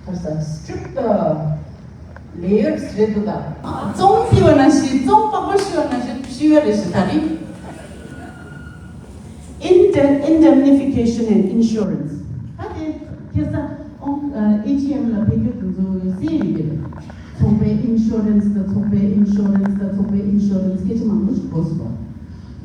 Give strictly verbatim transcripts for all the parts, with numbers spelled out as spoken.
Strip the layers རེད་འདུག་ད། བཙོང་ཕྱིན་པ་ནང་བཞིན་བཙོང་པགས་པ་བཤུས་པ་ནང་བཞིན་བཤུས་ཡ་རེད་ཞེས་ད་རིང་Indem- indemnification and insurance ད་དེ་ཁ་སང་ཨོང་ཨེ་ཇི་ཨེམ་ལ་ཕེབས་མཁན་དེ་ཚོ་གསན་ཡོད་ཀྱི་རེད། ཚོགས་པའི་ཨིན་ཤོ་རན་སི་དང་ཚོགས་པའི་ཨིན་ཤོ་རན་སི་དང་ཚོགས་པའི་ཨིན་ཤོ་རན་སི་སྐད་ཆ་མང་པོ་ཞིག་གོ་སོང་།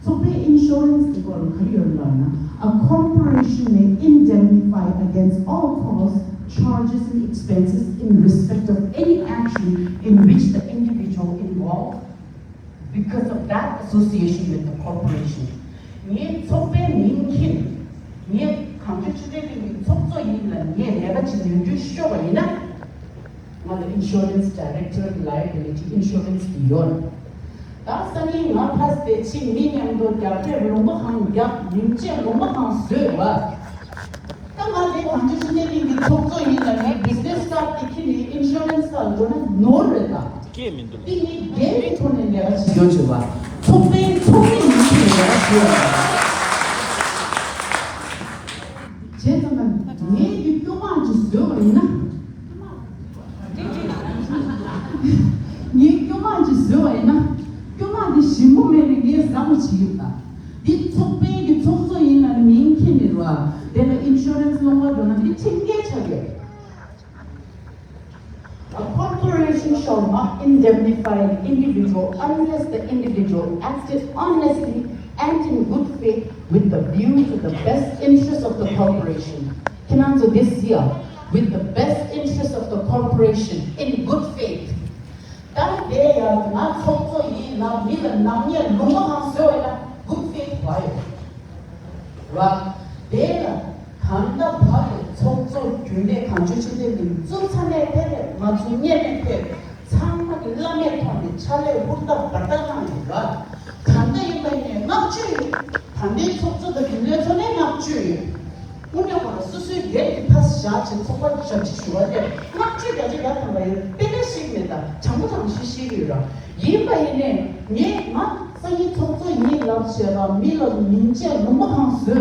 ཚོགས་པའི་ཨིན་ཤོ་རན་སི་གི་སྐོར་ལ་ག་རེ་ཡོད་ལབ་ན། A corporation may indemnify against all costs, charges and expenses in respect of any action in which the individual involved because of that association with the corporation. ངའི་ཚོགས་པའི་མིང་འཁྱེར་ངས་གངས་ལྗོངས་ཆོས་ལྡན་གླིང་གི་ཚོགས་གཙོ་ཡིན་ལ་ངས་ལས་ཀ་ཅིག་ནོར་འཁྲུལ་ཤོར་བ་ཡིན་ན། ང་ལ་insurance, director liability insurance དེ་ཡོད། ད་སང་ཉིན་ང་ཕར་ཚུར་ཕྱིན་མི་མཉམ་དུ་རྒྱག་འབྲས་ལུང་པ་གང་རྒྱག་ཉིན་བྱེད་ལུང་པ་གང་བཟོས་བ། ད་ང་དེ་གངས་ལྗོངས་ཆོས་ལྡན་གླིང་གི་ཚོགས་གཙོ་ཡིན་ལ་ངའི་business card དེ་ཁྱེར་ནས་insurance card འགྲོ་ན་ནོར་རེད་ད། སྐད་མི་འདུག་ལ། དེ་ངའི་འགན་གྱི་ཐོག་ནས་ལས་ཀ་བྱེད་ཡོད་བྱེད་བ། ཚོགས་པའི་ཚོགས་མི་ཡིན་ཁྱེར་ནས་ལས་ཀ་བྱེད་ཡོད་བ། བྱས་ཙང་ང་ངའི་གི་སྐྱོ་མ་ཅིག་བཟོས་པ་ཡིན་ན། ངའི་སྐྱོ་མ་ཅིག་བཟོས་པ་ཡིན་ན། སྐྱོ་མ་འདི་ཞིམ་པོ་མེད་ནས་ངས་ཟ་མ་བྱེད་ཀྱི་ཡོད་ད། འདི་ཚོགས་པའི་གི་ཚོགས་གཙོ་ཡིན་ལ་ནི་མིང་འཁྱེར་ནས་རོ། དེ་ལ་insurance སློང་བ་འགྲོ་ན་འདི་ཁྲིམས་འགལ་ཆགས་ཡོད། A corporation shall not indemnify an individual unless the individual acted honestly and in good faith with the view to the best interest of the corporation. ཁྱེད་རང་ཚོ་this year, with the best interest of the corporation, in good faith. ད་དེ་ཡང་ང་ཚོགས་གཙོ་ཡིན་ལ་མི་ལ་ནག་ཉེས་ལུང་པ་གང་བཟོས་བས་ན་good faith བ་ཡོད། ར། དེ་ལ་གང་ལྟར་བར་དུ་ཚོགས་གཙོ་རྒྱུན་ལས་གངས་ལྗོངས་ཆོས་ལྡན་གླིང་བཙུགས་ཚར་ནས་ཕེབས་པའི་ང་ཚོ་སྔོན་ནས་ཕེབས་པའི་ཚང་མ་གི་བླ་མེད་ཐོག་ནས་ཕྱག་ལས་ཧུར་ཐག་འབད་ཐག་གནང་ཡོད་ར། གང་ལྟར་ཡིན་པ་ཡིན་ནས་བསྔགས་བརྗོད་ཡོད། ད་ལྟའི་ཚོགས་གཙོ་དང་རྒྱུན་ལས་ཚོ་ནས་བསྔགས་བརྗོད་ཡོད། དངོས་གནས་ཁོ་རང་སོ་སོའི་སྒེར་གྱི་ཕར་བཞག་བྱས་ཚོགས་པ་ཞབས་ཕྱི་ཞུ་བ་དེ་བསྔགས་བརྗོད་རྒྱ་ཆེ་རྒྱ་ཐམ་པ་ཡོད། དཔེ་ལས་ཤེས་ཀྱི་མེད་ད། དྲང་པོ་དྲང་བཞིན་ཤེས་ཀྱི་ཡོད་ར། ཡིན་པ་ཡིན་ནས་ངས་ང་སང་ཉིན་ཚོགས་གཙོ་ཡིན་ལབ་བྱས་པ་མི་ལ་མིང་བརྗེ་ལུང་པ་གང་བཟོས་བ།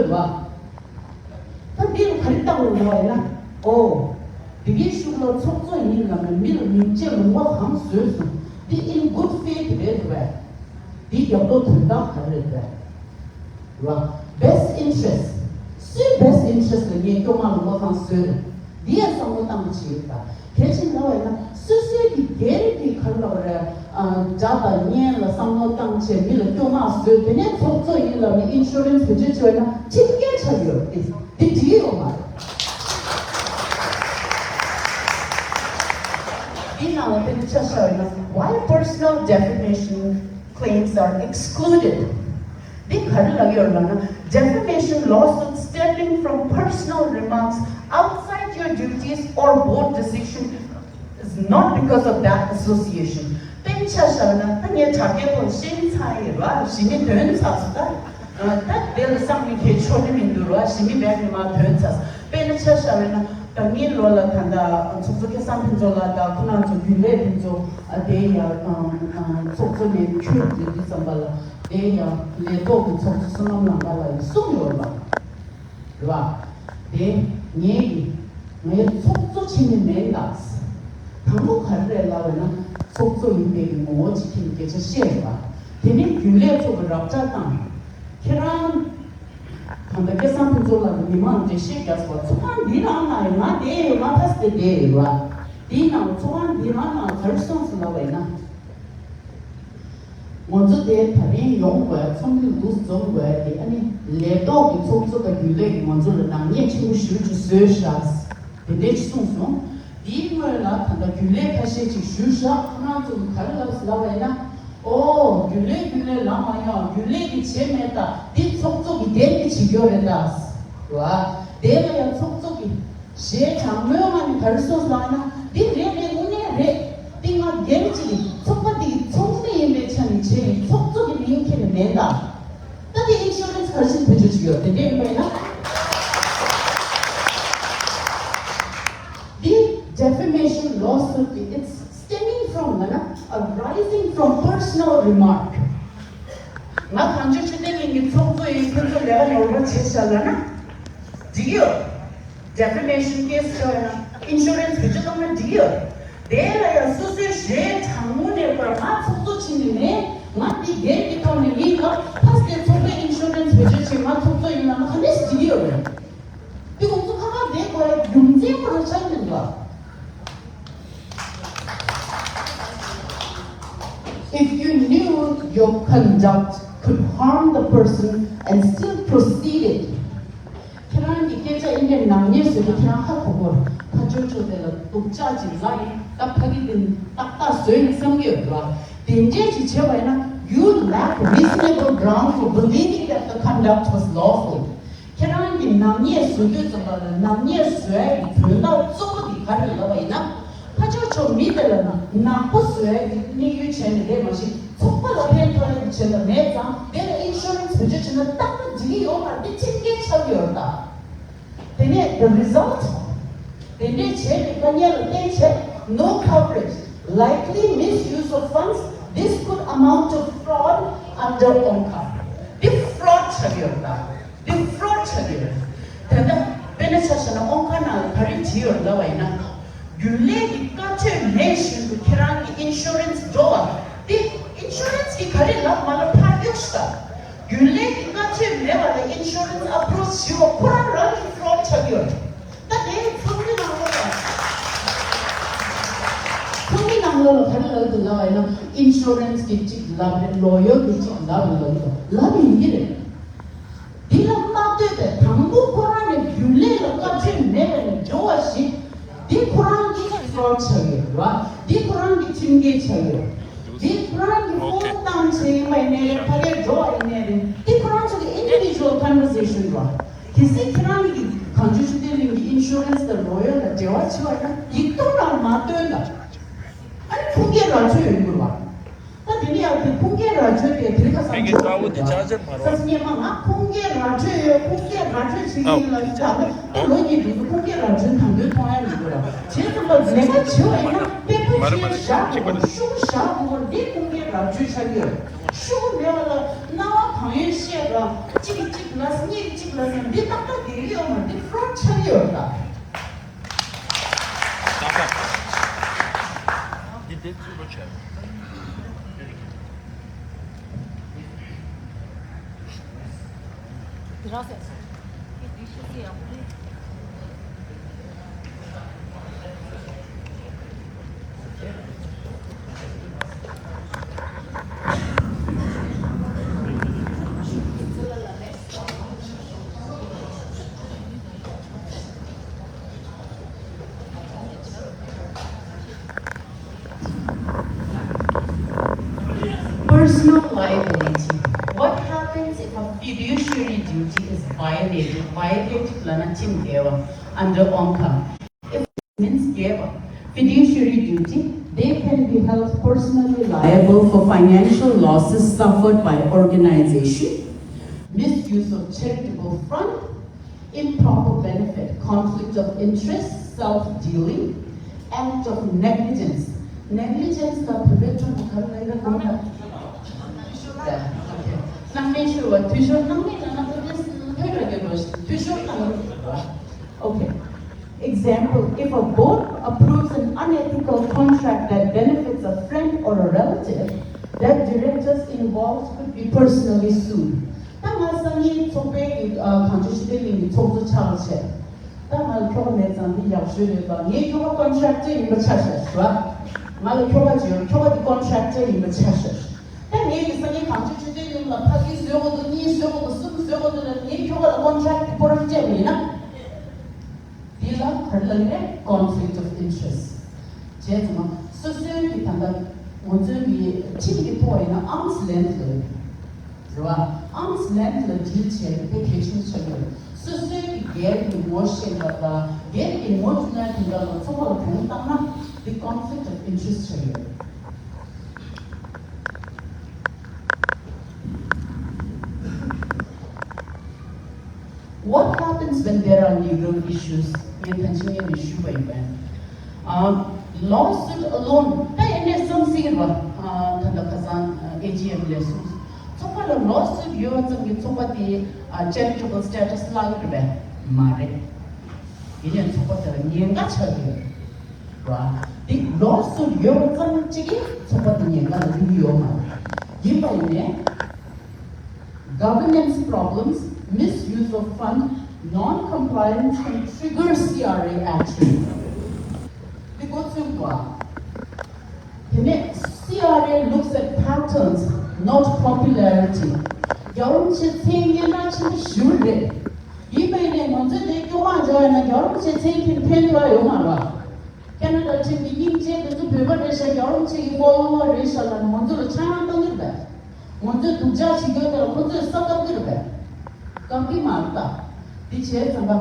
ད་འདི་ལ་ག་རེ་བཏགས་འོང་ལབ་ཡིན་ན། ཨོ། འདི་གའི་གཞུག་ལ་ཚོགས་གཙོ་ཡིན་ལབ་ནས་མི་ལ་མིང་བརྗེ་ལུང་པ་གང་བཟོས་སོང་། འདི་in good faith རེད་འདུག་བས། འདི་རྒྱབ་ལོགས་དོན་དག་ག་རེ་རེད་བས། ར། Best interest། སུའི་best interest ལ་ངས་སྐྱོ་མ་ལུང་པ་གང་བཟོས་རེད། འདི་ཡང་བསམ་བློ་བཏང་བྱེད་ཡོད་ད། གལ་ཆེན་ལབ་པ་ཡིན་ན་སོ་སོའི་གི་སྒེར་གྱི་ག་རེ་ལབ་པ་རེད། ཨ། དགྲ་དང་གཉེན་ལ་བསམ་བློ་བཏང་བྱས་མི་ལ་སྐྱོ་མ་བཟོས། དེ་ནས་ཚོགས་གཙོ་ཡིན་ལབ་ནས་insurance བེད་སྤྱོད་བྱས་ན་ཁྲིམས་འགལ་ཆགས་ཡོད་རེད། དེ་འགྲིག་ཡོད་མ་རེད། འདི་ནང་ལ་དཔེར་ན་ཆ་བཞག་ཡོད་ན། Why personal defamation claims are excluded? འདི་ག་རེ་ལབ་ཡོད་ལབ་ན། Defamation lawsuit stemming from personal remarks outside your duties or board decision is not because of that association. དཔེར་ན་ཆ་བཞག་ན། ད་ངས་དྲ་རྒྱའི་ཐོག་ཤེས་ཚར་ཡིན་ར། གཞི་མི་དོན་ཚར་སོང་ད། ད་དེ་ལ་བསམ་མི་ཁྱེད་ཆོག་ནི་མི་འདུག་ར། གཞི་མི་བས་ནི་མ་དོན་ཚར་སོང་། དཔེར་ན་ཆ་བཞག་ན། ད་ངའི་ལོ་ལ་ད་ལྟ་ཚོགས་གཙོ་སྐལ་བཟང་ཕུན་ཚོགས་ལགས་དང་ཁོ་རང་ཚོ་རྒྱུན་ལས་ཕུན་ཚོགས། ཨ། དེ་ཡང་ཚོགས་གཙོ་ནས་ཁྱོད་དེ་དུས་ཙམ་པ་ལ་དེ་ཡང་ལས་ཐོག་གི་ཚོགས་གཙོ་བསོད་ནམས་ལགས་ལ་ཡང་གསུངས་ཡོད་པ་རེད་བ། དེ་ངས་ངའི་ཚོགས་གཙོ་བྱེད་ནི་མེད་ལགས། དང་པོ་ག་རེ་རེད་ལབ་པ་ན་ཚོགས་གཙོ་ཡིན་པའི་གི་ངོ་བོ་ཅིག་ཁྱེད་ཀྱིས་སྐད་ཆ་བཤད་ཡོད་པ། དེ་ནས་རྒྱུན་ལས་ཚོགས་ཀྱི་རབ་བྱ་བཏང་། ཁྱེད་རང་ད་ལྟ་སྐལ་བཟང་ཕུན་ཚོགས་ལགས་ཀྱིས་མི་མང་འགྲེལ་བཤད་རྒྱག་སོང་བ། ཚོགས་ཁང་འདི་རང་ནང་ཡོད། ང་བསྡད་ཡོད། ང་ཕ་སེ་བསྡད་ཡོད་པ། འདིའི་ནང་ཚོགས་ཁང་འདི་རང་ནང་ག་རེ་སོང་སོང་ལབ་པ་ཡིན་ན། ང་ཚོ་དེ་ད་རིང་ཡོང་དགོས། ཚོགས་འདུ་འདུ་འཛོམས་དགོས་དེ། ཨ་ནི་ལས་ཐོག་གི་ཚོགས་གཙོ་དང་རྒྱུན་ལས་ཀྱིས་ང་ཚོ་ལ་ནག་ཉེས་ཆེན་པོ་ཞེ་པོ་ཅིག་བཟོས་ཤག་དེ་འདྲས་ཅིག་གསུངས་སོང་། དེའི་སྔོན་ལ་ད་ལྟ་རྒྱུན་ལས་ཁ་ཤས་ཅིག་ཞུས་ཤག་ཁོ་རང་ཚོ་གིས་ག་རེ་ལབ་ལབ་པ་ཡིན་ན། ཨོ། རྒྱུན་ལས་རྒྱུན་ལས་ལབ་མ་ཡོང་། རྒྱུན་ལས་ཀྱིས་བྱས་མེད་ད། འདི་ཚོགས་གཙོ་གི་སྒེར་གྱི་བྱེད་སྐྱོར་རེད་ད། ར། དེ་ལ་ཡང་ཚོགས་གཙོ་གི་ཞེས་དྲང་མོའི་ངང་ནས་ག་རེ་གསུངས་སོང་ལབ་ན། འདི་རེད་རེད། དངོས་གནས་རེད། འདི་ང་སྒེར་གྱི་ཚོགས་པ་འདི་གི་ཚོགས་མི་ཡིན་པའི་ཆ་ནས་བྱས་ནས་ཚོགས་གཙོ་གི་མིང་འཁྱེར་ནས་མེད་ད། ད་འདི་ཨིན་ཤུ་རན་སི་ག་རེ་བྱས་ནས་བེད་སྤྱོད་བྱེད་ཀྱི་ཡོད། དེ་འདྲ་ཡིན་པ་ཡིན་ན། འདི་defamation lawsuit འདི་it's stemming from ལབ་ན་arising from personal remark. ང་གངས་ལྗོངས་ཆོས་ལྡན་གླིང་གི་ཚོགས་གཙོ་ཡིན། ཁྱོད་ཚོ་ལས་ཀ་ནོར་བ་བྱས་ཤག་ལབ་ན་འགྲིག་གི་ཡོད། Defamation case བྱས་ན་ ཨིན་ཤུ་རན་སི་བེད་སྤྱོད་གཏོང་ན་འགྲིག་གི་ཡོད། དེ་ལ་ཡང་སོ་སོའི་གཞས་གྲངས་མང་ནས་བར་ང་ཚོགས་གཙོ་བྱས་ནས་མེད། ང་འདི་སྒེར་གྱི་ཐོག་ནས་ཡིན་ལ་ཕ་སྟེ་ཚོགས་པའི་ཨིན་ཤུ་རན་སི་བེད་སྤྱོད་བྱས་ང་ཚོགས་གཙོ་ཡིན་ལ་ང་ག་ནས་འགྲིག་གི་ཡོད་རེད། དེ་ཁོང་ཚོ་ཁ་ཁ་བསྡད་དགོས་རྒྱུ་མཚན་ཁོ་རང་ཆགས་མི་འདུག If you knew your conduct could harm the person and still proceeded, ཁྱེད་རང་གི་སྐད་ཆ་ཨིན་པའི་ནག་ཉེས་བཟོས་ཏེ་ཁྱེད་རང་ཧ་གོ་གོ། ཕ་ཇོ་ཆོ་དེ་ལ་སྡུག་ཅག་ཅིག་ལབ་ཡིན་ད་ཕ་གི་དེ་ཏག་ཏག་བཟོས་ཡིན་བསམ་གྱི་ཡོད་ར། དེ་འདྲས་ཅིག་བྱས་པ་ཡིན་ན། You lack reasonable ground for believing that the conduct was lawful. ཁྱེད་རང་གི་ནག་ཉེས་བཟོ་དུས་ཙམ་པ་ལ་ནག་ཉེས་བཟོ་ཡ་གི་དོན་དག་གཙོ་བོ་དེ་ག་རེ་ལབ་པ་ཡིན་ན། ཕ་ཇོ་ཆོ་མི་དེ་ལ་ནག་པོ་བཟོ་ཡ་གི་དམིགས་ཡུལ་བྱས་ནས་རེད་མ་གཞི། ཚོགས་པ་ལ་ཕན་ཐོགས་ཡ་གི་བྱེད་ཐབས་མེད་ཙང་དེ་ལ་ཨིན་ཤུ་རན་སི་བེད་སྤྱོད་བྱས་ན་རྟག་པར་འགྲིག་གི་ཡོད་མ་རེད། དེ་ཁྲིམས་འགལ་ཆགས་ཀྱི་ཡོད་རེད་ད། དེ་ནས་the result, དེ་འདྲས་བྱས་པའི་དཀའ་ངལ་ལ་བརྟེན་བྱས། No coverage, likely misuse of funds, this could amount to fraud under OMCA. འདི་fraud ཆགས་ཀྱི་ཡོད་རེད་ད། འདི་fraud ཆགས་ཀྱི་ཡོད་རེད། ད་ལྟ་དཔེར་ན་ཆ་བཞག་ན་ཨོང་ཁ་ནང་ལ་ག་རེ་བྲིས་ཡོད་ལབ་པ་ཡིན་ན། རྒྱུན་ལས་ཀྱི་བཀའ་ཆོས་མེད་བཞིན་དུ་ཁྱེད་རང་གི་ཨིན་ཤུ་རན་སི་འགྲོ་བ་འདི་ཨིན་ཤུ་རན་སི་གིས་ག་རེ་ལབ་མ་ལབ་ཕར་གཡུག་ཤོག་ད། རྒྱུན་ལས་ཀྱི་བཀའ་ཆོས་མེད་པ་ལ་ཨིན་ཤུ་རན་སི་ཨ་པྲོ་ཆི་བྱེད་པ་ཁོ་རང་རང་གི་fraud ཆགས་ཀྱི་ཡོད་རེད། ད་དེ་ཚོགས་འདུའི་ནང་ལོགས་ལ། ཚོགས་འདུའི་ནང་ལོགས་ལ་ག་རེ་ལབ་འདུག་ལབ་པ་ཡིན་ན། ཨིན་ཤུ་རན་སི་གིས་གཅིག་ལབ་རེད། ལོ་ཡར་གིས་གཅིག་ལབ་རེད་ལབ་འདུག་ལབ་ཡིན་གྱི་རེད། འདི་ལ་མ་ལྟོས་པའི་དང་པོ་ཁོ་རང་ནས་རྒྱུན་ལས་ལ་བཀའ་ཆོས་མེད་པ་ནས་འགྲོ་བ་ཞིག་འདི་ཁོ་རང་གི་fraud ཆགས་ཡོད་རེད་བ། འདི་ཁོ་རང་གི་ཁྲིམས་འགལ་ཆགས་ཡོད། འདི་ཁོ་རང་གི་ཕོན་བཏང་བྱས་ཡིན་པ་ཡིན་ནའི་རེད། ཕ་གིར་འགྲོ་བ་ཡིན་ནའི་རེད། འདི་ཁོ་རང་ཚོ་གི་individual conversation རེད་བ། གལ་སྲིད་ཁྱེད་རང་གིས་གངས་ལྗོངས་ཆོས་ལྡན་གླིང་གི་ཨིན་ཤུ་རན་སི་དང་ལོ་ཡར་ལ་འབྲེལ་བ་བྱེད་པ་ཡིན་ན་ཡིག་ཐོག་ནང་མ་བཏོན་ལ། ཨ་ནི་ཁུངས་སྐྱེལ་ར་ཆོད་ཡོང་དགོས་བ། ད་དེ་ནས་ཡང་དེ་ཁུངས་སྐྱེལ་ར་ཆོད་དེ་དེ་ཁ་སང་ཆོད་ཡོད་ཀྱང་། ས་སྙེ་མ་ང་ཁུངས་སྐྱེལ་ར་ཆོད་ཡོད། ཁུངས་སྐྱེལ་ར་ཆོད་བྱེད་ཀྱི་ཡིན་ལ་ཡིན་ད་ལོ་ལོ་གཉིས་འདུག་ཁུངས་སྐྱེལ་ར་ཆོད་དང་དོན་མཐོང་ཡ་མི་དགོས་ར། བྱས་ཙམ་པ་ལས་ཀ་བྱེད་པ་ཡིན་ན་དཔེ་པོ་ཆོས་བཞག་དགོས་པ་ཤུགས་བཞག་དགོས་པ་འདི་ཁུངས་སྐྱེལ་ར་ཆོད་ཆགས་ཀྱི་ཡོད། ཤུགས་མེད་པ་ལ་རྣ་བ་གང་ཡོད་བཤད་ར་གཅིག་གིས་གཅིག་ལབ་གཉིས་ཀྱིས་གཅིག་ལབ་ཟེར་འདི་ཏག་ཏག་བསྡད་ཀྱི་ཡོད་མ་རེད། འདི་fraud ཆགས་ཀྱི་ཡོད་ར། Personal liability. What happens if a fiduciary duty is violated? Violated ལབ་ན་ཁྲིམས་འགལ་བ། Under OMCA. If means འགལ་བ། Fiduciary duty, they can be held personally liable for financial losses suffered by organization, misuse of charitable fund, improper benefit, conflict of interest, self-dealing, act of negligence. Negligence ལ་བོད་པའི་ཁྲོད་དུ་ག་རེ་ལབ་ན། སྣང་མེད་ཤོར་བ། འཐུས་ཤོར། སྣང་མེད་ལབ་ན་བོད་པའི་ལྷོད་ར་རྒྱབ་རོགས་ཤིག་འཐུས་ཤོར་བཏང་རོགས་ཞུ་བ། Okay. Example, if a board approves an unethical contract that benefits a friend or a relative, that directors involved could be personally sued. ད་ང་སང་ཉིན་ཚོགས་པའི་གི་ཨ་གངས་ལྗོངས་ཆོས་ལྡན་གླིང་གི་ཚོགས་གཙོ་ཆགས་བྱས། ད་ང་ལ་ཁྱོ་ག་མེད་ཙང་འདི་ཡག་ཤོས་རེད་པ། ངའི་ཁྱོ་ག་contractor ཡིན་པ་ཆ་བཞག་ཞུ་བ། ང་ལ་ཁྱོ་ག་ཅིག་ཡོད། ཁྱོ་ག་འདི་contractor ཡིན་པ་ཆ་བཞག་ད་ངའི་གི་སང་ཉིན་གངས་ལྗོངས་ཆོས་ལྡན་གླིང་ལ་ཕ་གི་བཟོས་དགོས་འདུག་གཉིས་བཟོས་དགོས་འདུག་གསུམ་བཟོས་དགོས་འདུག་ལ་ངའི་ཁྱོ་ག་ལ་contract འདི་ཁོ་རང་སྤྲད་པ་ཡིན་ན། འདི་ལ་ག་རེ་ལབ་ཀྱི་རེད། Conflict of interest བྱས་ཙང་སོ་སོའི་གི་ད་ལྟ་ང་ཚོའི་གི་ཁྲིམས་ཀྱི་ཐོག་ཡིན་ན་arm's length ལབ་ཡོད་རེད་བ། Arm's length ལ་deal བྱས་ཏེ་དཔེ་གལ་ཆེན་པོ་ཆགས་ཀྱི་རེད། སོ་སོའི་གི་སྒེར་གྱི་ངོ་ཤེས་པ་དང་སྒེར་གྱི་ངོ་བཅུག་ན་དེ་འདྲ་ལ་ཚོགས་པ་ལ་དོན་བཏང་ན་འདི་conflict of interest ཆགས་ཀྱི་རེད། What happens when there are legal issues? ངས་ད་ཅི་ངས་ནས་ཞུས་པ་ཡིན་པས། ཨ། Lawsuit alone ད་ཡིན་ནས་བསམ་སྲིད་རེད་བ། ཨ། ད་ལྟ་ཁ་སང་ཨེ་ཇི་ཨེམ་ལས་གསུངས། ཚོགས་པ་ལ་lawsuit ཡོད་ཙམ་གྱི་ཚོགས་པ་དེ་ཨ་charitable status བརླག་གི་རེད་པས། མ་རེད། ཡིན་ནའི་ཚོགས་པ་དེ་ལ་ཉེན་ཁ་ཆགས་ཀྱི་ཡོད་རེད་བ། འདི་ལོ་སུ་ཡོད་པ་ཙམ་གཅིག་གིས་ཚོགས་པ་དེ་ཉེན་ཁ་ལ་ལུས་ཀྱི་ཡོད་མ་རེད། ཡིན་པ་ཡིན་ནའི། Governance problems, misuse of fund, non-compliance can trigger C R A action. འདི་གོ་ཚུལ་བ། དེ་ནས་C R A looks at patterns, not popularity. རྒྱལ་བ་རིན་པོ་ཆེ་མཚན་སྙན་གྲགས་ཆེན་པོ་ཞེ་པོ་རེད། ཡིན་པ་ཡིན་ནའི་ང་ཚོས་དེ་སྐྱོ་མ་འཇོག་ཡ་ན་རྒྱལ་བ་རིན་པོ་ཆེ་མཚན་འཁྱེར་ཕན་ཐོགས་ཡོད་མ་རེད། ཁེ་ན་ཌ་ཁྲིམས་ཀྱི་སྙིང་རྗེ་དེ་ཚོ་བོད་པ་རེད་ཤག་རྒྱལ་བ་རིན་པོ་ཆེ་གི་ཕོ་ལོ་ཝར་རེད་ཤག་ལབ་ནས་ང་ཚོ་ལ་ཆག་ཡང་གཏོང་གི་རེད་པས། ང་ཚོས་སྡུག་ཅག་བྱེད་རྒྱུ་དེ་ལ་ཁོ་ཚོས་བསམ་བཏང་གི་རེད་པས། བཀག་གི་མ་རེད་ད། འདི་བྱས་ཙང་ཀ་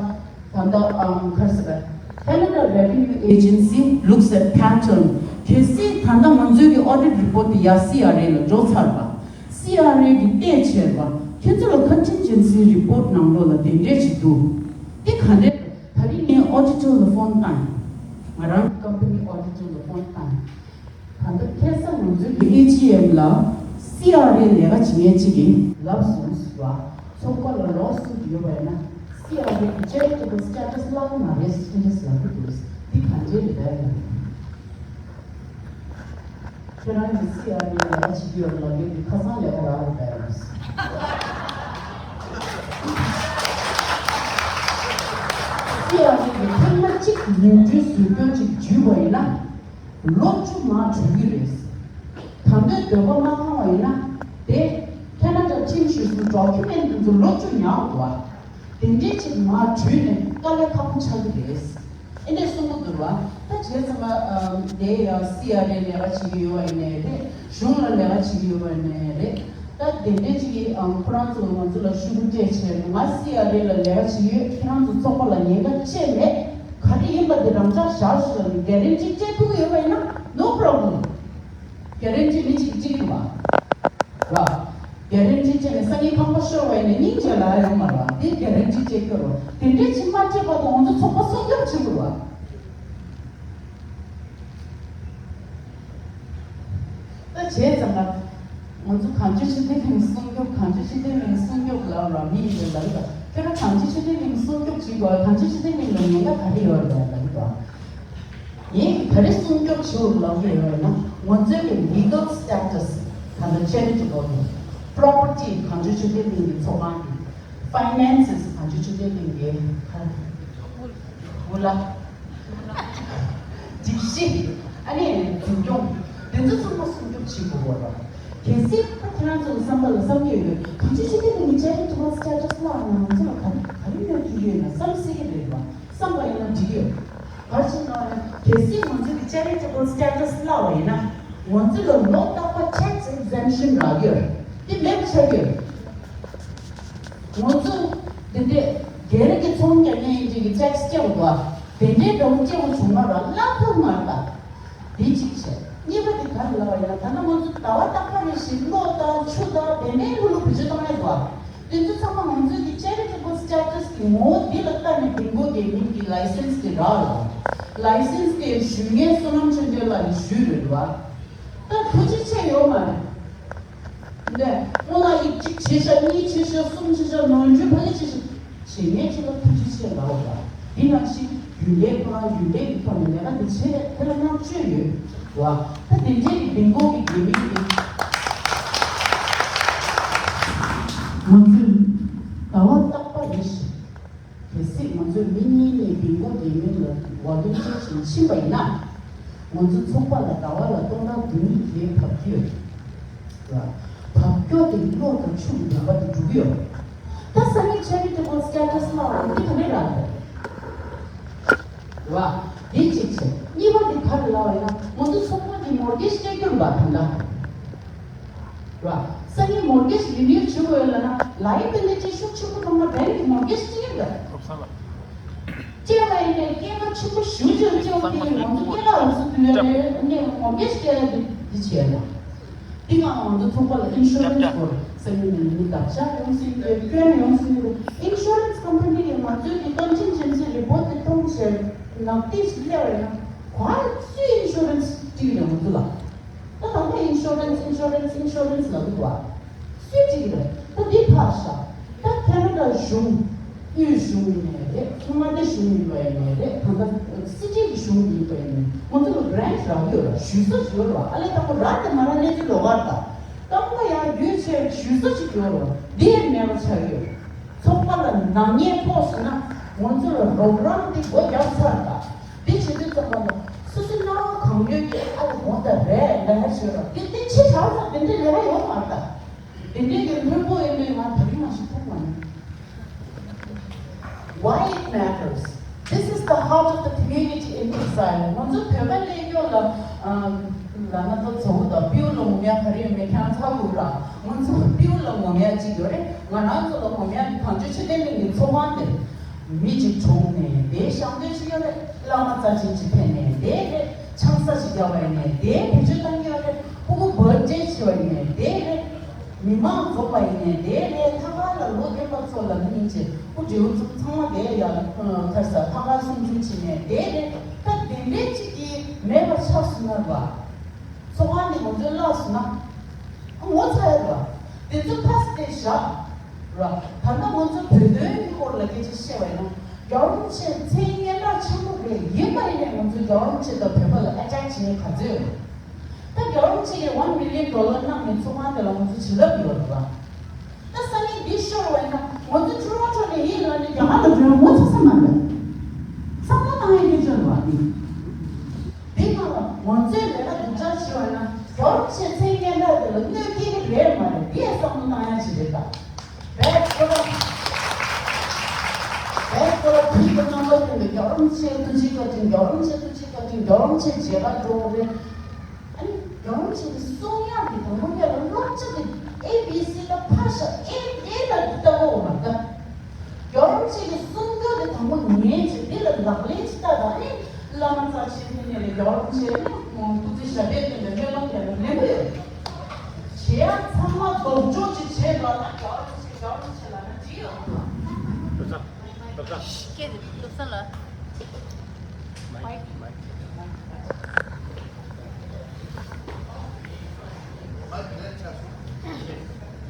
ད་ལྟ་ཨམ་ག་རེ་ཟེར་བས། Canada Revenue Agency looks at pattern. གལ་སྲིད་ད་ལྟ་ང་ཚོའི་གི་audit report དེ་ཡར་C R A ལ་འགྲོ་ཚར་བ། C R A གི་བལྟས་བྱས་པ། ཁྱེད་ཚོ་ལ་contingency report ནང་ལོགས་ལ་དེ་འདྲས་ཅིག་འདུག་དེ་ག་འདྲས་ད་རིང་ངས་auditor ལ་ཕོན་བཏང་། ང་རང་གི་company auditor ལ་ཕོན་བཏང་། ད་ལྟ་ཁ་སང་ང་ཚོའི་གི་A G M ལ་C R A ལས་ཀ་བྱེད་མཁན་གཅིག་གིས་ལབ་སོང་ཟེར་བ། ཚོགས་པ་ལ་ལོ་སུ་ཡོད་པ་ཡིན་ན་C R A གི་charitable status བླངས་མ་རེད་ཟེར་ལབ་ཀྱི་འདུག་དེ་ག་འདྲའི་རེད་པས། ཁྱེད་རང་གིས་C R A ལས་ཀ་བྱེད་ཀྱི་ཡོད་ལབ་ཡོད་དེ་ཁ་སང་ལས་ཀ་རག་རེད་པས། C R A གི་ཐེངས་མ་གཅིག་ནོར་འཁྲུལ་བཟོ་རྒྱུ་གཅིག་བརྒྱུད་པ་ཡིན་ན། ལོ་བཅུ་མར་གྲོལ་གྱི་རེད། ད་ལྟའི་འདོད་པ་མ་ཁེངས་པ་ཡིན་ན། དེ་ཁེ་ན་ཌ་ཁྲིམས་གཞིར་བཟུང་ཌོ་ཀུ་མེན་ཊི་འདི་ཚོ་ལོ་བཅུ་ཉར་དགོས་པ། དེ་འདྲའི་ཅིག་མར་གྲོལ་ནས་དཀའ་ལས་ཁག་པོ་ཆགས་ཀྱི་རེད། ཨེ་འདྲས་གསུང་གི་འདུག་བ། ད་བྱས་ཙང་ང་དེ་ཡང་C R A ལས་ཀ་བྱེད་ཀྱི་ཡོད་པ་ཡིན་ནའི་རེད། གཞུང་ལ་ལས་ཀ་བྱེད་ཀྱི་ཡོད་པ་ཡིན་ནའི་རེད། ད་དེ་འདྲས་ཅིག་གིས་ཨང་ཁོ་རང་ཚོ་ང་ཚོ་ལ་ཤུགས་རྒྱག་བྱས་ང་C R A ལ་ལས་ཀ་བྱེད་ཀྱི་ཡོད། ཁྱེད་རང་ཚོ་ཚོགས་པ་ལ་ཉེན་ཁ་ཆེ་མེད། ག་རེ་ཡིན་པ་དེ་རང་འཇགས་བཞག་ཞུ་ལ་གྷ་རན་ཊི་སྤྲད་ཐུབ་ཀྱི་ཡོད་པ་ཡིན་ན་no problem། གྷ་རན་ཊི་མི་གཅིག་གཅིག་ཡིན་པ། ར། གྷ་རན་ཊི་སྤྲད་ནས་སང་ཉིན་ཁང་པ་ཤོར་བ་ཡིན་ན་སྙིང་རྗེ་ལ་ཡོང་མ་ར། དེ་གྷ་རན་ཊི་སྤྲད་ཀྱི་རོ། དེ་འདྲས་ཅིག་མ་སྤྲད་བར་དུ་ང་ཚོ་ཚོགས་པ་སྲུང་སྐྱོབ་བྱེད་དགོས་ར། ད་བྱས་ཙང་ང་ང་ཚོ་གངས་ལྗོངས་ཆོས་ལྡན་གླིང་སྲུང་སྐྱོབ། གངས་ལྗོངས་ཆོས་ལྡན་གླིང་སྲུང་སྐྱོབ་ལབ་ར་མི་ཡིན་པའི་ལབ་ད། ཁྱོད་རང་གངས་ལྗོངས་ཆོས་ལྡན་གླིང་སྲུང་སྐྱོབ་བྱེད་དགོས། གངས་ལྗོངས་ཆོས་ལྡན་གླིང་ལ་ཉེན་ཁ་ག་རེ་ཡོད་རེད་ལབ་ད། ངས་ག་རེ་སྲུང་སྐྱོབ་བྱེད་དགོས་ལབ་ཀྱི་ཡོད་ན། ང་ཚོའི་གི་legal status ད་ལྟ་charitable གི་property གངས་ལྗོངས་ཆོས་ལྡན་གླིང་གི་ཚོགས་ཁང་གི་finances གངས་ལྗོངས་ཆོས་ལྡན་གླིང་གི་ག་རེ་དབུ་ལ། སྒྲིག་གཞི། ཨ་ནི་འཛིན་སྐྱོང་། དེ་ཚོ་ཚང་མ་སྲུང་སྐྱོབ་བྱེད་དགོས་པ་རེད། གལ་སྲིད་ད་ཁྱེད་རང་ཚོ་གི་བསམ་པ་ལ་བསམ་གྱི་ཡོད་པས་གངས་ལྗོངས་ཆོས་ལྡན་གླིང་གི་charitable status བརླག་ན་ང་ཚོ་ལ་ག་རེ་ག་རེ་གནོད་ཀྱི་ཡོད་ན་བསམ་སྲིད་ཀྱི་རེད་པ། བསམ་པ་ཡིན་ན་འགྲིག་ཡོད། ག་རེ་བྱས་ན་གལ་སྲིད་ང་ཚོ་གི་charitable status བརླག་པ་ཡིན་ན་ང་ཚོ་ལ་ལོ་རྟག་པར་tax exemption རག་ཡོད། དེ་མེད་པ་ཆགས་ཡོད། ང་ཚོ་དེ་འདྲས་སྒེར་གྱི་ཚོང་རྒྱག་མཁན་ཡིན་ཅིག་གི་tax སྐྱེ་བ་དེ་འདྲས་འདྲ་བོ་སྐྱེ་བ་བྱུང་མ་ར་བརླག་ཐུབ་མ་རེད་ད། དེ་གཅིག་བྱས། གཉིས་པ་དེ་ག་རེ་ལབ་པ་ཡིན་ན་ད་ལྟ་ང་ཚོ་ཟླ་བ་རྟག་པ་རེ་བཞིན་གློག་དང་ཆུ་དང་དེ་འདྲས་ལྷུག་ལྷུག་བེད་སྤྱོད་བཏང་ཡ་དགོས། དེ་ཚོ་ཚང་མ་ང་ཚོའི་གི་charitable status གི་ངོ་བོ་འདི་ལ་ལྟ་ནས་བིང་གོ་གེ་མིང་གི་license དེ་རག་ལ། license དེ་ཞུ་མཁན་བསོད་ནམས་ཆོས་འཕེལ་ལགས་ཀྱིས་ཞུས་རེད་བ། ད་ཐུགས་རྗེ་ཆེ་ཡོད་མ་རེད། འདི་སྔོན་ལ་ཡིག་གཅིག་བྱས་ཤག་གཉིས་བྱས་ཤག་གསུམ་བྱས་ཤག་ནོར་འཁྲུལ་ཕ་གི་བྱས་ཤག་བྱེད་མཁན་ཚོ་ལ་ཐུགས་རྗེ་ཆེ་ལབ་པ། འདི་ནང་བཞིན་རྒྱུན་ལས་ཁོ་རང་རྒྱུན་ལས་ཀྱི་ཐོག་ནས་ལས་ཀ་འདི་བྱས་དེ་ལ་བསྔགས་བརྗོད་ཡོད་བ། ད་དེ་འདྲའི་གི་བིང་གོ་གི་དགེ་མིང་གི་ང་ཚོས་ཟླ་བ་རྟག་པ་རེ་བཞིན། གལ་སྲིད་ང་ཚོས་མི་གཉིས་གཉིས་བིང་གོ་གི་མིང་ལ་ཝོ་ལུན་ཊི་ཡར་བྱས་ཕྱིན་པ་ཡིན་ན། ང་ཚོ་ཚོགས་པ་ལ་ཟླ་བ་ལ་སྟོང་ཕྲག་བདུན་ཉིས་དེ་བབས་ཀྱི་ཡོད། བབས་ཀྱོག་དེ་གློག་དང་ཆུ་གི་ནང་པ་དེ་འགྲོ་གི་ཡོད། ད་སང་ཉིན་charitable status བརླག་པ་འདི་ག་ནས་རག་རེད། བ། དེ་གཅིག་བྱས། གཉིས་པ་དེ་ག་རེ་ལབ་པ་ཡིན་ན་ང་ཚོ་ཚོགས་པ་གི་mortgage སྤྲད་རྒྱུ་རེད་བ་ད་ལྟ། ར། སང་ཉིན་mortgage renew བྱེད་དགོས་ཡོད་ལབ་ན་liability ཤུགས་ཆེན་པོ་བཏང་ན་bank གི་mortgage སྤྲད་ཀྱི་རེད། སྤྲད་པ་ཡིན་ནའི་སྐྱེད་ཀ་ཆེན་པོ་ཞེ་པོ་ཅིག་སྤྲད་པ་དེ་ང་ཚོ་སྐྱེད་ཀ་ལ་སུ་དུས་ཡོད་རེད་ནས་mortgage སྤྲད་ཡ་དེ་དེ་བྱས་ལ། དེ་སྒང་ང་ཚོ་ཚོགས་པ་ལ་insurance དགོས་རེད། སང་ཉིན་ནས་མི་བདག་ཅག་ཡོང་སྲིད་ཀྱི་རེད། སྐྱོན་ཡོང་སྲིད་ཀྱི་རེད། insurance company གིས་ང་ཚོའི་དེ་contingency report དེ་མཐོང་བྱས་ནག་ཏིས་སླེབས་པ་ཡིན་ན་ག་རེ་སུས་insurance སྤྲད་ཀྱི་རེད་ང་ཚོ་ལ། ད་ད་ལྟ་insurance insurance insurance ལབ་འདུག་བ། སུས་བྲིས་ཀྱི་རེད། ད་འདི་ཕར་བཞག་ད་ཁེ་ན་ཌ་གཞུང་ དབུས་གཞུང་ཡིན་ནའི་རེད། མངའ་སྡེ་གཞུང་ཡིན་པ་ཡིན་ནའི་རེད། ད་ལྟ་སྲིད་འཛིན་གྱི་གཞུང་ཡིན་པ་ཡིན་ནའི་ང་ཚོ་ལ་གྷི་རན་ཊི་རག་གི་ཡོད་ར། ཞུ་ས་ཞིག་ཡོད་ར། ཨ་ལས་ད་ཁོ་རག་དེ་མ་རག་གནས་ཚུལ་ལོགས་ཀར་ད། སྐབས་ལ་ཡང་རྒྱུས་ཆེ་ཞུ་ས་ཞིག་ཡོད་ར། འདི་ཡང་མེད་པ་ཆགས་ཡོད། ཚོགས་པ་ལ་ནག་ཉེས་ཕོག་སོང་ན་ང་ཚོ་ལ་རོགས་རམ་འདི་སྒོ་བརྒྱབ་ཚར་ད། འདི་བྱེད་དུས་ཙམ་པ་ལ་སོ་སོའི་སྣང་བ་གང་ཡོད་ཀྱི་ཨ་ལ་འོ་ད་རེད་ལས་ཞུ་ར། འདི་འདི་ཕྱི་དྲགས་ས་འདི་འདྲ་ལས་ཡོད་མ་རེད་ད། དེ་འདྲའི་གི་ལྷོད་པོ་ཡིན་པའི་ང་དེ་རིང་མ་ཞིག་ཐུག་མ་ཡིན། Why it matters? This is the heart of the community in exile. ང་ཚོ་བོད་པ་གནས་སྐྱོང་ལ་ལ་ན་ད་ཚོ་བོ་དང་པིའུ་ལ་ངོ་མ་ག་རེ་ཡོད་མེད་ཁྱེད་རང་ཚོ་ཧ་གོ་ར། ང་ཚོ་པིའུ་ལ་ངོ་མ་གཅིག་ཡོད་རེད། ང་རང་ཚོ་ལ་ངོ་མ་གི་གངས་ལྗོངས་ཆོས་ལྡན་གླིང་གི་ཚོགས་ཁང་དེར་མི་གཅིག་གྲོངས་ནས་དེའི་ཞང་དོན་ཞིག་ཡོད་རེད། བླ་མ་རྩ་ཆེན་གཅིག་ཕེབས་ནས་དེ་རེད། ཆང་ས་ཞིག་རྒྱག་པ་ཡིན་ནས་དེ་བེད་སྤྱོད་གཏང་གི་ཡོད་རེད། ཕྲུ་གུ་བར་ཌེ་བྱེད་པ་ཡིན་ནས་དེ་རེད། མི་མང་འཛོམས་པ་ཡིན་ནའི་དེ་རེད། ལྷག་དཀར་ལ་ལོ་རྒན་པ་ཚོ་ལ་སྙིང་རྗེ། སྐུ་བགྲེས་པོ་ཚོ་ཚང་མ་དེ་ཡར་ཁར་ས་ལྷག་དཀར་སྲུང་སྐྱོང་བྱེད་ནས་དེ་རེད། ད་དེ་འདྲའི་གཅིག་གིས་མེད་པ་ཆགས་སོང་ན་ར། ཚོགས་ཁང་ནས་ང་ཚོའི་བརླགས་སོང་ན་ངོ་ཚ་ཡ་ར། དེ་ཚོ་ཕ་སི་དེ་བཞག་ར། ད་ལྟ་ང་ཚོ་བོད་དོན་གྱི་སྐོར་ལ་སྐད་ཆ་བཤད་པ་ཡིན་ན་རྒྱལ་བ་རིན་པོ་ཆེ་མཚན་སྙན་གྲགས་ཆེན་པོ་རེད། ཡིན་པ་ཡིན་ནའི་ང་ཚོའི་རྒྱལ་བ་རིན་པོ་ཆེ་དང་བོད་པ་ལ་ཨེ་ཊེག་བྱེད་མཁན་ག་ཚོད་ཡོད་རེད། ད་རྒྱལ་བ་རིན་པོ་ཆེ་གིས་one million dollar གནང་ནས་ཚོགས་ཁང་དེ་ལ་ང་ཚོ་བྱིན་རླབས་ཡོད་རེད་པ། ད་སང་ཉིན་འདི་ཤོར་བ་ཡིན་ན་ང་ཚོ་ཊོ་རོན་ཊོ་ནས་ཡིན་ལབ་ནས་རྒྱ་གར་ལ་འགྲོ་ཡ་ངོ་ཚ་ས་མ་རེད། བསམ་བློ་བཏང་ཡ་སྐད་ཆ་རེད་པ་འདི། འདི་ནང་ལ་ང་ཚོའི་ལས་ཀ་སྡུག་ཅག་བྱས་པ་ཡིན་ན་རྒྱལ་བ་རིན་པོ་ཆེ་མཚན་སྙན་གྲགས་དེ་ལ་གནོད་སྐྱེལ་གི་རེད་མ་རེད། འདི་ཡང་བསམ་བློ་བཏང་ཡ་ཅིག་རེད་ད། བས་ཁོ་ར། བས་ཁོ་ར་དུས་ཀྱི་རྣམ་པ་ཀུན་ཏུ་རྒྱལ་བ་རིན་པོ་ཆེའི་ཐུགས་རྗེ་བཀའ་དྲིན། རྒྱལ་བ་རིན་པོ་ཆེའི་ཐུགས་རྗེ་བཀའ་དྲིན། རྒྱལ་བ་རིན་པོ་ཆེ་མཇལ་ཁ་འགྲོ་དགོས་རེད། ཨ་ནི་རྒྱལ་བ་རིན་པོ་ཆེ་གི་གསུང་ཡག་གི་དང་པོ་ཉིད་ལ་སློབ་ཕྲུག་གི་ཨེ་བི་སི་ལ་ཕར་བཞག་ཨེ་ཨེ་ལ་ལྟ་བ་འོ་མ་ལྟ། རྒྱལ་བ་རིན་པོ་ཆེ་གི་གསུང་རྒྱུ་དེ་དང་པོ་ཉན་བྱས་འདི་ལ་ལག་ལེན་ཅིག་བསྟར་དང་ཨ་ནི་བླ་མ་རྩ་ཆེན་དེ་ནས་རྒྱལ་བ་རིན་པོ་ཆེ་ནི་སྐུ་ཚེ་ཞབས་པད་བརྟན་པའི་སྨོན་ལམ་ཡང་ལེན་གི་ཡོད། བྱེད་ཡག་ཚང་མ་ལྡོག་ཕྱོགས་ཅིག་བྱས་ལ་ན་རྒྱལ་བ་རིན་པོ་ཆེ་རྒྱལ་བ་རིན་པོ་ཆེ་ལ་ན་འགྲིག་ཡོད། སྐད་དེ་སློབ་ས་ལ།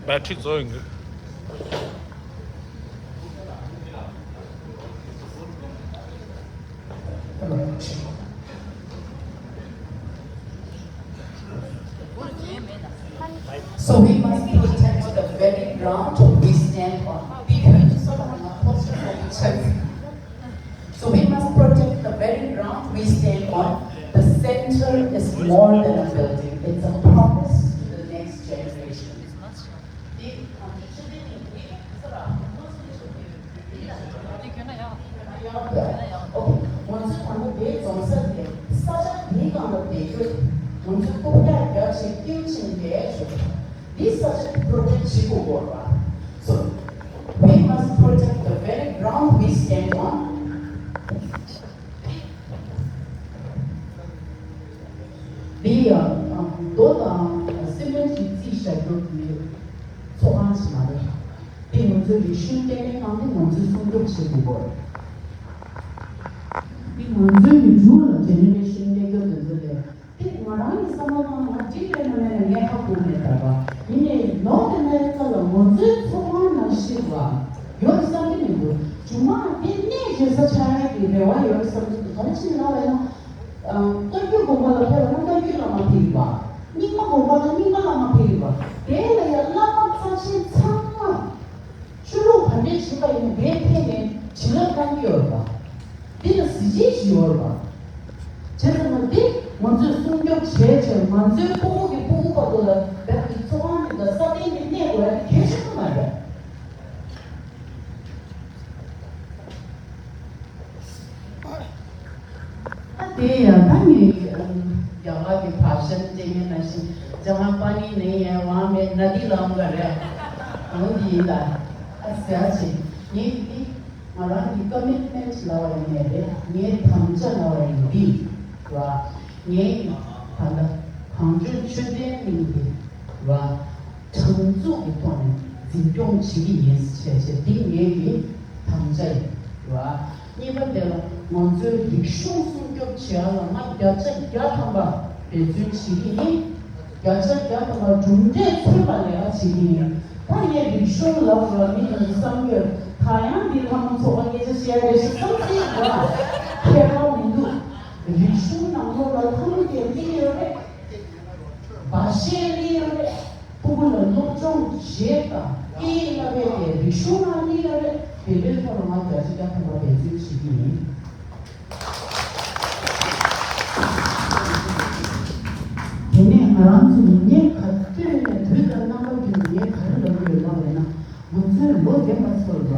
བེ་ཊི་རི་རྫོགས་ཡོང་གི། So we must protect the very ground we stand on. So we must protect the very ground we stand on. The center is more than a building. It's a promise to the next generation. ང་ཚོ་དང་པོ་དེའི་རྫོང་སར་དེ་ས་ཆ་དེའི་སྒང་ལ་བསྡད་རྒྱུ། ང་ཚོའི་རྐུབ་བཀྱག་རྒྱག་བྱས་ཀེའུ་ཆེན་བསྡད་བྱས། This such a protect Chicago. So we must protect the very ground we stand on. འདི་ཡང་རྡོ་དང་སི་མེན་གྱིས་རྩིས་བཞག་རྒྱུ་གི་ཚོགས་ཁང་ཞིག་མ་རེད། འདི་ང་ཚོའི་རིག་གཞུང་ལྟེ་གནས་ཁང་འདི་ང་ཚོས་སྲུང་སྐྱོབ་བྱེད་དགོས་པ་རེད། འདི་ང་ཚོའི་མི་འབྱུང་ལ་ཇེ་ནེ་རེ་ཤན་ལས་ཀ་དེ་ཚོ་ལས། དེ་ང་རང་གི་བསམ་བློ་བཏང་ན་ང་འགྲིག་རེད་མ་རེད་ལ་ངས་ཧ་གོ་མེད་ད་ར། ཡིན་ནའི་ནོར་ཐེ་མེ་རི་ཀ་ལ་ང་ཚོའི་ཚོགས་ཁང་ནང་བཞིན་ར་ཡོད་བསམ་གྱི་མི་འདུག་རྒྱུ་མ་དེ་གནས་བཞེས་ས་ཆགས་ཡ་གི་རེ་བ་ཡོད་བསམ་གྱི་འདུག་ག་རེ་བྱས་ནས་ལབ་པ་ཡིན་ན། བཀའ་བརྒྱུད་དགོན་པ་ལ་ཕེབས་པ་ན་བཀའ་བརྒྱུད་བླ་མ་ཕེབས་པ། རྙིང་མ་དགོན་པ་ལ་རྙིང་མ་བླ་མ་ཕེབས་པ། དེ་ལ་ཡང་བླ་མ་རྩ་ཆེན་ཚང་མ། ཆོས་ལུགས་ག་འདྲས་བྱེད་པ་ཡིན་དེའི་ཐད་ནས་བྱིན་རླབས་བཏང་གི་ཡོད་རེད་པ། འདི་ལ་གཟི་བརྗིད་ཞིག་ཡོད་རེད་པ། བྱས་ཙང་ང་འདི་ང་ཚོས་སྲུང་སྐྱོབ་བྱས་བྱས་ང་ཚོའི་སྤུ་གུ་གི་སྤུ་གུ་བར་དུ་ལ་བདག་གི་ཚོགས་ཁང་འདི་དང་ས་སྟེང་འདི་གནས་དགོས་ཡ་དེ་གལ་ཆེན་པོ་མ་རེད། ཨ་དེ་ཡང་ད་ངས་རྒྱ་གར་གྱི་བར་ཤན་ཅན་ཡིན་ན་ཞིག་ཇ་ཧང་པ་ནི་ནི་ཡང་ཝང་མེད་ན་དི་ལམ་ག་རེ་འོང་གི་ཡིན་ད། ཨ་ཟེར་ཅིག་ངས་འདི་ང་རང་གི་ཀོ་མིཊ་མེན་ཊི་ལབ་པ་ཡིན་ནའི་རེད། ངའི་དམ་བཅའ་ལབ་པ་ཡིན་འདི་ར། ངས་ད་ལྟ་གངས་ལྗོངས་ཆོས་ལྡན་གླིང་འདི་ར། དྲང་ཚུགས་ཀྱི་ཐོག་ནས་འཛིན་སྐྱོང་བྱེད་ཀྱི་ཡིན་ཟེར་བྱས་འདི་ངེད་ཀྱི་དམ་བཅའ་ཡིན་ར། གཉིས་པ་དེ་ལ་ང་ཚོའི་རིག་གཞུང་སྲུང་སྐྱོབ་བྱེད་ཡ་ལ་ང་བརྒྱ་ཆ་བརྒྱ་ཐམ་པ་འབད་བརྩོན་བྱེད་ཀྱི་ཡིན། བརྒྱ་ཆ་བརྒྱ་ཐམ་པ་གྲུབ་འབྲས་མཚོན་པ་ལས་ཀ་བྱེད་ཀྱི་ཡིན། ད་ངས་རིག་གཞུང་ལབ་ར་མི་དང་བསམ་ཡོད་ད་ ཡང་འདི་ལྷ་མོ་ཚོགས་པ་སྐད་ཆ་བཤད་རེད་ཞེས་བསམ་སྲིད་པ་ཁྱད་པར་མི་འདུག་རིག་གཞུང་ནང་ལོགས་ལ་ལྷ་མོ་དེ་སླེབས་ཡོད་རེད། བ་ཤེས་སླེབས་ཡོད་རེད། ཕྲུ་གུ་ལ་སློབ་སྦྱོང་བྱེད་དང་སྐད་ཡིག་བསླབ་པའི་དེ་རིག་གཞུང་ནང་སླེབས་ཡོད་རེད། དེ་འདྲའི་ཐོག་ལ་ང་བརྒྱ་ཆ་བརྒྱ་ཐམ་པ་འབད་བརྩོན་བྱེད་ཀྱི་ཡིན། དེ་ནས་ང་རང་ཚོ་ངས་ག་དུས་ནས་དུས་དང་རྣམ་པ་ཀུན་ཏུ་ངས་ག་རེ་ལབ་ཀྱི་ཡོད་ལབ་ཡོད་ན། ང་ཚོའི་ལོ་རྒན་པ་ཚོ་ལ་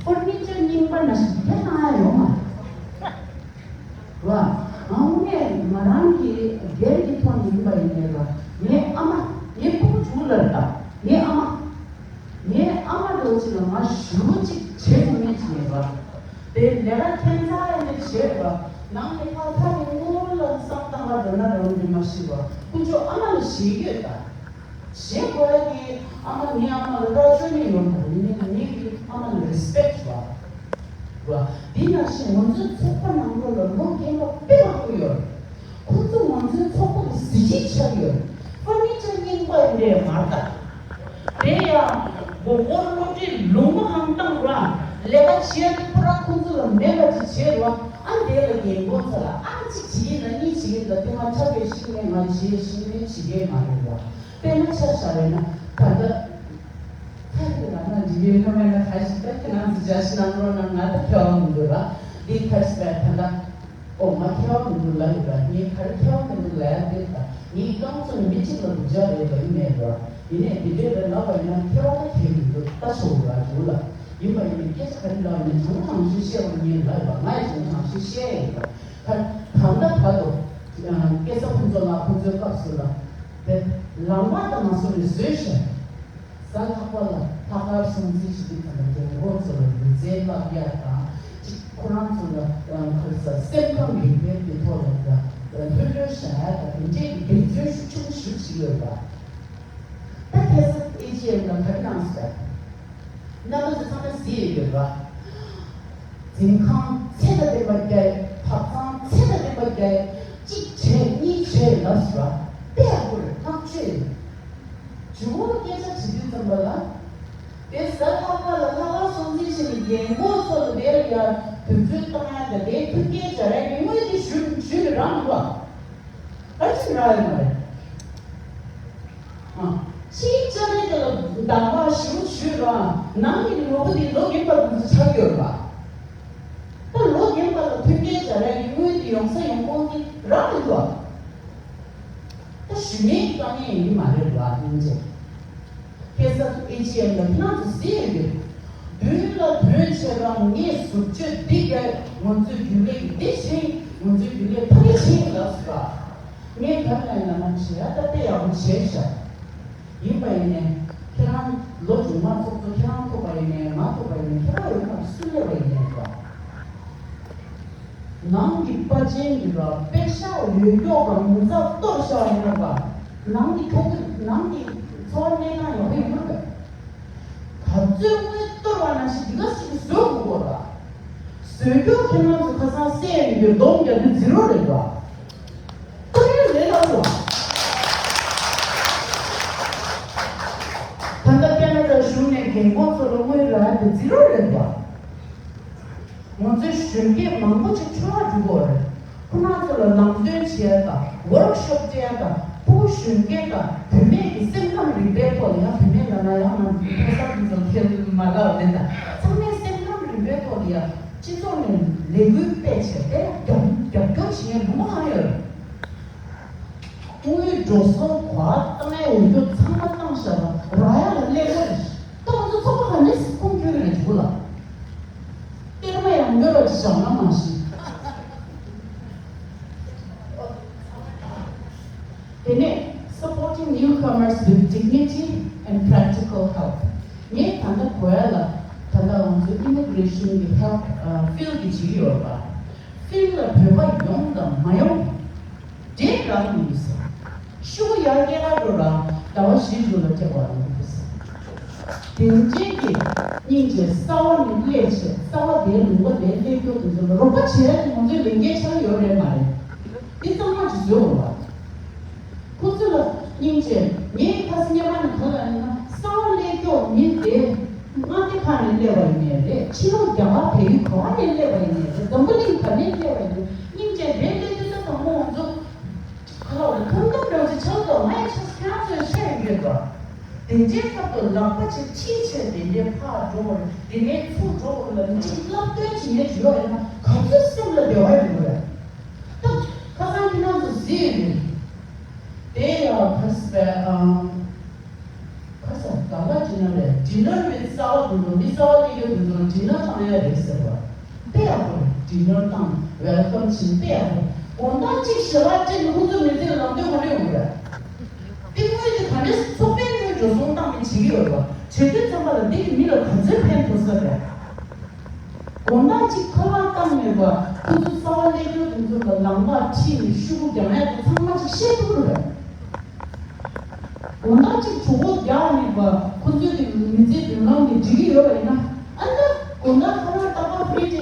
ཕར་ནི་ཅར་རྙིང་པ་ནང་བཞིན་དེ་གནང་ཡ་ཡོད་མ་རེད། ར། ཨང་ནས་ང་རང་གི་སྒེར་གྱི་ཐོག་ནས་ཡིན་པ་ཡིན་ནའི་ར། ངའི་ཨ་མ། ངའི་ཕྲུ་གུ་ཆུང་ལ་རེད་ད། ངའི་ཨ་མ། ངའི་ཨ་མ་འདྲ་བོ་ཅིག་ལ་ང་ཞེ་པོ་ཅིག་བྱེད་ཐུབ་མེད་ཅིག་ཡིན་པ། དེ་ལས་ཀ་ཁྱད་མཚར་ཡིན་ནའི་བྱེད་པ། ནང་ནས་ཕར་ཐག་གི་སྔོན་ལ་བསམ་སྟངས་ལ་འགྲོ་ན་འགྲོ་མི་མ་ཤེས་པ། ཁོ་ཚོ་ཨ་མ་ལ་ཞེད་ཡོད་ད། ཞེད་དགོས་ཡ་གི་ཨ་མ་ངའི་ཨ་མ་ལ་ར་ཅོ་ནི་ཡོད་མ་རེད། ཡིན་ནའི་ངའི་གི་ཨ་མ་ལ་རེ་སི་པེག་བ། བ། དེ་ནང་བཞིན་ང་ཚོའི་ཚོགས་པ་ནང་ལོགས་ལ་ལོ་རྒན་པ་དཔེ་མང་པོ་ཡོད། ཁོ་ཚོ་ང་ཚོའི་ཚོགས་པ་གི་གཟི་བརྗིད་ཆགས་ཡོད། ཕར་ནི་ཅར་རྙིང་པ་ཡིན་པས་མ་རེད་ད། དེ་ཡང་མགོ་སྐོར་བློ་གྲོས་ལུང་མ་ཧང་བཏང་ར། ལས་ཀ་བྱེད་དུས་ཁོ་རང་ཁོ་ཚོ་ལ་མེད་པ་ཅིག་བྱེད་རོགས། ཨ་དེ་ལ་རྒན་གོག་ཚོ་ལ་ཨ་གཅིག་བྱེད་ཀྱིན་ལ་གཉིས་བྱེད་ཀྱིན་ལ་དེ་མ་ཆགས་པའི་ཤིང་ནས་ང་བྱེད་ཤིང་ནས་བྱེད་ཀྱི་མ་རེད་རོགས། དཔེར་ན་ཆ་བཞག་པ་ཡིན་ན་ད་ལྟ། ཁ་ཡི་ལ་ན་འདི་ཡོད་ན་མེད་ན་ག་ཞིག་ད་ཁྱེད་རང་ཚོ་འཇལ་ཞིག་གནང་རོགས་གནང་། ང་ད་ཁྱད་པར་མི་འདུག་ར། འདི་ཁ་ཞིག་ད་ད་ད། ཨོ་མ་ཁྱད་པར་མི་འདུག་ལབ་ཡོད་ར། ངས་ག་རེ་ཁྱད་པར་མི་འདུག་ལབ་ཡ་དེ་ད་ངའི་རྐང་ཚོ་ནི་མི་གཅིག་ལ་སྡུག་ཅག་རེད་ལབ་ཡིན་མེད་ར། ཡིན་ནའི་འདི་འདྲའི་རེད་ལབ་པ་ཡིན་ན་ཁྱད་པར་ད་ཁྱད་མི་འདུག་ད་ཆོག་ར་འདུག་ལ། ཡིན་པ་ཡིན་ནའི་སྐད་ཆ་ག་རེ་ལབ་ཡིན་ན་དྲང་པོ་དྲང་བཞིན་བཤད་པ་ངས་ལབ་ཡོད་ར། ང་ཡི་དྲང་པོ་དྲང་བཞིན་བཤད་ཡོད་ར། ད་ད་ལྟ་ད་དུ་སྐལ་བཟང་ཕུན་ཚོགས་ལགས་ཁོང་ཚོའི་སྐབས་སུ་ལ་དེ་ལམ་བར་དུ་མ་སོང་བའི་བཟོས་ཤག་གཟའ་ལྷག་པ་ལ་ལྷག་དཀར་སྲུང་བརྩི་ཞུ་རྒྱུ་དང་རྒན་གོག་ཚོ་ལ་ལུས་རྩལ་བསླབ་ཡ་དང་གཅིག་ཁོ་རང་ཚོ་ལ་ཁ་ས་སེམས་ཁམས་རིག་པའི་དེ་ཐོག་ལ་ཡ་ལྷོད་ལྷོད་བཞག་ཡ་དང་དེ་འདྲའི་གི་འབད་བརྩོན་ཤུགས་ཆེན་པོ་ཞིག་བྱེད་ཡོད་པ། ད་ཁ་སང་ཨེ་ཇི་ཨེམ་ལ་ག་རེ་གནང་ཟེར། རྣམ་པ་ཚོ་ཚང་མས་གཟིགས་ཡོད་པ། འཛིན་ཁང་ཚད་དང་ལྡན་པ་བརྒྱབ། ཐབ་ཚང་ཚད་དང་ལྡན་པ་བརྒྱབ། གཅིག་བྱས་གཉིས་བྱས་ལབ་ཟེར་བ་དཔེ་ཡག་པོ་རེད། བསྔགས་བརྗོད་རེད། མཇུག་མ་སྐད་ཆ་དྲི་དུས་ཙམ་པ་ལ། དེ་གཟའ་ལྷག་པ་ལ་ལྷག་དཀར་སྲུང་བརྩི་བྱས་ནས་རྒན་གོག་ཚོ་ལ་དེ་ལ་ཡ་དུས་ཚོད་བཏང་ཡ་དང་དེའི་ཐུགས་འགན་སྦྱར་ཡ་གི་དངུལ་དེ་ཞུ་ཞུས་ནས་རག་མི་འདུག་ཨ། ག་ཅི་རག་ཡོད་མ་རེད། ཨ། ཕྱིའི་ཅ་ལག་དེ་ལ་འདང་བ་ཞུ་ཞུས་ར། ནང་གི་ནོར་བུ་དེ་ལོ་རྒན་པ་དེ་ཚོ་ཆགས་ཡོད་ར། ད་ལོ་རྒན་པ་ལ་མཐུན་རྐྱེན་སྦྱར་ཡ་གི་དངུལ་དེ་ཡོང་ས་ཡོང་ཁུངས་དེ་རག་མི་འདུག་ཨ། ད་ཞུ་མཁན་གྱི་དཀའ་ངལ་ཡིན་གྱི་མ་རེད་ར་སྙིང་རྗེ། ཁ་སང་ཨེ་ཇི་ཨེམ་ལ་ཁྱེད་རང་ཚོ་གཟིགས་ཡོད་རེད། མདུན་ལ་དོན་བྱེད་རང་ངས་ཟུར་བཅོས་འདི་བརྒྱབ། ང་ཚོའི་རྒྱུན་ལས་ཀྱི་འདི་བྱས། ང་ཚོའི་རྒྱུན་ལས་ཕ་གི་བྱས་ལབ་སོང་ར། ངས་ག་ལ་ཡིན་ན་མ་བྱས་ཡ་ད་ལྟ་ཡག་པོ་བྱས་ཤག་ཡིན་པ་ཡིན་ནའི་ཁྱེད་རང་ལོ་མཇུག་མ་ཚོགས་གཙོ་ཁྱེད་རང་ཐུབ་པ་ཡིན་ནའི་ང་ཐུབ་པ་ཡིན་ནའི་ཁྱེད་རང་ཡོད་པར་སུ་སླེབས་པ་ཡིན་ནའི་ར། ནང་གི་པར་ཆས་ཀྱི་ར་པེ་ཤག་ཡོད་མགྱོགས་གང་མི་ཚགས་གཏོར་བཞག་ཡིན་ན་ར། ནང་གི་ཁོ་ཚོ་ནང་གི་འཚོ་བ་གནས་སྟངས་ཡག་པོ་ཡོད་མ་རེད། ད་ཚོད་དངུལ་གཏོར་བ་ནང་བཞིན་འདི་ག་ཞིག་གི་བཟོ་དགོས་གོ་ར། བཟོ་མགྱོགས་ཁྱེད་རང་ཚོ་ཁ་སང་སེ་ཡོད་མགྱོགས་སྡོམ་རྒྱག་དུས་ཛི་རོ་རེད་ར། ཏོ་རེ་རེ་ལ་རུ། ད་ལྟ་ཁེ་ན་ཌ་གཞུང་ནས་རྒན་གོག་ཚོ་ལ་དངུལ་རག་དེ་ཛི་རོ་རེད་པ། ང་ཚོའི་གཞོན་སྐྱེས་མང་པོ་ཅིག་ཆུང་བ་འགྲོ་གི་ཡོད་རེད། ཁོ་རང་ཚོ་ལ་ལམ་སྟོན་བྱེད་ཡ་དང་ཝོརྐ་ཤོབ་སྤྲད་ཡ་དང་ཕྲུ་གུ་གཞོན་སྐྱེས་དང་བུད་མེད་ཀྱི་སེམས་ཁམས་རིག་པའི་ཐོག་ལ་ཡང་བུད་མེད་ལ་ན་ཡང་ང་ཚོ་ཕོ་གསར་དེ་ཚོ་ཁེལ་མ་དགའ་བ་མེད་ད། ཚང་མའི་སེམས་ཁམས་རིག་པའི་ཐོག་ལ་ཡང་སྤྱི་ཚོགས་ནས་ལས་འགུལ་སྤེལ་བྱས་ཏེ་རྒྱབ་རྒྱབ་སྐྱོར་བྱེད་མཁན་མང་པོ་ཡོད་རེད། དངུལ་འགྲོ་སོང་གོ་བ་བཏང་ཡས་འོས་སྦྱོར་ཚང་མ་བཏང་བཞག་ལ་རག་ཡ་ལ་སླེབས་པ་རེད། ད་ང་ཚོ་ཚོགས་པ་ག་ནས་ཁུངས་འཁྱོལ་གི་རེད་འཇུག་ལ། གཏེར་མ་ཡང་ཉོ་རོགས་ཀྱི་བཞག་ན་མ་ཤེས། དེ་ནས་supporting newcomers with dignity and practical help. ངས་ད་ལྟ་གོ་ཡ་ལ་ད་ལྟ་ང་ཚོ་immigration གི་help field གི་བྱེད་ཀྱི་ཡོད་པ། field ལ་བོད་པ་ཡོང་དང་མ་ཡོང་། འབྲས་རང་ཡིན་ཟེར། ཤུ་གུ་ཡར་སྐྱེལ་ག་འགྲོ་ར་ཟླ་བ་བཞི་རུ་ལ་སྐྱེལ་བ་རང་ཡིན་ཟེར། དེ་འདྲའི་གི་སྙིང་རྗེ་གསར་བ་ནས་སླེབས་བྱས་གསར་བ་དེའི་ལུང་པ་དེའི་སླེབས་མགྱོགས་དེ་ཚོ་ལ་རོགས་པ་བྱེད་ཡ་དེ་ང་ཚོའི་ལས་འགན་ཆགས་ཡོད་རེད་མ་རེད། འདི་གཙང་མ་ཅིག་བཟོས་འོང་བ། ཁོ་ཚོ་ལ་སྙིང་རྗེ་ངའི་ཁ་སང་སྔོན་མ་ནས་གང་ལ་ཡིན་ན་གསར་བ་སླེབས་མགྱོགས་མི་དེ་མངའ་སྡེ་ཁག་ནས་སླེབས་པ་ཡིན་ནའི་རེད། ཕྱི་ལོགས་རྒྱ་གར་བལ་ཡུལ་ག་བ་ནས་སླེབས་པ་ཡིན་ནའི་རེད། འཛམ་བུ་གླིང་ག་ནས་སླེབས་པ་ཡིན་ནའི་སྙིང་རྗེ་རེད། སླེབས་དུས་ད་དང་པོ་ང་ཚོ་ཁ་ལག་ལ་ཐུམ་ཐུམ་འདྲ་བོ་ཅིག་ཆགས་འདུག་ང་ཡི་ཆ་ཁྱེད་རང་ཚོས་ཤེས་ཡོད་པ། དེ་འདྲའི་སྐབས་དུ་ལག་པ་ཅིག་ཁྲིད་བྱས་དེ་འདྲའི་ཕར་འགྲོ་བར་དེ་ནས་ཚུར་འགྲོ་བར་ལ་མི་གཅིག་བསླབ་སྟོན་བྱེད་མཁན་ཞིག་ཡོད་ཡིན་ན་ག་ཚོད་སེམས་ལ་བདེ་བ་ཡོང་གི་རེད། ད་ཁ་སང་ཁྱེད་རང་ཚོ་གཟིགས་ཡོད་རེད། དེ་ཡང་ཁ་སང་ཨང་། ཁ་སང་ག་ལ་ཌི་ནར་རེད། ཌི་ནར་བའི་གསར་བ་དུ་འགྲོ་འདི་གསར་བ་སླེབས་ཡོད་དུ་འགྲོ་ཌི་ནར་བཏང་ཡ་རེད་ཟེར་བ། དཔེ་ཡག་པོ་རེད། ཌི་ནར་བཏང་ཝེལ་ཀམ་བྱིན་དཔེ་ཡག་པོ་རེད། དགོང་དག་གཅིག་ཞལ་ལག་སྤྲད་ནས་ཁོ་ཚོ་མི་ཚེ་ལམ་སྟོན་མ་རེད་འོ་རེད། དེ་དངོས་དེ་ག་འདྲས་ཚོགས་པའི་དངོས་འགྲོ་སོང་བཏང་ནས་བྱེད་ཀྱི་ཡོད་རེད་བ། བྱེད་དུས་ཙམ་པ་ལ་འདི་གི་མི་ལ་ག་ཚོད་ཕན་ཐོགས་ས་རེད། དགོང་དག་གཅིག་ཁ་པར་བཏང་མེད་པ་ཁོ་ཚོ་གསར་བ་སླེབས་ཡོད་དུ་འགྲོ་ལ་ལམ་ཁ་ཁྲིད་ནས་ཤུ་གུ་རྒྱག་ཡ་དེ་ཚང་མ་ཅིག་ཤེས་ཐུབ་ཀྱི་རེད། དགོང་དག་གཅིག་གྲོད་ཁོག་རྒྱགས་མེད་པ་ཁོ་ཚོའི་གི་མི་ཚེ་མདུན་ལམ་གྱི་འགྲིག་གི་ཡོད་པ་ཡིན་ན་ཨ་ནི་དགོང་དག་ཁ་པར་རྟག་པར་ཕུལ་བྱས།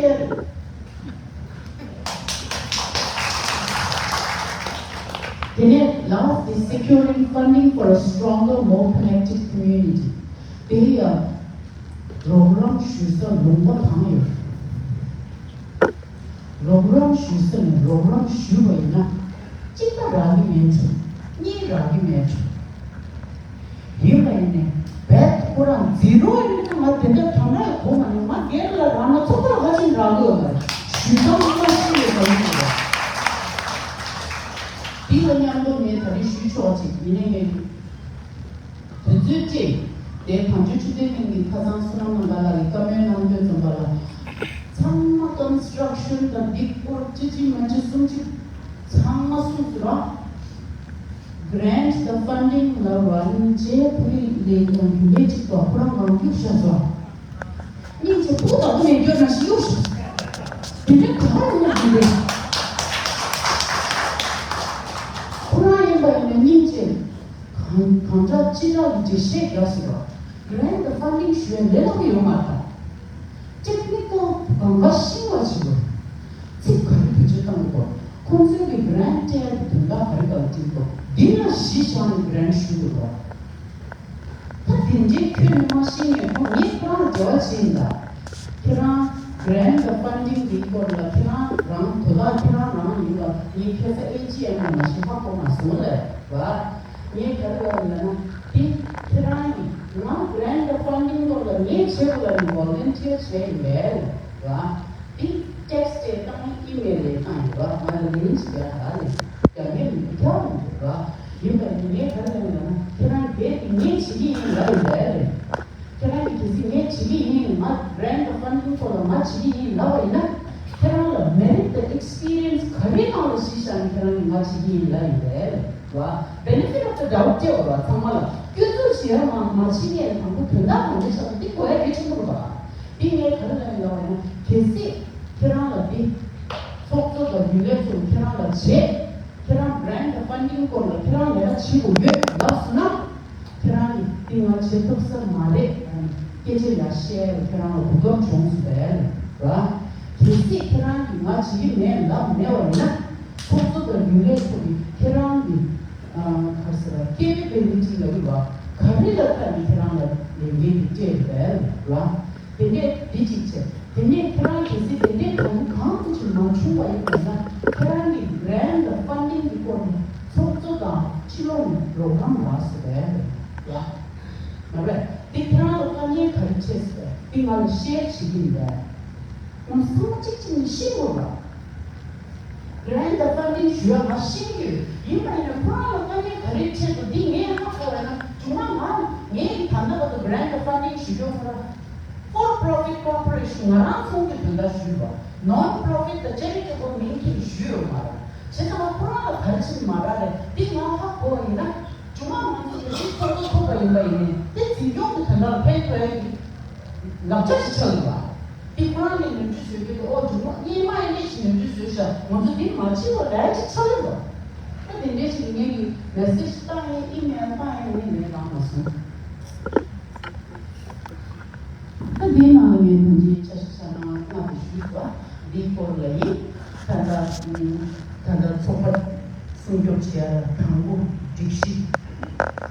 དེ་ནས་last is securing funding for a stronger, more connected community. དེ་ཡང་རོགས་རམ་ཞུ་ས་ལུང་པ་གང་ཡོད། རོགས་རམ་ཞུ་ས་ནས་རོགས་རམ་ཞུས་པ་ཡིན་ན། གཅིག་ད་རག་གི་མེད་བྱུང་། གཉིས་རག་གི་མེད་བྱུང་། ཡིན་པ་ཡིན་ནས་བེད་ཁོ་རང་འཛིན་རོགས་ཡིན་ན་ང་དེ་འདྲ་དོན་དག་གོ་མ་ནས་ང་སྒེར་ལ་རག་ན་ཚོགས་པ་ལ་ཧ་ཅང་རག་གི་ཡོད་མ་རེད། ཞུ་སྟངས་མ་ཤེས་ཡོད་པ་ཡིན་ནས། འདི་ལ་མཉམ་དུ་ངས་ད་རེས་ཞུས་ཆོག་ཅིག་ཡིན་ནའི་ངས། དུས་ཚོད་སྤྲད། དེ་དམ་ཆོས་ཆོས་ལྡན་གླིང་གི་ཁ་སང་བསོད་ནམས་རྣམ་པ་ལགས་ཀྱིས་བཀའ་མོལ་གནང་དུས་ཙམ་པ་ལ། ཚང་མ་ཀོན་སི་ཊྲག་ཤན་དང་འདི་སྐོར་ཅི་ཅི་མ་ཅི་གསུམ་ཅི་ཚང་མ་གསུངས་སོང་ར། གྷི་རེན་ཊི་དང་ཕན་ཌིང་ལ་བར་ནི་ཅེ་ཕུ་ལི་ལེ་དང་རྒྱུ་ལས་གཅིག་པ་ཁོ་རང་ངང་རྒྱུགས་བཞག་སོང་། སྙིང་རྗེ་ཕུག་དང་ཕུ་ནས་སྐྱོ་ན་ཞིག་གཡུག་ཞིག་དེ་འདྲའི་ག་རེ་ཡོང་གི་རེད། ཁོ་རང་ཡིན་པ་ཡིན་ན་སྙིང་རྗེ། གང་གང་དྲག་ཅི་དྲག་གི་འགྲེལ་བཤད་རྒྱག་ཟེར་བ། གྷི་རེན་ཊི་དང་ཕན་ཌིང་ཞུ་ཡ་ལས་སླ་པོ་ཡོད་མ་རེད། ཊེག་ནི་ཀལ་གང་ག་ཤེས་པ་བྱེད་དགོས། ཚིག་ག་རེ་བེད་སྤྱོད་གཏང་དགོས། ཁོང་ཚོའི་གི་གྷི་རེན་ཊི་སྤྲད་ཡ་གི་དོན་དག་ག་རེ་ག་ལ་བྲིས་དགོས། འདི་ལ་གཞི་བཞག་ནས་གྷི་རེན་ཊི་ཞུ་དགོས་པ། ད་དེ་འདྲའི་ཁྱོད་ནི་མ་ཤེས་ངས་ཁོང་ངས་ཁོ་རང་ལ་འབྲེལ་བ་བྱས་ཡིན་ད། ཁྱེད་རང་གྷི་རེན་ཊི་དང་ཕན་ཌིང་གི་སྐོར་ལ་ཁྱེད་རང་རང་དོ་བདག་ཁྱེད་རང་རང་ཡིན་ལ་ངས་ཁ་སང་ཨེ་ཇི་ཨེམ་ལ་མ་ཤེས་ཧ་གོ་མ་སོང་ལས་བ། ངས་ག་རེ་ལབ་ཡིན་ལབ་ན་དེ་ཁྱེད་རང་ཡིན། ང་གྷི་རེན་ཊི་དང་ཕན་ཌིང་སྐོར་ལ་ངས་བྱེད་དགོས་ལ་ནི་ཝོ་ལན་ཊི་ཡར་བྱས་ཡིན་པས་ལབ་བ། དེ་ཊེག་སི་ཊི་དང་ཨི་མེལ་ལས་བཏང་ཡོད་པ་ང་ལ་ལིང་ཅིག་རྒྱག་ག་ལས་རྒྱག་མཁན་མི་ཁྱབ་མི་འདུག་ག་ཡིན་པ་ཡིན་ངས་ག་རེ་ལབ་ཡོད་ན་ཁྱེད་རང་གལ་ཏེ་ངས་བྱེད་ཀྱི་ཡིན་ལབ་ཡོད་པས་རེད། ཁྱེད་རང་གིས་གལ་སྲིད་ངས་བྱེད་ཀྱི་ཡིན་ང་གྷི་རེན་ཊི་ཕན་ཌིང་སྐོར་ལ་ང་བྱེད་ཀྱི་ཡིན་ལབ་པ་ཡིན་ན་ཁྱེད་རང་ལ་མེ་རིཊ་དང་ཨེག་སི་པི་རི་ཡན་སི་ག་རེ་ནང་ལ་གཞི་བཞག་ནས་ཁྱེད་རང་གིས་ང་བྱེད་ཀྱི་ཡིན་ལབ་ཡོད་པས་རེད་བ། བེ་ནེ་ཕིཊ་ཨོཕ་ཛ་ཌའུཊ་སྤྲད་པ་རེད་བ། ཚང་མ་ལ་སྐྱོན་འཛུགས་བྱེད་ཡ་མ་མ་བྱེད་ཡ་དང་པོ་དོན་དག་གང་འདྲ་ཆགས་འདི་གོ་ཡ་གལ་ཆེན་པོ་རེད་བ། འདི་ངས་ག་རེ་ལབ་ཡིན་ལབ་པ་ཡིན་ན་གལ་སྲིད་ཁྱེད་རང་ལ་འདི་ཚོགས་གཙོ་དང་རྒྱུན་ལས་ཚོས་ཁྱེད་རང་ལ་བྱེད། ཁྱེད་རང་གྷི་རེན་ཊི་ཕན་ཌིང་སྐོར་ལ་ཁྱེད་རང་ལས་ཀ་བྱེད་དགོས་ཡོད་ལབ་སོང་ན། ཁྱེད་རང་གིས་འདི་ང་བྱེད་ཐུབ་ས་མ་རེད་ཨ་ནི་སྐད་ཆ་ཡར་བཤད་ཡ་ལ་ཁྱེད་རང་ལ་གོ་སྐབས་བྱུང་སོང་བས་ར། གལ་སྲིད་ཁྱེད་རང་གིས་ང་བྱེད་ཀྱི་མེད་ལབ་མེད་པ་ཡིན་ན་ཚོགས་གཙོ་དང་རྒྱུན་ལས་ཚོ་གིས་ཁྱེད་རང་གི་ཨ་ག་རེ་ཟེར་བ་ཀེ་པེ་བི་ལི་ཊི་ལབ་ཀྱི་བ་ག་རེ་ལ་ལྟ་ནས་ཁྱེད་རང་ལ་ལས་འགན་འདི་སྤྲད་ཡོད་པས་ར། དེ་ནས་འདི་གཅིག་བྱས། དེ་ནས་ཁྱེད་རང་གལ་སྲིད་དེ་འདྲའི་གང་གང་དུ་ཅིག་མ་བྱུང་བ་ཡིན་པ་ན་ཁྱེད་རང་གི་གྷི་རེན་ཊི་དང་ཕན་ཌིང་གི་སྐོར་ནས་ཚོགས་གཙོ་དང་ཕྱི་ལོགས་ནས་རོགས་རམ་རག་སོང་བས་ཡ། མ་རེད། དེ་ཁྱེད་རང་ལ་དཀའ་ངལ་ག་རེ་འཕྲད་སོང་བས་དེ་ང་ལ་ཤེར་བྱེད་ཀྱི་ཡིན་པས། ང་ཚང་མ་གཅིག་གཅིག་ནས་ཤེས་དགོས་ལ། གྷི་རེན་ཊི་དང་ཕན་ཌིང་ཞུ་ཡ་ང་ཤེས་ཀྱི་ཡོད། ཡིན་པ་ཡིན་ན་ཁོ་རང་ལ་དཀའ་ངལ་ག་རེ་འཕྲད་འདུག་འདི་ངས་ཧ་གོ་བས་ན་བྱུང་ན་ང་ངས་ད་ལྟ་བར་དུ་གྷི་རེན་ཊི་དང་ཕན་ཌིང་ཞུ་རྒྱུ་ཁོ་རང་། For profit corporation ང་རང་ཚོང་གི་དོན་དག་ཞུས་པ། Non profit དང་ཅེ་རི་ཊི་བལ་མིང་ཐིག་ཞུས་ཡོད་མ་རེད། བྱས་ཙང་ང་ཁོ་རང་ལ་ག་རེ་བྱེད་མ་རག་རེད། འདི་ང་ཧ་གོ་བ་ཡིན་ན། བྱུང་ན་ང་ཚོ་གི་ཚིག་ཚོགས་གཙོ་ཐུག་པ་ཡིན་པ་ཡིན་ནའི་དེ་འཛིན་སྐྱོང་གི་དོན་དག་ལ་ཕན་ཐོགས་ཡ་གི་ལག་ཆ་ཞིག་ཆགས་ཡོད་པ། འདི་ཁོ་རང་གིས་ནོར་འཁྲུལ་བཟོས་ཀྱི་འདུག་ཨོ་བྱུང་ན་སྔོན་མ་ཡིན་ནའི་ཞིག་ནོར་འཁྲུལ་བཟོས་ཤག་ང་ཚོ་འདི་མ་བྱེད་པ་ལས་ཅིག་ཆགས་ཡོད་པ། ད་དེ་འདྲའི་ཞིག་ངེད་ཀྱི་མེ་སེ་ཇི་བཏང་ཡིན་ཨི་མེལ་བཏང་ཡིན་ངས་ལན་བཏང་མ་སོང་། ད་འདིའི་ནང་ལ་ངས་ཐོན་རྗེས་འཆར་གཞི་ཆ་ཚང་ལྔ་དེ་ཞུས་པ། འདིའི་སྐོར་ལ་ཡིན། ད་ལྟ་ད་ལྟ་ཚོགས་པ་སྲུང་སྐྱོབ་བྱེད་ཡ་ལ་དང་པོ་སྒྲིག་གཞི།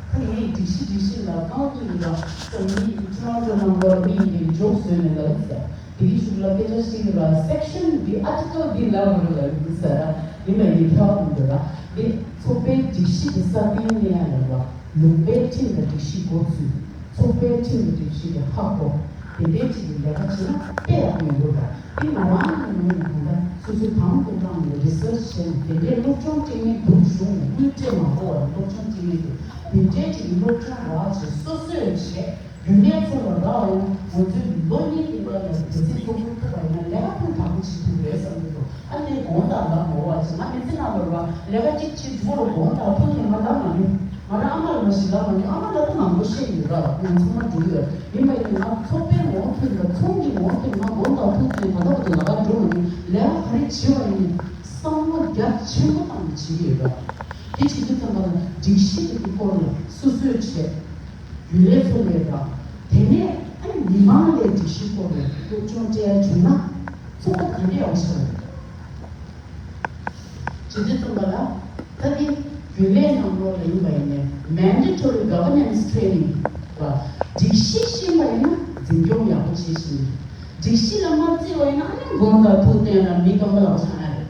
ད་ངས་སྒྲིག་གཞི་སྒྲིག་གཞི་ལ་གང་དུ་ཡིན་པ་ད་མི་ཊོ་རོན་ཊོ་ནང་ལོགས་ལ་མི་ཡིན་པའི་ཇོག་བཟོས་ནས་ལབ་ཟེར། དེ་རིང་གཞུག་ལ་སྐད་ཆ་བཤད་ཀྱི་ར། སེག་ཤན་འདི་ཨར་ཊི་ཀལ་འདི་ལབ་དགོས་རེད་ལབ་ཡོད་ས་ར། ཡིན་པ་ཡིན་ཁྱབ་མི་འདུག་ར། འདི་ཚོགས་པའི་སྒྲིག་གཞི་འདི་སྲ་བརྟན་གནས་ཡ་ལ་ར། ལུང་པའི་ཁྲིམས་དང་སྒྲིག་གཞི་འགོ་ཚུགས། ཚོགས་པའི་ཁྲིམས་དང་སྒྲིག་གཞི་འདི་ཧ་གོ། དེ་འདྲའི་ཅིག་གི་ལས་ཀ་བྱེད་ན་དཔེ་ཡག་པོ་ཡོང་གི་ར། འདི་ང་རང་གི་ངོས་ནས་གང་ལྟར་སོ་སོའི་དང་པོ་རང་ནས་རི་སར་ཆི་བྱས་ནས་དེ་འདྲའི་སློབ་སྦྱོང་སྤྲད་མཁན་འདུག་གཞུང་ནས་དངུལ་སྤྲད་མ་དགོས་པར་སློབ་སྦྱོང་སྤྲད་མཁན་འདུག་དེ་འདྲའི་ཅིག་གི་སློབ་སྦྱོང་རག་བྱས་སོ་སོས་བྱས། རྒྱུན་ལས་ཚོ་ལ་རག་འོང་། ང་ཚོའི་ལོ་གཉིས་ཀྱི་སྔོན་ལ་དེ་ཚོའི་ཚོགས་འཁོར་ཐུག་པ་ཡིན་ན་ལས་ཀ་ཕུང་དྲག་པོ་བྱེད་ཐུབ་རེད་བསམ་གྱི་འདུག་ཨ་ནི་དགོངས་དག་ལབ་མ་འོ་བ་ཅིག་ང་མི་ཚེ་ནང་ལོར་བ་ལས་ཀ་གཅིག་བྱེད་འཇུག་ལ་དགོངས་དག་ཐུག་ནས་ང་ལབ་མ་མྱོང་། ང་རང་ཨ་མ་ལ་མ་ཞིག་ལབ་མ་མྱོང་། ཨ་མ་ལ་ད་མང་པོ་བཤད་ཡོད་ར། ང་ཚང་མ་འགྲོ་གི་ཡོད། ཡིན་པ་ཡིན་ན་ང་ཚོགས་པའི་ངོ་ཐོག་ལ་ཚོང་གི་ངོ་ཐོག་ང་དགོངས་དག་ཐུག་ནས་ད་ལྟ་བར་དུ་ལས་ཀ་འགྲོ་མ་མྱོང་། ལས་ཀ་ག་རེ་བྱེད་པ་ཡིན་བསམ་བློ་རྒྱ་ཆེན་པོ་བཏང་ནས་བྱེད་ཀྱི་ཡོད་ར། དེ་བྱེད་དུས་ཙམ་པ་ལ་སྒྲིག་གཞི་དེ་གི་སྐོར་ལ་སོ་སོས་བྱས། རྒྱུན་ལས་ཚོ་ལས་དང་། དེ་ནས་ཨ་ནི་མི་མང་ལས་སྒྲིག་གཞི་སྐོར་ལ་སློབ་སྦྱོང་སྤྲད་ཡ་བྱུང་ན་ཚོགས་པ་ག་འདྲ་ཡག་པོ་ཆགས་ཡོད། བྱེད་དུས་ཙམ་པ་ལ་ད་ནི་རྒྱུན་ལས་ནང་ལོགས་ལ་ཡིན་པ་ཡིན་ནའི་Mandatory Governance Training ལ་སྒྲིག་གཞི་ཤེས་པ་ཡིན་ན་འཛིན་སྐྱོང་ཡག་པོ་བྱེད་བཞིན། སྒྲིག་གཞི་ལ་མ་བརྩི་བ་ཡིན་ན་ཨ་ནི་དགོངས་དག་ཐུག་བསྟན་ལ་མི་སྐམ་པ་ལ་ཆགས་ཡ་རེད།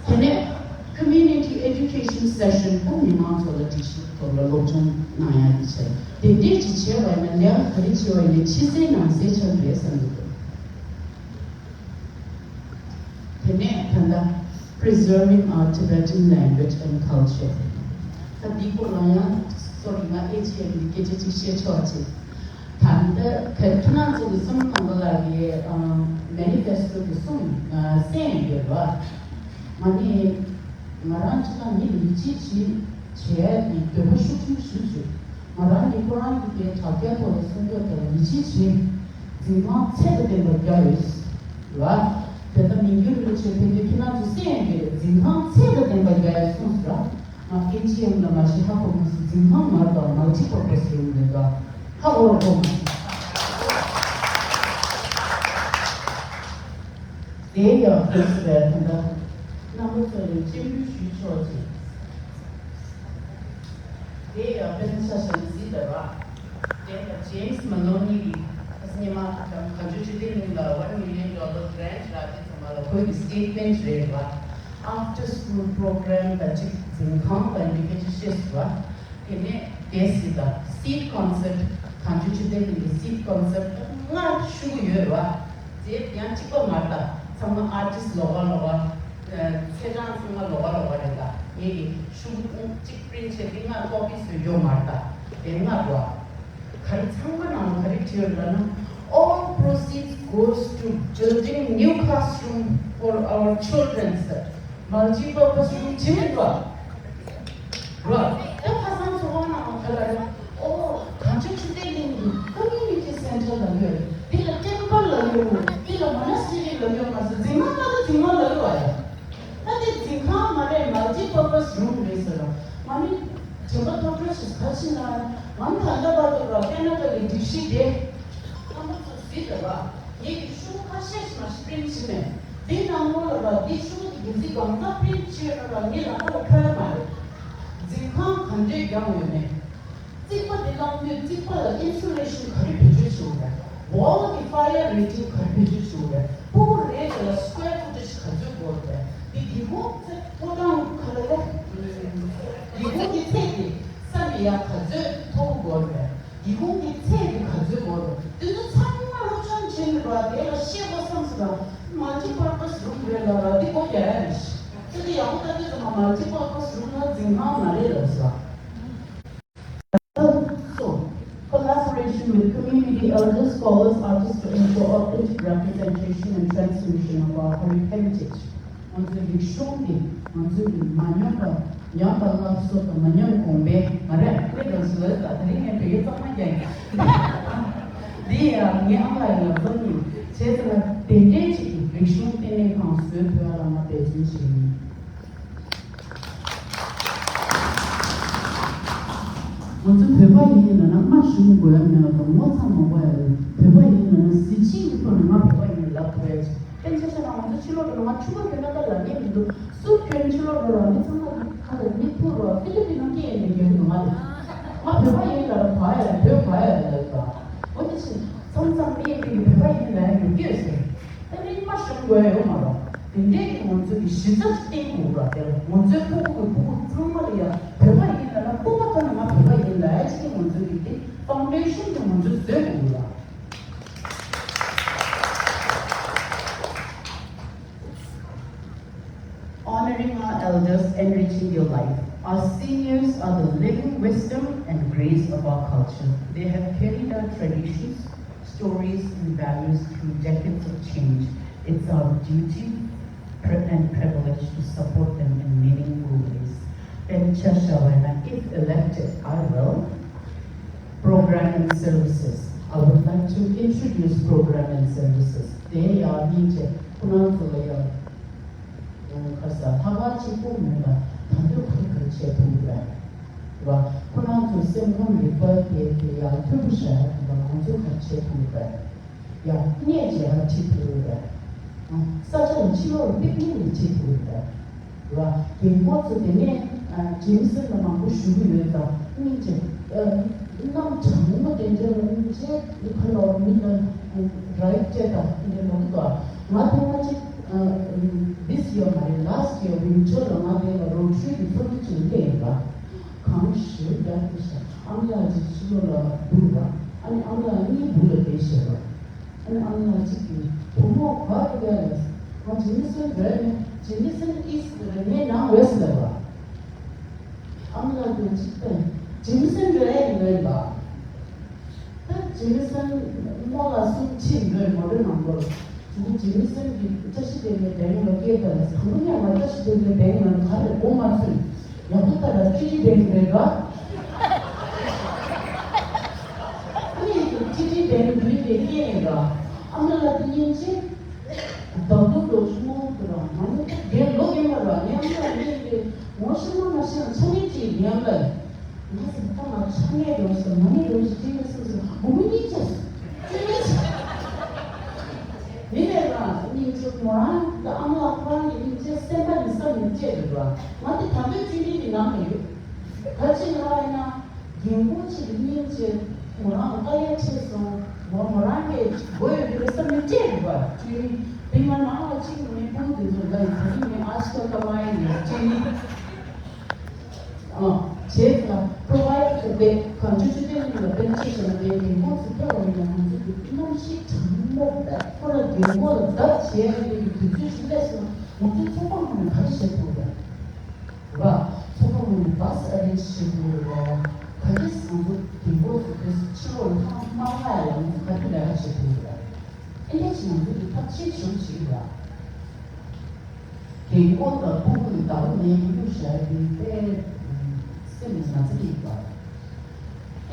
དེ་ནས་Community Education Session ད་མི་མང་ཚོ་ལ་སྒྲིག་གཞི་ཐོག་ལ་སློབ་སྦྱོང་གནང་ཡ་དེ་བྱས། དེ་འདྲས་ཅིག་བྱས་པ་ཡིན་ན་ལས་ཀ་ག་རེ་བྱས་པ་ཡིན་ནའི་ཕྱི་གསལ་ནང་གསལ་ཆགས་རེད་བསམ་གྱི་འདུག་དེ་ནས་ད་ལྟ་Preserving our Tibetan Language and Culture ད་འདི་སྐོར་ལ་ཡང་སོ་རི་ང་ཨེ་ཅི་ཨེམ་གྱི་སྐད་ཆ་ཅིག་བཤད་ཆོག་ཅིག་ད་ལྟ་ཁྱེད་ཁྱེད་རང་ཚོ་གི་བསམ་བློ་གཏོང་ག་ལ་གི་མེ་ནི་ཕེ་སི་ཊོ་གི་གསུང་གསན་ཡོད་རེད་བ། ང་ནི་ང་རང་ཅིག་ལ་མི་ལ་ཡིད་ཆེས་བྱེད་བྱེད་ཡ་གི་འདོད་པ་ཤུགས་ཆེན་ཞུ་བྱེད། ང་རང་གི་ཁོ་རང་གི་དེ་དྲ་རྒྱ་ཐོག་ལ་གསུང་སྐད་དེ་ལ་ཡིད་ཆེས་བྱེད། འཛིན་ཁང་ཚད་དང་ལྡན་པ་རྒྱག་ཡོད་རེད་བ། དེ་ལྟ་མི་འགྱུར་ལུས་ཆེད་ཕན་ཚུན་ཁྱེད་རང་ཚོ་གསན་ཡོད་རེད། འཛིན་ཁང་ཚད་དང་ལྡན་པ་རྒྱག་ཡ་གསུངས་སོང་ར། ང་ཨེ་ཅི་ཨེམ་ལ་མ་གཞི་ཧ་གོ་མ་སོང་། འཛིན་ཁང་མ་རེད་དང་མལ་ཊི་པར་པོ་སི་རུམ་རེད་ད། ཧ་གོ་རོགས་གོ་མ་སོང་། དེ་ཡང་ཁོས་སུ་རེད་ད་ལྟ་རྣམ་པ་ཚོ་ལ་སྤྱན་འབུལ་ཞུ་ཆོག་ཅིང་། དེ་ཡང་དཔེར་ན་ཆ་བཞག་ན་གཟིགས་དང་ར། དེ་ལ་ཇེམ་སི་མ་ལོ་ནི་གི་ཨ་སྙེ་མ་དང་གངས་ལྗོངས་ཆོས་ལྡན་གླིང་ལ་one million dollar grant རག་དུས་ཙམ་པ་ལ་ཁོའི་གི་སི་ཊེ་ཊི་མེན་ཊི་རེད་བ། After school program དང་གཅིག་འཛིན་ཁང་དང་འདི་སྐད་ཆ་བཤད་སོང་བ། དེ་ནས་དེ་སྲིད་ལ་སིཌ་ཀོན་སར་ཊི་གངས་ལྗོངས་ཆོས་ལྡན་གླིང་གི་སིཌ་ཀོན་སར་ཊི་ལྔ་ཤུ་གུ་ཡོད་རེད་བ། དེ་ཡང་གཅིག་པ་མ་རེད་ད། ཚང་མ་ཨར་ཊིསི་ལོགས་ཀ་ལོགས་ཀ་ཚེས་གྲངས་ཚང་མ་ལོགས་ཀ་ལོགས་ཀ་རེད་ད། ངེད་ཀྱི་ཤུ་གུ་གཅིག་པི་རིན་ཊི་བྱས་ཏེ་ལྔ་ཀོ་པི་བཟོས་འཇོག་མ་རེད་ད། དེ་ལྔ་རེད་བ། ག་རེ་ཚང་མ་ནང་ལ་ག་རེ་བྲིས་ཡོད་ལབ་ན། All proceeds goes to building new classroom for our children ཟེར། Multi-purpose room བྲིས་མི་འདུག་བ། རེད་བ། ད་ཁ་སང་ཚོགས་ཁང་ནང་ལ་ག་ལ་རེད། ཨོ། གངས་ལྗོངས་ཆོས་ལྡན་གླིང་གི་ཀོ་མུ་ནི་ཊི་སེན་ཊར་ལབ་ཡོད། འདི་ལ་ཊེམ་པལ་ལབ་ཡོད། འདི་ལ་མོ་ནེ་སི་ཊི་རི་ལབ་ཡོད་མ་ཟད་འཛིན་ཁང་ལྟ་བུ་འཛིན་ཁང་ལབ་ཡོད་བ་ཡ། ད་དེ་འཛིན་ཁང་མ་རེད། Multi-purpose room རེད་ཟེར་ར། ང་ནི་དྲན་པ་ཐོབ་འཕྲོ་ཞིག་ག་ཕྱིན་ན། ང་ནི་ད་ལྟ་བར་དུ་ར་ཁེ་ན་ཌ་གི་སྒྲིག་གཞི་དེ་རྣམ་པ་ཚོ་གཟིགས་དང་ར། ངེད་ཀྱི་ཤོག་ཁ་ཤས་ཤིག་མ་ཤི་པི་རིན་ཊི་བྱས་ནས་འདི་ནང་ལོགས་ལ་ར་འདི་ཤོག་གི་རྒྱུ་རྩིས་གང་ཙམ་པི་རིན་ཊི་བྱས་ཡོད་ན་ར་ངའི་ལག་པ་ལ་ཐོན་ཡ་མ་རེད། འཛིན་ཁང་ག་འདྲས་རྒྱག་ཡོད་མེད། རྩིག་པ་འདི་བསླངས་དུས་རྩིག་པ་ལ་ཨིན་སུ་ལེ་ཤན་ག་རེ་བེད་སྤྱོད་བྱེད་དགོས་རེད། ཝོལ་གི་ཕ་ཡར་རེ་ཊིང་ག་རེ་བེད་སྤྱོད་བྱེད་དགོས་རེད། ཕྲུ་གུ་རེ་རེ་ལ་སི་ཀུ་ཝེར་ཕུ་ཊེཇ་ག་ཚོད་དགོས་རེད། འདི་སྒེའུ་ཁུང་ཚད་མཐོ་སྒང་ག་ལ་ཡ། སྒེའུ་ཁུང་གི་ཚད་དེ་ས་ནས་ཡར་ག་ཚོད་མཐོ་པོ་དགོས་རེད། སྒེའུ་ཁུང་གི་ཚད་དེ་ག་ཚོད་དགོས་རེད། དེ་ཚོ་ཚང་མ་སློབ་སྦྱོང་བྱས་ནས་ར་དེ་ལ་ཤེས་དགོས་བསམ་སོང་ར། མལ་ཊི་པར་པོ་སི་རུམ་རེད་ལ་ར་འདི་སྒོ་རྒྱག་ཡ་རེད། ཙི་ཙི་ཡག་པོ་ལྟ་དུས་ཙམ་པ་མལ་ཊི་པར་པོ་སི་རུམ་ལ་འཛིན་ཁང་མ་རེད་ལབ་སོང་། So, collaboration with community elders, scholars, artists to ensure authentic representation and transmission of our heritage. ང་ཚོའི་རིག་གཞུང་འདི་ང་ཚོའི་གི་མ་ཉམས་པ། ཉམས་པ་སླར་གསོ་དང་མ་ཉམས་གོང་འཕེལ་མ་རེད། དེ་ལ་བཟོས་ད་དེ་རིང་ངས་བོད་ཡིག་གཙང་མ་རྒྱག་ཡིན། འདི་ཡང་ངའི་ཨ་མ་ལགས་ལ་བསམ་ཡིན། བྱས་ཙང་དེ་འདྲའི་ཅིག་གི་རིག་གཞུང་ལྟེ་གནས་ཁང་བཟོས་ཐུབ་ཡ་ལ་ང་འབད་བརྩོན་བྱེད་ཡིན། ང་ཚོ་བོད་པ་ཡིན་ལབ་ན་མ་ཞུམ་དགོས་ཡ་མེད་པ་དང་ངོ་ཚ་མ་དགོས་ཡ་རེད། བོད་པ་ཡིན་ལབ་ན་གཟི་བརྗིད་ཀྱི་ཐོག་ནས་ང་བོད་པ་ཡིན་ལབ་དགོས་ཡ་ཅིག་དཔེར་ན་ཆ་བཞག་ན་ང་ཚོ་ཕྱི་ལོགས་དུ་ང་ཕྱུ་པ་བོད་ན་ད་ལབ་མཁན་མི་འདུག་སུ་ཁྱོད་ཕྱི་ལོགས་དུ་ལ་མི་ཚང་མ་ཁ་ལ་མི་ཐུག་རོགས་ཧྥི་ལི་པིན་ནང་སྐད་ཡིན་པའི་རྒྱལ་ཁབ་ང་ལ་ང་བོད་པ་ཡིན་ལབ་ན་བ་ཡ་རེད། བོད་བ་ཡ་རེད་ལབ་ཡོད་པ། འོ་དེ་ཕྱིན་མཚམས་མཚམས་མི་ཡིན་པའི་བོད་པ་ཡིན་ལབ་ཡ་ གཞི་རྩ་ཅིག་བསྟན་དགོས་ར། དེ་ལ་ང་ཚོའི་ཕྲུ་གུ་གི་ཕྲུ་གུ་ཚང་མ་ལ་ཡ་བོད་པ་ཡིན་ལ་ན་སྤོབས་པ་ཐོག་ནས་ང་བོད་པ་ཡིན་ལ་ཡ་ཅིག་ང་ཚོའི་གི་དེ་ཕའུན་ཌེ་ཤན་དེ་ང་ཚོས་བཟོས་དགོས་ར། Honoring our elders, enriching your life. Our seniors are the living wisdom and grace of our culture. They have carried our traditions, stories, and values through decades of change. It's our duty pri- and privilege to support them in meaningful ways. དཔེར་ན་ཆ་བཞག་པ་ན, if elected, I will program and services. I would like to introduce program and services. དེ་ཡང་སྙིང་རྗེ་ཁོ་རང་ཚོ་ལ་ཡང་ཁ་ས་ལྷག་པར་གཅིག་པུ་མེད་ལ་ད་དུང་ག་རེ་ག་རེ་བྱེད་ཐུབ་ཀྱི་རེད་བ། ཁོ་རང་ཚོའི་སེམས་ཁམས་རིག་པ་དེ་དེ་ཡང་མཐུན་པོ་བྱ་ཡ་དེ་ལ་ང་ཚོས་ག་རེ་བྱེད་ཐུབ་ཀྱི་རེད། ཡང་གནས་མཇལ་ཁ་ཁྲིད་ཐུབ་ཀྱི་རེད། ས་ཆ་ལ་ཕྱི་ལོགས་ལ་པིག་ནིག་ལ་ཁྲིད་ཐུབ་ཀྱི་རེད། རེད་བ། རྒན་གོག་ཚོ་དེ་ནས་ཨ་བྱེམ་སེམས་ལ་མང་པོ་ཞུ་གི་ཡོད་ཙང་སྙིང་རྗེ། ཨ་གནམ་གྲང་མོ་དེ་འདྲ་ལ་སྙིང་རྗེ་ནི་ཁ་ལོ་མི་ལ་རའི་ཊེ་དང་དེ་འདྲ་ལོ་གི་དོ། ང་དེ་སྔ་ཅིག་ཨ་this year མ་རེད། last year winter ལ་ང་དེ་ལ་རོགས་ཤུལ་གྱི་ཚོགས་འདུ་ཅིག་སླེབས་ཡིན་པ། གངས་ཞེ་པོ་རྒྱག་གི་ཤག་ཨ་མ་ལགས་ཅིག་ཕྱི་ལོགས་ལ་འདུག་ར། ཨ་ནི་ཨ་མ་ལགས་གཉིས་སྦུག་ལ་བསྡད་ཤག་ར། ཨ་ནི་ཨ་མ་ལགས་གཅིག་གིས་བུ་མོ་ག་རེ་ཡ་ལ། ང་ཇི་མི་སོན་རེད་ནས་ཇི་མི་སོན་ཨིས་རེད་ངའི་ནང་འོས་ལ་བ། ཨ་མ་ལགས་ཀྱིས་གཅིག་ལྟ་ཇི་མི་སོན་རེད་ཡིན་ལ། ད་ཇི་མི་སོན་རྨོ་ལགས་གསུམ་ཕྱིན་འགྲོའི་མོ་ཊའི་ནང་ལོགས། ཇི་མི་སོན་གྱིས་བཀྲ་ཤིས་བདེ་ལེགས་བེང་ལ་སྐད་བཏང་ལ། དང་པོ་ཉལ་ང་བཀྲ་ཤིས་བདེ་ལེགས་བེང་ལ་ག་རེ་དགོངས་མ་ཚུད། ཡག་པོ་ལྟ་ལ་ཀི་ཏི་བེང་རེད་ག་ཨ་ནི་ཀི་ཏི་བེང་འདུས་ཏེ་སྐད་ཡིན་ག་ཨ་མ་ལགས་དེ་ཡིན་ཅི། བདག་པོ་ལོ་ཆུང་མོ་དེ་རང་ང་མོ་དེ་ལོ་ཡིན་པ་ར་ཉམས་ལ་ཉིན་དེ་ངོ་ཤེས་མ་མ་ཤེས་ན་ཆ་ནས་ཅིག་ཉམས་ལ། ང་ཟེར་ད་ང་ཆ་ངས་འགྲོ་ཟེར་ང་ནས་འགྲོ་ཟེར་ཅི་ཡོད་སེམས་ཟེར་བུ་མོ་གཉིས་ཅི་ཟེར་ཅི་མེད་ཟེར། མི་རེ་རང་སྙིང་རྗེ་མོ་རང་གི་ཨ་མ་ལགས་ཁོ་རང་གི་སྙིང་རྗེ་སེམས་པ་ནི་བསམ་ནས་བཅད་འདུག་པ། ང་དེ་ད་དུང་བཅོས་མིན་གྱི་ནང་ནས་ཡོད། ག་ཅི་ལ་ཡིན་ན་རྒན་གོག་ཅིག་གི་སྙིང་རྗེ་མོ་རང་ལ་དཀའ་ལས་ཆེ་སོང་། མོ་མོ་རང་གི་མགོ་ཡོད་དུས་བསམ་ནས་བཅད་འདུག་པ། བཅོས་མིན་དེ་ང་ནང་ལ་གཅིག་མི་སྤུན་དེ་ཚོ་ལ་ཡིན་ད་ནི་ངས་ཨ་སྐད་ཀ་མ་ཡིན་ནས་བཅོས་མིན། བྱས་ཙང་provide the bed གང་ཅི་ཅི་དེ་ལ་དཔེར་ན་ཆ་བཞག་ན་དེ་རིང་གོང་ཚོ་ཕེབས་པ་ཡིན་ན་ང་ཚོ་གི་གནམ་གཤིས་གྲང་མོ་ཁོ་ལ་རྒན་གོག་ལ་བརྡབ་བྱས་ཡ་དེ་གི་དུས་ཚོད་ཞིག་སླེབས་སོང་ང་ཚོའི་ཚོགས་པ་ངོས་ནས་ག་རེ་བྱེད་ཐུབ་རེད་བ། ཚོགས་པ་ངོས་ནས་bus arrange བྱེད་དགོས་རེད་བ། ག་རེ་ང་ཚོ་རྒན་གོག་ཚོ་དེ་ཕྱི་ལོགས་ལ་ཐང་མ་ལྷག་ཡ་ལ་ང་ཚོ་ག་དུས་ལས་ཀ་བྱེད་ཐུབ་རེད་བ། ཨེ་འདྲ་ཅིག་ང་ཚོ་གི་ཐབས་ཤེས་ཤུགས་ཆེ་རེད་བ། རྒན་གོག་དང་ཕྲུ་གུ་ཡི་བདག་པོ་ལེན་རྒྱུ་བྱ་ཡི་དཔེ་སེམས་ནང་ཚ་གི་ཡོད་པ།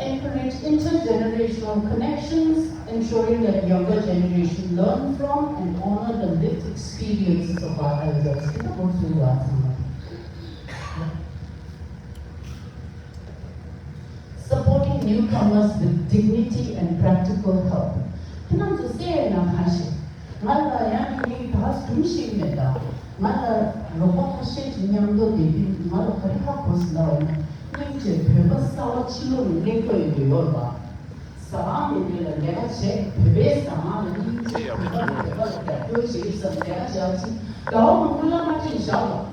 Encourage intergenerational connections, ensuring that younger generation learn from and honor the lived experiences of our elders. དེ་ལྟ་བུ་བཟོ་བ་ཚང་མ། Supporting newcomers with dignity and practical help. ཁྱེད་རང་ཚོ་སེ་ཡ་ན་གང་ཞིག་ང་ལ་ཡང་ངའི་ད་ག་ཟུམ་ཞིག་མེད་ད། ང་ལ་རོགས་པ་ཁ་ཤས་ཀྱིས་མཉམ་དུ་བསྡད་དུས་ང་ལ་ག་རེ་ཧ་གོ་སོང་ལབ་པ་ཡིན་ན། སྙིང་རྗེ་བོད་པ་གསར་པ་ཕྱི་ལོགས་ནས་སླེབས་དགོས་ཡོད་ཡོད་རེད་པ། ཟ་ཁང་དེ་འདྲ་ལ་ལས་ཀ་བྱེད། བོད་པའི་ཟ་ཁང་ལ་སྙིང་རྗེ་བོད་པ་བོད་པ་ལ་རྒྱབ་སྐྱོར་བྱེད་ཀྱི་བསམ་ལས་ཀ་བྱེད་ཡག་ཅིག་ཟླ་བ་མང་པོ་བླ་མ་ཁྲིད་བཞག་ལ།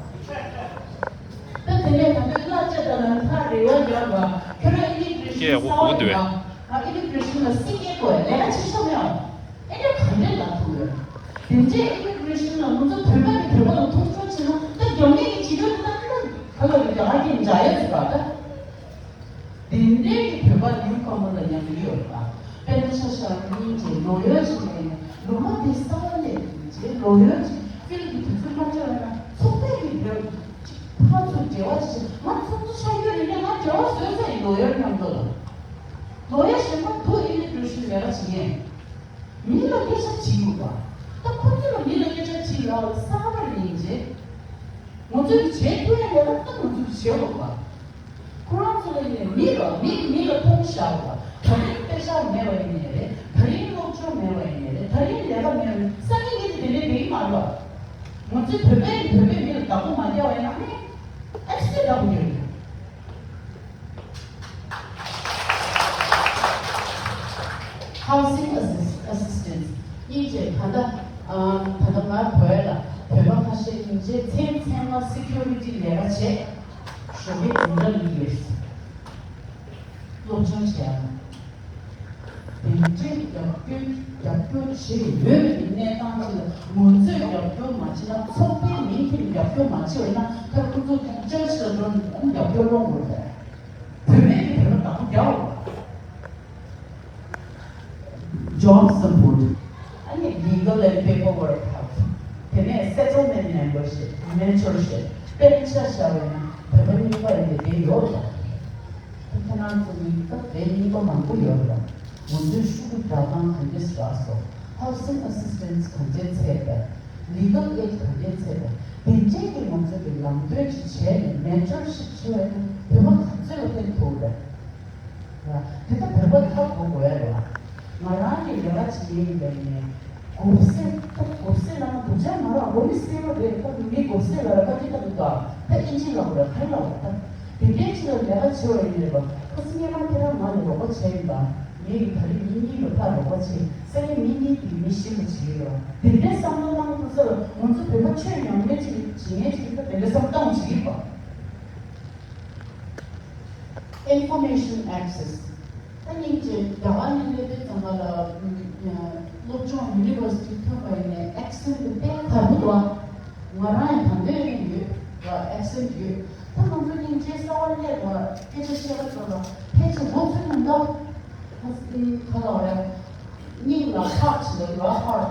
ད་དེ་ནས་ད་ལྟ་བླ་བཅས་དང་ལམ་ཁ་རེ་བ་ཡོད་པ། ཁྱོད་རང་ཨི་མི་གྷི་རེ་ཤན་གསར་པ་ཡོད་པ། ཨ་ཨི་མི་གྷི་རེ་ཤན་ལ་སྲིད་སྐྱེལ་དགོས་ལས་ཀ་བྱེད་ཆོག་མེད་པ། ཨེ་འདྲ་ག་འདྲས་ལབ་ཐུབ་ཡོད། དེ་འདྲས་ཨི་མི་གྷི་རེ་ཤན་ལ་ང་ཚོ་བོད་པ་གིས་བོད་པ་ལ་མཐོང་ཆུང་བྱེད་ན་ད་རྒྱ་མི་གིས་བྱེད་རྒྱུ་དེ་ད་ད་ག་ལ་རེད། རྒྱ་གར་གྱིས་འཇགས་ཡོད་ཟེར་བ་ད། དེ་འདྲའི་གི་བོད་པ་ནིའུ་ཀོ་མར་ལ་ཉམས་ཡོད་པ། དཔེར་ན་ཆ་བཞག་ན་སྙིང་རྗེ་ལོ་ཡོད་ཅིག་ཡིན་ནས་ལོ་མ་དེ་གསར་པ་ལས་རྗེས་ལོ་ཡོད་ཅིག་ཕིལ་གྱི་དུས་ཚོད་མ་སྤྲད་པ་ན་ཚོགས་པའི་གི་འབྲེལ་ཕར་ཚུར་འབྲེལ་བ་ཅིག་བྱེད། ང་ཚོགས་གཙོ་ཆགས་རྒྱུ་རེད་ནས་ང་འབྲེལ་བ་བཟོས་ཚར་ཡིན་ལོ་ཡོད་མཉམ་དུ་ལ། ལོ་ཡོད་གཞན་པ་འདུག་ཨི་མི་གྷི་རེ་ཤན་ལས་ཀ་བྱེད་མཁན། མི་ལ་སྐད་ཆ་དྲིས་ཡོད་པ། ད་ཁོ་ཚོ་ལ་མི་ལ་སྐད་ཆ་དྲིས་ལབ་པ་གསར་པ་རེད་ཡིན་རྗེས། ང་ཚོས་བྱེད་ཐུབ་ཡ་ལས་ཀ་ད་ང་ཚོས་བྱེད་དགོས་པ། ཁོ་རང་ཚོ་ལ་ཡིན་ནས་མི་ལ་མི་གིས་མི་ལ་མཐོང་བཞག་པ། ད་རིང་དཔེ་ཆ་མེད་པ་ཡིན་ནའི་རེད། ད་རིང་སློབ་སྦྱོང་མེད་པ་ཡིན་ནའི་རེད། ད་རིང་ལས་ཀ་མེད་པ་ཡིན་ནའི་སང་ཉིན་ངས་དེ་འདྲའི་བསྡད་ཀྱི་མ་རེད་པ། ང་ཚོས་བོད་པས་བོད་པའི་མི་ལ་བདག་པོ་མ་རྒྱག་པ་ཡིན་ན་ཨ་ནི་ཨེ་ཙི་བདག་པོ་རྒྱག་གི་ཡོད། Housing assist- assistance སྙིང་རྗེ། ད་ལྟ་ཨ་ད་ལྟ་ང་བོད་ལ་བོད་པ་ཁ་ཤས་སྙིང་རྗེ་ཚེ་ སི་ཁྱུ་རི་ཊི་ལས་ཀ་བྱས། ཞོགས་ཀས་འཛིན་གྲྭ་གཉིས་ཡོད། སློབ་སྦྱོང་བྱས་ཡང་། དེ་འདྲའི་རྒྱབ་སྐྱོར་རྒྱབ་སྐྱོར་བྱེད་ཡོད་པའི་གནས་སྟངས་ཅིག་ལ་ང་ཚོས་རྒྱབ་སྐྱོར་མ་བྱས་ན། ཚོགས་པའི་མིང་ཐོག་ནས་རྒྱབ་སྐྱོར་མ་བྱས་པ་ཡིན་ན། ད་ཁོ་ཚོ་ཅིག་ཅར་ཆི་ལ་འགྲོ་ནས་རྒྱབ་སྐྱོར་སློང་དགོས་རེད། བུད་མེད་ཀྱི་བུད་མེད་བདག་པོ་རྒྱག་དགོས། Job support, ཨ་ནི་legal and paperwork help, དེ་ནས་settlement membership, mentorship, དཔེར་ཆ་བཞག་པ་ཡིན་ན་བོད་པ་རྙིང་པ་ཡིན་པའི་དེ་ཡོད་རེད། ད་ཁྱེད་རང་ཚོ་ནི་སྐབས་རེ་རྙིང་པ་མང་པོ་ཡོད་རེད། ང་ཚོའི་ཤོག་གུ་སྦྲག་སྟངས་ག་འདྲས་རག་སོང་། Housing assistance ག་འདྲས་བཙལ་པས། Legal aid ག་འདྲས་བཙལ་པས། དེ་འདྲས་ཀྱི་ང་ཚོ་གི་ལམ་སྟོན་ཅིག་བྱས་ནས་mentorship བྱས་པ་ཡིན་ན་བོད་པ་ག་ཚོད་ལ་ཕན་ཐོགས་རེད། དེ་ལྟ་བོད་པ་ཁ་གོ་དགོས་ཡ་རེད། ང་རང་གི་ལས་ཀ་བྱེད་མཁན་ཡིན་པ་ཡིན་ནའི། གོ་སེ་ད་གོ་སེ་ལ་མ་སྡུག་ཅག་མ་རག་གོ་མི་སེ་བ་རེད། ད་མི་གོ་སེ་ལ་ར་ཁ་ཅི་ལྟ་མི་དགའ། ད་ཨིན་ཇི་ལ་བ་ར་ཁ་ལ་བ་ད་དེ་འདྲའི་ཕྱི་ལ་ལས་ཀ་བྱེད་བ་ཡིན་རེད་པ། ཁ་སང་སྔས་མ་ཁྱེད་རང་ང་ལ་རོགས་པ་བྱས་ཡིན་པ། ངས་ཡིན་ད་རེས་མི་གཉིས་ལ་ཕར་རོགས་པ་བྱས། སེ་རེ་མི་གཉིས་དེ་མི་བཞི་ལ་བྱེད་ཡོད་ར། དེ་འདྲའི་བསམ་བློ་གནང་ཐུབ་ས་ལ་ང་ཚོ་བོད་པ་ཆོས་ཉམས་ལེན་བྱེད་བྱེད་མཁན་ཅིག་ད་དེ་འདྲའི་བསམ་སྟངས་བྱེད་ཀྱི་ཡོད་པ། Information access. ད་སྙིང་རྗེ། རྒྱ་གར་ནས་སླེབས་དུས་ཙམ་པ་ལ་སློབ་སྦྱོང་ཡུ་ནི་ཝར་སི་ཊི་ཐོན་པ་ཡིན་ནའི་accent དེ་དཔེ་དལ་པོ་འདུག་ང་རང་ཡང་ད་འདོད་ཡིན་ཡོད་བ། accent ཡོད། ད་ང་ཚོ་སྙིང་རྗེ་གསར་པ་སླེབས་པ་སྐད་ཆ་བཤད་པ་ཚོ་ལ་ཕལ་ཆེར་མགོ་ཚོས་མི་འདུག་ཁ་ལ་བ་ར། སྙིང་ལ་ཧར་ཊི་ལབ་ཡོད། ཧར་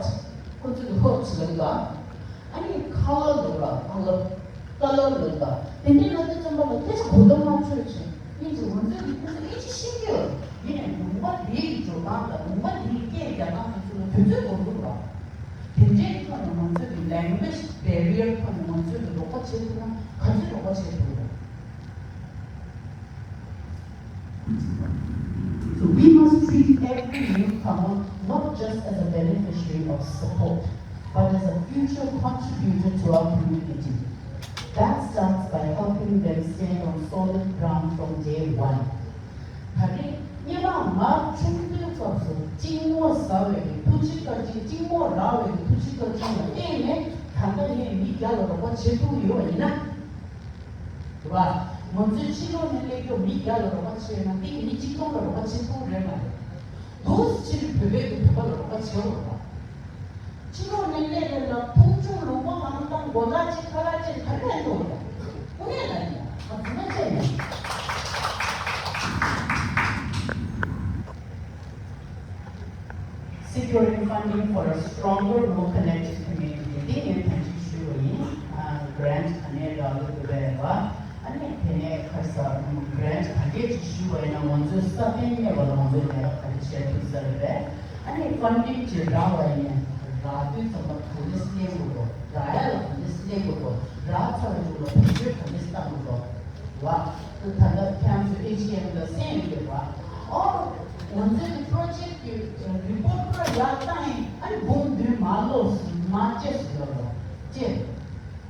ཊི། ཁོ་ཚོས་ཧར་ཊི་ལབ་ཡོད། ཨ་ནི་ཁ་ལར་ལབ་ར། ཁ་ལར། ཀ་ལར་ལབ་ཡོད། དེ་འདྲའི་ལབ་དུས་ཙམ་པ་ལ་སྐད་ཆ་གོ་བརྡ་མ་ཆོད་ཅིང་སྙིང་རྗེ། ང་ཚོས་ཀྱི་ཁོ་ཚོ་ཨིན་ཇི་ཤེས་ཀྱི་ཡོད། ཡིན་ནའི་ལུང་པ་དེའི་འགྲོ་སྟངས་དང་ལུང་པ་དེའི་སྐད་རྒྱག་སྟངས་དེ་ཚོ་ལ་དུས་ཚོད་འགོར་གྱི་འདུག་དེ་འདྲའི་ཐོག་ནས་ང་ཚོས་ཀྱི་language barrier ཐོག་ནས་ང་ཚོས་ཀྱི་རོགས་པ་བྱེད་ཐུབ་ན་ག་ཚོད་རོགས་པ་བྱེད་ཐུབ་རེད། So we must treat every newcomer not just as a beneficiary of support, but as a future contributor to our community. That starts by helping them stand on solid ground from day one. ད་རེས་སྔོན་མ་ང་ཆུང་དུས་སྐབས་སུ་གཅིག་མོ་ཟ་བའི་ཐུགས་རྗེ་བཀའ་དྲིན། གཅིག་མོ་རག་བའི་ཐུགས་རྗེ་བཀའ་དྲིན་ལ་བརྟེན་ནས་ད་ལྟ་ངས་མི་བརྒྱ་ལ་རོགས་པ་བྱེད་ཐུབ་ཡོད་པ་ཡིན་ན། རེད་བ། ང་ཚོའི་ཕྱི་ལོགས་ནས་སླེབས་མཁན་མི་བརྒྱ་ལ་རོགས་པ་བྱས་ན་འདི་གི་མི་གཅིག་སྟོང་ལ་རོགས་པ་བྱེད་ཐུབ་རེད་མ་རེད། འདུག་སེ་ཕྱིར་བོད་པས་ཀྱི་བོད་པ་ལ་རོགས་པ་བྱེད་འོས་པ། ཕྱི་ལོགས་ནས་སླེབས་མཁན་ལ་མཐོང་ཆུང་ལུང་པ་མང་དང་མགོ་ཐག་ཅིག་ཁ་ལག་ཅིག་ག་རེ་ཕན་ཐོགས་རེད། དངོས་གནས་ལ་ཡིན་ང་ཚོ་ན་བྱས་ནས། Securing funding for a stronger, more connected community. འདི་ངས་ཐེངས་གཅིག་ཞུས་པ་ཡིན། grant ག་ནས་རག་ལུགས་དགོས་པས་བ། ཨ་ནི་དེ་ནས་ཁ་ས་grant ག་འདྲས་ཅིག་ཞུས་པ་ཡིན་ན་ང་ཚོའི་ས་གནས་ནས་བ་ལ་ང་ཚོའི་ལས་ཀ་ག་རེ་བྱས་ཐུབ་ས་རེད་པས། ཨ་ནི་funding ཅིག་རག་པ་ཡིན་ན་རག་དུས་ཙམ་པ་ག་འདྲས་ལེན་དགོས་རོགས། རག་ཡ་ལ་ག་འདྲས་ལེན་དགོས་རོགས། རག་ཚར་བའི་མཇུག་ལ་བེད་སྤྱོད་ག་འདྲས་བཏང་དགོས་རོགས། བ། ད་ལྟ་ཁྱེད་ཚོ་ཨེ་ཇི་ཨེམ་ལ་གསན་ཡོད་པ། ཨོ། ང་ཚོའི་པྲོ་ཇེཀ་གི་རི་པོར་ཊི་པུ་ར་ཡར་བཏང་ཡིན། ཨ་ནི་འབུམ་བདུན་མར་ལོག་སོང་། མར་ཅེས་སུ་ཡོད་རོགས། ཅེས།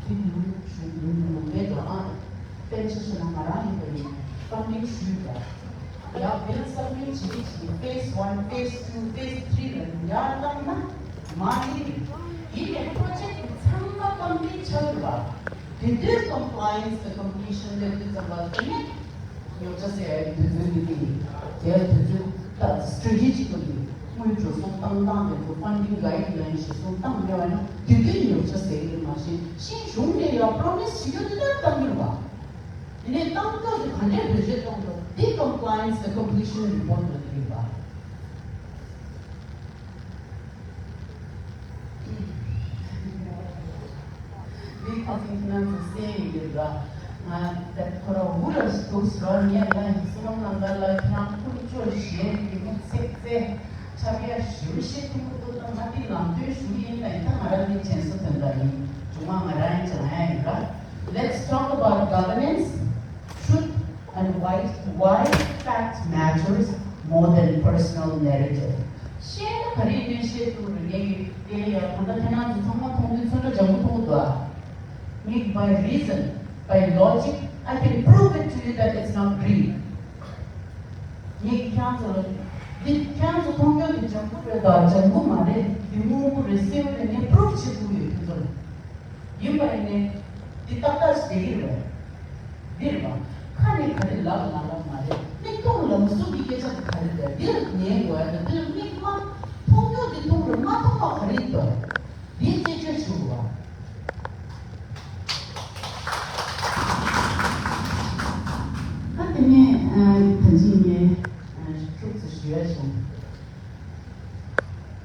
དེ་ཉུང་ཞུ་ཉུང་ཉུང་བས་འགྲོ་ཨང་། དཔེ་ཆ་བཤད་ན་ང་རང་ཡིན་པ་ཡིན། ཕན་ཌིང་ཞུས་པ། ཡ་བིལ་སབ་མིཊ་བྱེད་ཀྱི་བྱེད་ཀྱི་ཕེ་སི་ཝན། ཕེ་སི་ཊུ། ཕེ་སི་ཐི་རི་ལ་ཡར་བཏང་ན་མ་ཡིན། ཡིན་ནའི་པྲོ་ཇེཀ་ཚང་མ་ཀམ་པི་ལིཊ་ཆགས་ཡོད་པ། དེ་དུས་ཀམ་པ་ལ་ཡན་སི་དང་ཀམ་པི་ལི་ཤན་སླེབས་དུས་ཙམ་པ་དེ་ནས་ཉོ་ཆ་ཟེར་ཡ་དུས་ཚོད་འདི་དེ་ཡིན། དེ་དུས་ཚོད་ད་སི་ཊེ་རེ་ཊི་ཇི་ཀ་ལི་དངུལ་འགྲོ་སོང་བཏང་སྟངས་དེ་ཚོ་ཕན་ཌིང་གྷའིཌ་ལའིན་གཞིར་བཟུང་བཏང་ཡོད་པ་ན་དེ་དུས་ཉོ་ཆ་ཟེར་གི་རེད། མ་གཞི་ཤིང་གཞུང་ནས་ཡང་པྲོ་མི་སི་བྱེད་རྒྱུ་དེ་ལྟར་བཏང་གི་རེད་པ། དེ་ནས་བཏང་སྐབས་དེ་ག་འདྲས་བེད་སྤྱོད་གཏོང་དགོས། འདི་ཀམ་པ་ལ་ཡན་སི་དང་ཀམ་པི་ལི་ཤན་རི་པོར་ཊི་ལ་འདི་རེད་པ། མི་ཁ་སང་ཁྱེད་རང་ཚོ་གསན་ཡོད་ཀྱི་རེད་པ། ང་ད་ཁོ་རང་འུ་ར་ཞིག་འདུག་ཟེར་བ། ངས་ང་ཡིན་སོང་ནང་ལ་ལ་ཁྱེད་རང་ཁུར་ཅོ་ཞེས་ཀྱི་མི་ཚེག་ཚེ་འཁྲབ་ཡ་ཞུ་ཤེས་ཐུབ་ཀྱི་འདུག་ད་ང་འདི་ལམ་སྟོན་ཞུ་གི་ཡིན་ལ། ཡིན་ད་ང་རང་འདི་དྲན་གསོ་དོན་དག་ཡིན། སྒྲུང་མ་ང་རང་ཡིན་ཅང་ཡ་ཡིན་ར། Let's talk about governance, truth and why, why fact matters more than personal narrative. ཤེས་ན་ག་རེ་ཡིན་ཤེས་ཐུབ་རེད། ངས་ཀྱི་དེ་ཡ་ད་ལྟ་ཁྱེད་རང་ཚོ་ཚང་མ་མཐོང་དུས་ཚོད་འདྲ་ལྗང་གུ་མཐོང་གི་འདུག་ཨ། ངས་by reason, by logic, I can prove it to you that it's not green. ངས་ཁྱེད་རང་ཚོ་ལ་འདི་ཁྱེད་རང་ཚོ་མཐོང་རྒྱུ་དེ་ལྗང་གུ་རེད་དང་ལྗང་གུ་མ་རེད། འདི་སྔོན་པོ་རེད། སེར་པོ་རེད། ངས་པུ་རུབ་བྱེད་ཐུབ་ཡོད་ཁྱེད་ཚོ་ལ། ཡིན་པ་ཡིན་ནའི་ འདི་ཏག་ཏག་ཞིག་བསྡད་ཀྱི་རེད། འདི་རེད་པ། ཁ་ནས་ག་རེ་ལབ་ལབ་ལབ་མ་རེད། མིག་མཐོང་ལམ་ཟུར་གྱི་སྐད་ཆ་དེ་ག་རེ་རེད། འདིར་ཉན་དགོས་ཡ་དང་འདིར་མིག་མ་མཐོང་རྒྱུ་དེ་མཐོང་རེད། མ་མཐོང་བ་ག་རེ་འདུག་འདི་རྩད་གཅོད་བྱེད་དགོས་པ། ཨ་དེ་ནས་ཨ་ད་ཅི་ངས་ཨ་ཤུགས་ཙམ་ཞུ་ཡ་བྱུང་།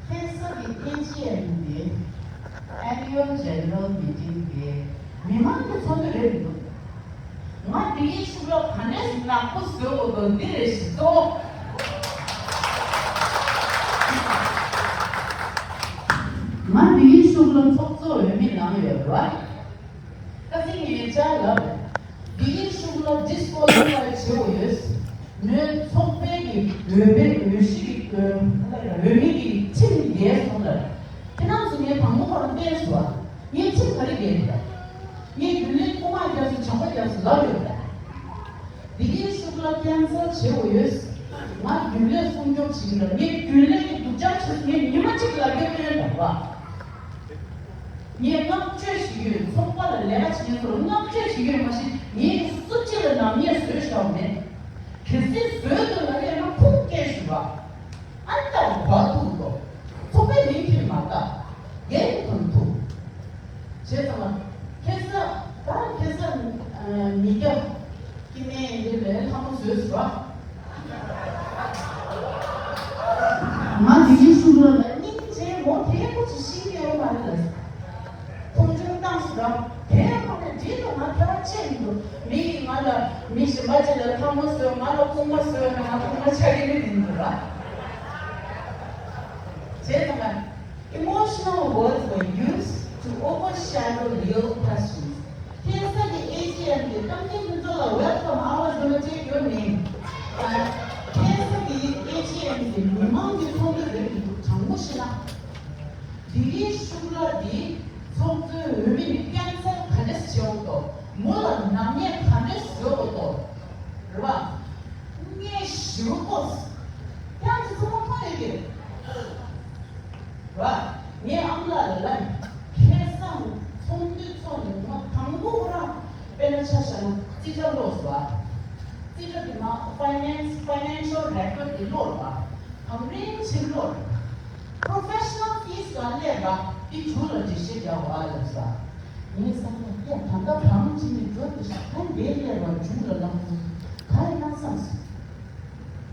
ཁ་སང་གི་ཨེ་ཇི་ཨེམ་དེ། Annual General Meeting དེ་མི་མང་གི་ཚོགས་འདུ་རེད་མི་འདུག་ང་འདི་ཡི་ཤུགས་ལ་ག་ནས་ནག་པོ་བཟོས་འོ་དོ་འདི་རེད་ཞིག་གཙོ་བོ། ང་འདི་ཡི་ཤུགས་ལ་ཚོགས་གཙོ་འོས་མི་གནང་ཡོད་རེད་བ། ཁ་སང་ངས་ཅག་ལབ། འདི་ཡི་ཤུགས་ལ་ཌིས་ཀོ་ལི་ཕའི་བྱེད་འོ་ཡོད། མོའི་ཚོགས་པའི་གི་འོས་པའི་འོས་གཞི་གི་འོས་འོས་མི་གི་ཁྲིམས་འགལ་སོང་ལ། ཁྱེད་རང་ཚོ་ངའི་དང་པོ་ཁོ་རང་བལྟས་སོང་བ། ངའི་ཁྲིམས་ག་རེ་འགལ་འདུག་ངའི་རྒྱུན་ལས་རྐུ་མ་རྒྱབ་སོང་ཇག་པ་རྒྱབ་སོང་ལབ་ཡོད་པ། འདི་གའི་ཤུགས་ལ་ཀན་སལ་བྱེད་འོ་ཡོད། ང་རྒྱུན་ལས་སྲུང་སྐྱོབ་བྱེད་ཀྱི་ལ་ངའི་རྒྱུན་ལས་ཀྱི་སྡུག་ཅག་བྱེད་ངས་ཉི་མ་གཅིག་ལ་རྒྱབ་སྟོན་དང་བ། ངས་བསྔགས་བརྗོད་བྱེད་ཀྱི་ཡོད། ཚོགས་པ་ལ་ལས་ཀ་བྱེད་མཁན་ཚོར་བསྔགས་བརྗོད་བྱེད་ཀྱི་ཡོད་མ་གཞི་ངས་སུ་གཅིག་ལ་ནག་ཉེས་བཟོས་བཞག་མེད། གལ་སྲིད་བཟོས་འདུག་ལ་ཡོད་ན་ཁུངས་སྐྱེལ་ཞུ་བ། ཨ་ནི་ལྟ་བ་ཐུག་འགྲོ། ཚོགས་པའི་མིང་ཁྱོད་མ་བཏགས། རྒན་ཐོན་ཐུག་བྱས་ཙང་ལ། ཁ་སང་ད་ཁ་སང་ཉིས་བརྒྱ་སྐྱེ་དམན་ཡིན་དེ་ལས་ལྷ་མོ་བཟོས་སུ་ར། ང་འདི་གའི་ཤུགས་ལ་ལ་སྙིང་རྗེ་མོ་དེ་ཀུ་ཅི་ཤི་ཡོད་མ་རེད་ལ། མཐོང་ཆུང་བཏང་སུ་ར། དེ་ཡང་ཁོ་ནས་འདྲིས་དུ་ང་ཐལ་བ་ཆད་མི་འདུག་མི་ཡིས་ང་ལ་མི་གཞན་པ་ཅིག་ལ་ལྷ་མོ་བཟོས། ང་ལ་རྐུན་མ་བཟོས་ན་ང་རྐུན་མ་ཆགས་ཀྱི་རེད་མི་འདུག་ར། བྱས་ཙང་ང་། Emotional words were used to overshadow real questions. ཁ་སང་གི་ཨེ་ཇི་ཨེམ་དེ་གཏམ་མཁན་ཁྱེད་ཚོ་ལ་welcome, I was gonna take your name. ཁ་སང་གི་ཨེ་ཇི་ཨེམ་དེ་མི་མང་གི་ཚོགས་འདུ་རེད་མི་འདུག་དྲང་པོ་བཤད་ན། འདི་གའི་ཤུགས་ལ་འདི་ཚོགས་གཙོའི་འོས་མི་ནི་ཀན་སལ་ག་འདྲས་བྱེད་འོང་དོ། མོ་ལ་ནག་ཉེས་ག་འདྲས་བཟོས་འོང་དོ། རེད་བ། ངས་ཞུ་གོ། ཁྱེད་ཚོ་ཚང་མ་མཐོང་ཡོད་ཀྱི་རེད། ར། ངས་ཨ་མ་ལགས་ལ་ལབ། ཁ་སང་ཚོགས་འདུ་ཚོགས་ནས་ང་དང་པོ་ཁོ་རང་དཔེར་ན་ཆ་བཞག་ན་རྩིས་ཁྲ་ཀློག་སོང་བ། རྩིས་ཁྲ་དེ་ནང་finance, financial record དེ་ཀློག་ར། དང་རིན་ཆེན་ཀློག་ར། professional fees ལ་སླེབས་ར། དེ་མཇུག་ལ་འགྲེལ་བཤད་རྒྱག་བ་ལབ་ས། ངས་བསམ་བློ་བཏང་། ད་ལྟ་བང་བྱིན་ནས་འགྲོ་དེ་ཤག་ད་འདས་སླེབས་ར་མཇུག་ལ་ལབ་སོང་། ག་རེ་གནང་བསམ་སོང་།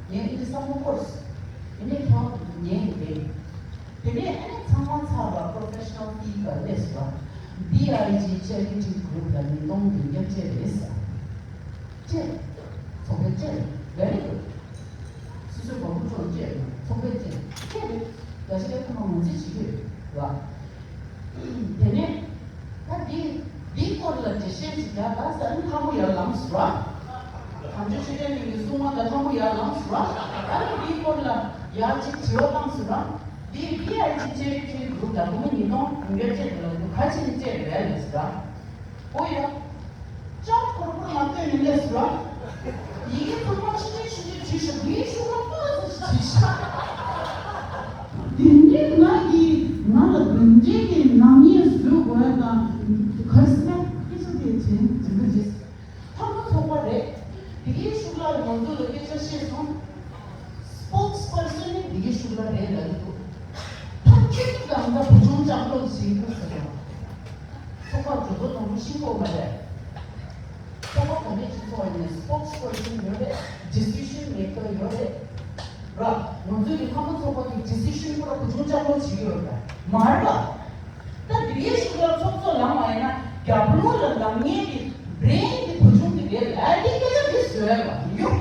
ངས་འདི་བསམ་བློ་འཁོར་སོང་། དེ་ནས་ཁྱེད་རང་ཉན་གི་རེད། དེ་ནས་ཨ་ནི་ཚང་མ་ཚར་བ་professional fee ལ་སླེབས་སོང་། བི་ཨའི་ཇི་charity group ལ་ཉིས་སྟོང་བདུན་བརྒྱ་སྤྲད་རེད་ཟེར། སྤྲད། ཚོགས་པས་སྤྲད། very good. སོ་སོའི་གོང་བུ་ཁྲོམ་སྤྲད། ཚོགས་པས་སྤྲད། སྤྲད་རེད། ད་ཆ་ཡ་ཐུབ་མ་ངོས་འཛིན་བྱེད་ཀྱི་ཡོད་ལ། དེ་ནས་ད་འདི་འདིའི་སྐོར་ལ་འགྲེལ་བཤད་ཅིག་རྒྱག་ད་ཟེར་ན་ལྷ་མོ་ཡར་ལངས་སོང་ར། དམ་ཆོས་ཆོས་ལྡན་གླིང་གི་སྲུང་མ་དང་ལྷ་མོ་ཡར་ལངས་སོང་ར། ད་ནི་འདིའི་སྐོར་ལ་ཡར་ཅིག་དྲི་བ་བཏང་སོང་ར། འདི་བི་ཨའི་ཇི་charity group ལ་སྒོར་མོ་ཉིས་སྟོང་བདུན་བརྒྱ་སྤྲད་འདུག་ལ་འདུག་ག་ཅི་ནས་སྤྲད་རེད་ལབ་སོང་ར། ཨོ་ཡ། ལྕགས་ཕོར་པ་མ་བཏོན་ནས་སླེབས་སོང་ར། ཡི་གེ་ཚང་མ་ཆུང་ཆུང་ཆུང་ཆུང་བྲིས་ཤག་འདིའི་ཤུགས་ལ་ཏོག་ཙམ་ཞིག་བྲིས་ཤག་དེ་ནས་ང་གིས་ང་ལ་དོན་འབྲས་ཀྱི་ནག་ཉེས་བཟོ་དགོས་ཡ་དང་ག་རེ་ཟེར་ན་སྐད་ཆ་དེ་དྲན་དྲན་གི་རེད། ལྷ་མོ་ཚོགས་པ་རེད། དེ་གའི་ཤུགས་ལ་ང་ཚོ་ལ་སྐད་ཆ་བཤད་སོང་། spokesperson ནི་འདི་གའི་ཤུགས་ལ་རེད་ལབ་ཀྱི་འདུག་ཐབས་ཇུས་དང་ད་བུ་ཆུང་ལྕགས་ལོག་བྱེད་དགོས་ཟེར་བ། ཚོགས་པ་གྲོས་ཚོགས་དང་པོ་ཤེས་དགོས་མ་རེད། ཚོགས་པ་ག་འདྲས་ཅིག་ཚོགས་ཡིན་ནའི་spokesperson ཡོད་རེད། decision maker ཡོད་རེད། ར། ང་ཚོའི་གི་ལྷ་མོ་ཚོགས་པ་གི་decision ཁོ་ར་བུ་ཆུང་ལྕགས་ལོག་བྱེད་ཀྱི་ཡོད་རེད། མ་རེད་པ། ད་འདི་གའི་ཤུགས་ལ་ཚོགས་གཙོ་ལངས་པ་ཡིན་ན་རྒྱབ་ལོགས་ལ་ལངས་མཁན་གྱི་brain གྱི་བུ་ཆུང་གི་རེད་ལ་འདི་སྐད་ཆ་འདི་བཟོས་པ་ཡོད།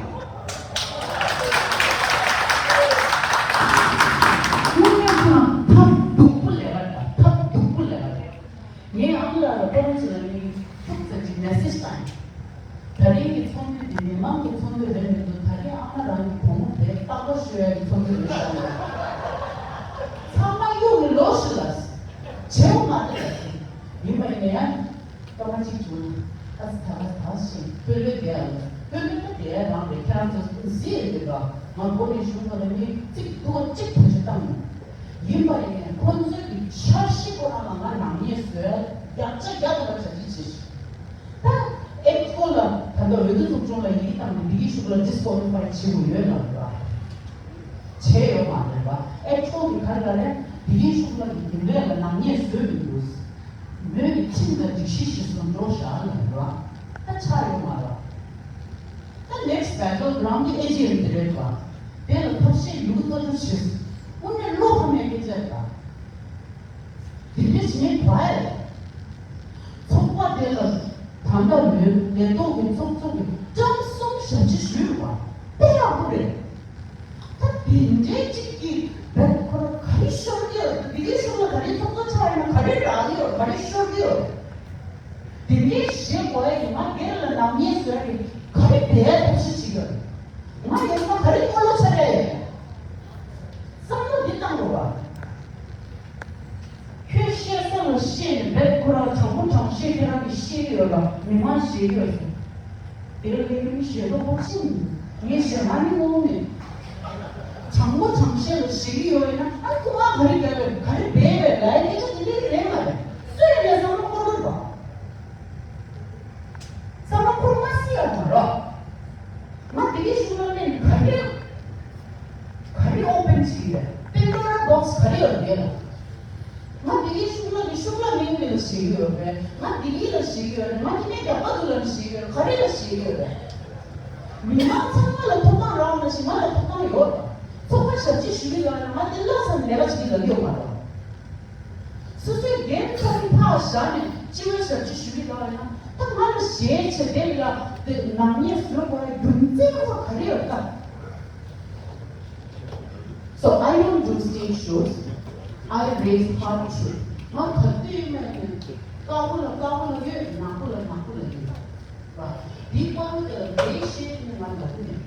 དངོས་གནས་ཁོ་རང་ཐབས་སྡུག་པོ་ལས་ཀ་རེད། ཐབས་སྡུག་པོ་ལས་ཀ་རེད། ངས་ཨ་མ་ལགས་ལ་ཕོན་ཅི་ལ་ནི་ཐུག་ཚར་གྱི་message བཏང་ཡིན། ད་རིང་གི་ཚོགས་འདུ་འདི་མི་མང་གི་ཚོགས་འདུ་རེད་མི་འདུག་ད་རིང་ཨ་མ་རང་གི་བུ་མོ་དེ་ལྟ་སྐོར་ཞུ་ཡ་གི་ཚོགས་འདུ་རེད་ཤག་ཚང་མ་གཡུག་ནས་ལོག་ཤི་ལ། བྱེད་པ་མ་རེད་ལ། ཡིན་པ་ཡིན་ན་ཡང་སྐར་མ་གཅིག་བྱུང་ན་ཨ་ཙི་ད་ཨ་ཙི་ད་ཨ་ཙི་ཞེས་ཕོ་ལོས་བསྡད་ཨ། ཕོ་ལོས་ད་བསྡད་ཡ་རང་རེད། ཁྱེད་རང་ཚོ་གཟིགས་ཡོད་རེད་པ། ང་མགོ་ནས་གཞུང་བར་ལ་མི་གཅིག་ཐུག་པ་གཅིག་བེད་སྤྱོད་བཏང་མྱོང་། ཡིན་པ་ཡིན་ན་ཁོང་ཚོའི་གི་འཆར་གཞི་ཁོ་རང་ལ་ང་ནག་ཉེས་བཟོས་ཡ་རྒྱག་ཆ་རྒྱག་ཐུབ་པ་བྱ་རྩིས་བྱེད་ཤིག་ད་འོས་བསྡུ་ཚོགས་ཆུང་ལ་ཡིག་བཏང་ནས་བདེ་སྐྱིད་ཤུགས་ལ་ཌིས་ཀོ་ལི་ཕའི་བྱེད་དགོས་ཡོད་ལབ་ར། བྱས་ཡོད་མ་རེད་པ། ཨེ་ཁྲོ་གི་ག་རེ་ལ་རེད། བདེ་སྐྱིད་ཤུགས་ལ་གི་རྒྱུན་ལས་ལ་ནག་ཉེས་བཟོས་མི་འདུག་མོས་ཀྱི་ཁྲིམས་ལ་སྒྲིག་གཞི་གཞིར་བཟུང་འགྲོ་བཞག་ལབ་ར། ད་ཆགས་ཡོད་མ་རེད། ད་next battle ground དེ་ཨེ་ཇི་ཨེམ་དེ་རེད་པ། དེ་ལ་ཐབས་ཤེས་ཡོང་གི་རྩ་འཛུགས་བྱེད། དངོས་གནས་བློ་ཕམ་ཡས་སྐད་ཆ་རེད་པ། དེ་འདྲ་བྱེད་ཐུབ་ཨེ། ཚོགས་པ་དེ་ལ་ད་ལྟ་ལོའི་ལས་ཐོག་གི་ཚོགས་གཙོ་གིས་བཀྲམ་གསུམ་ཞབས་ཕྱི་ཞུས་པ་དཔེ་ཡག་པོ་རེད། ད་དེ་འདྲའི་གཅིག་གིས་བེད་ཁོ་ར་ག་རེ་ཤོར་གི་ཡོད། བདེ་སྐྱིད་ཤུགས་ལ་ག་རེ་ཚོགས་གཙོ་ཆགས་ཡོད་ན། ག་རེ་རག་གི་ཡོད། ག་རེ་ཤོར་གི་ཡོད། དེ་འདྲའི་ཞེ་དགོས་ཡ་ཡིན་ན། སྒེར་ལ་ནག་ཉེས་བཟོས་ཏེ་ག་རེ་བསྡད་ཐབས་ཤེས་བྱེད་ཀྱི་ཡོད། ང་ཡིན་ན་ག་རེ་བློ་ཆགས་ཡ་ཡོད། བསམ་བློ་འདི་བཏང་དགོས་པ། ཁྱོད་བཤད་ས་ལ་བཤད་ནས་བེད་ཁོ་རང་དྲང་པོ་དྲང་བཤད་ཁྱེད་རང་གིས་བཤད་ཀྱི་ཡོད་ལ། མི་མང་ཞེད་ཀྱི་ཡོད་ཟེར། དེ་ལ་ལས་ཀྱི་མི་ཞེད་དོགས་པོ་ཅི་ཡིན། ངས་ཞེད་མ་ནི་ངོ་མེད། དྲང་པོ་དྲང་བཤད་ལ་ཞེད་ཀྱི་ཡོད་ཡིན་ན། ཨ་ཁོ་མ་ག་རེ་བརྒྱབ་པས། ག་རེ་འབད་པས་ལ་ཡ་སྐད་ཆ་དེ་འདྲའི་རེད་མ་རེད། སུ་ཡིན་ནས་བསམ་བློ་འཁོར་དགོས་པ། བསམ་བློ་འཁོར་མ་སྲིད་ཡ་མ་རེད། ང་བདེ་སྐྱིད་ཤུགས་ལ་ནས་ག་རེ་ག་རེ་ཨོ་པན་བྱེད་ཀྱི་རེད། པན་ཌོ་ར་བོག་སི་ག་རེ་ཡོད་རེད་ལ། ང་བདེ་སྐྱིད་ཤུགས་ལ་གི་ཤུགས་ལ་མིན་མིན་ལ་ཞེད་ཀྱི་ཡོད་རེད། ང་བདེ་སྐྱིད་ལ་ཞེད་ཀྱི་ཡོད་རེད། ང་ཁྱི་ནས་རྒྱག་པ་འདུག་ལ་ཞེད་ཀྱི་ཡོད་རེད། ག་རེ་ལ་ཞེད་ཀྱི་ཡོད་རེད། མི་མང་ཚང་མ་ལ་ཐོབ་ཐང་རག་ན་ཞིག་ང་ལ་ཐོབ་ཐང་ཡོད། ཚོགས་པ་ཞབས་ཕྱི་ཞུ་གི་ཡོད་ན་ང་དེ་ལ་ས་ནས་ལས་ཀ་བྱེད་ཀྱི་ལ་ཡོད་མ་རེད། སོ་སོའི་འགན་ཚང་ཕར་བཞག་ནས་སྤྱི་བའི་ཞབས་ཕྱི་ཞུ་གི་ཡོད་ན། ད་ང་ལ་ཞེད་བྱེད་དེ་ལ་དེ་ནག་ཉེས་བཟོ་དགོས་རྒྱུ་མཚན་ཁོ་ག་རེ་ཡོད་ད། So I don't do stage shows. I raise hard truth. ང་ག་དུས་མ་ཡིན་དཀར་པོ་ལ་དཀར་པོ་ལ་ཡོད། ནག་པོ་ལ་ནག་པོ་ལ་ཡོད། འདི་དཔའ་བོ་དེ་ལ་དེའི་ཤེས་ནི་ང་ལ་དེ་ནས།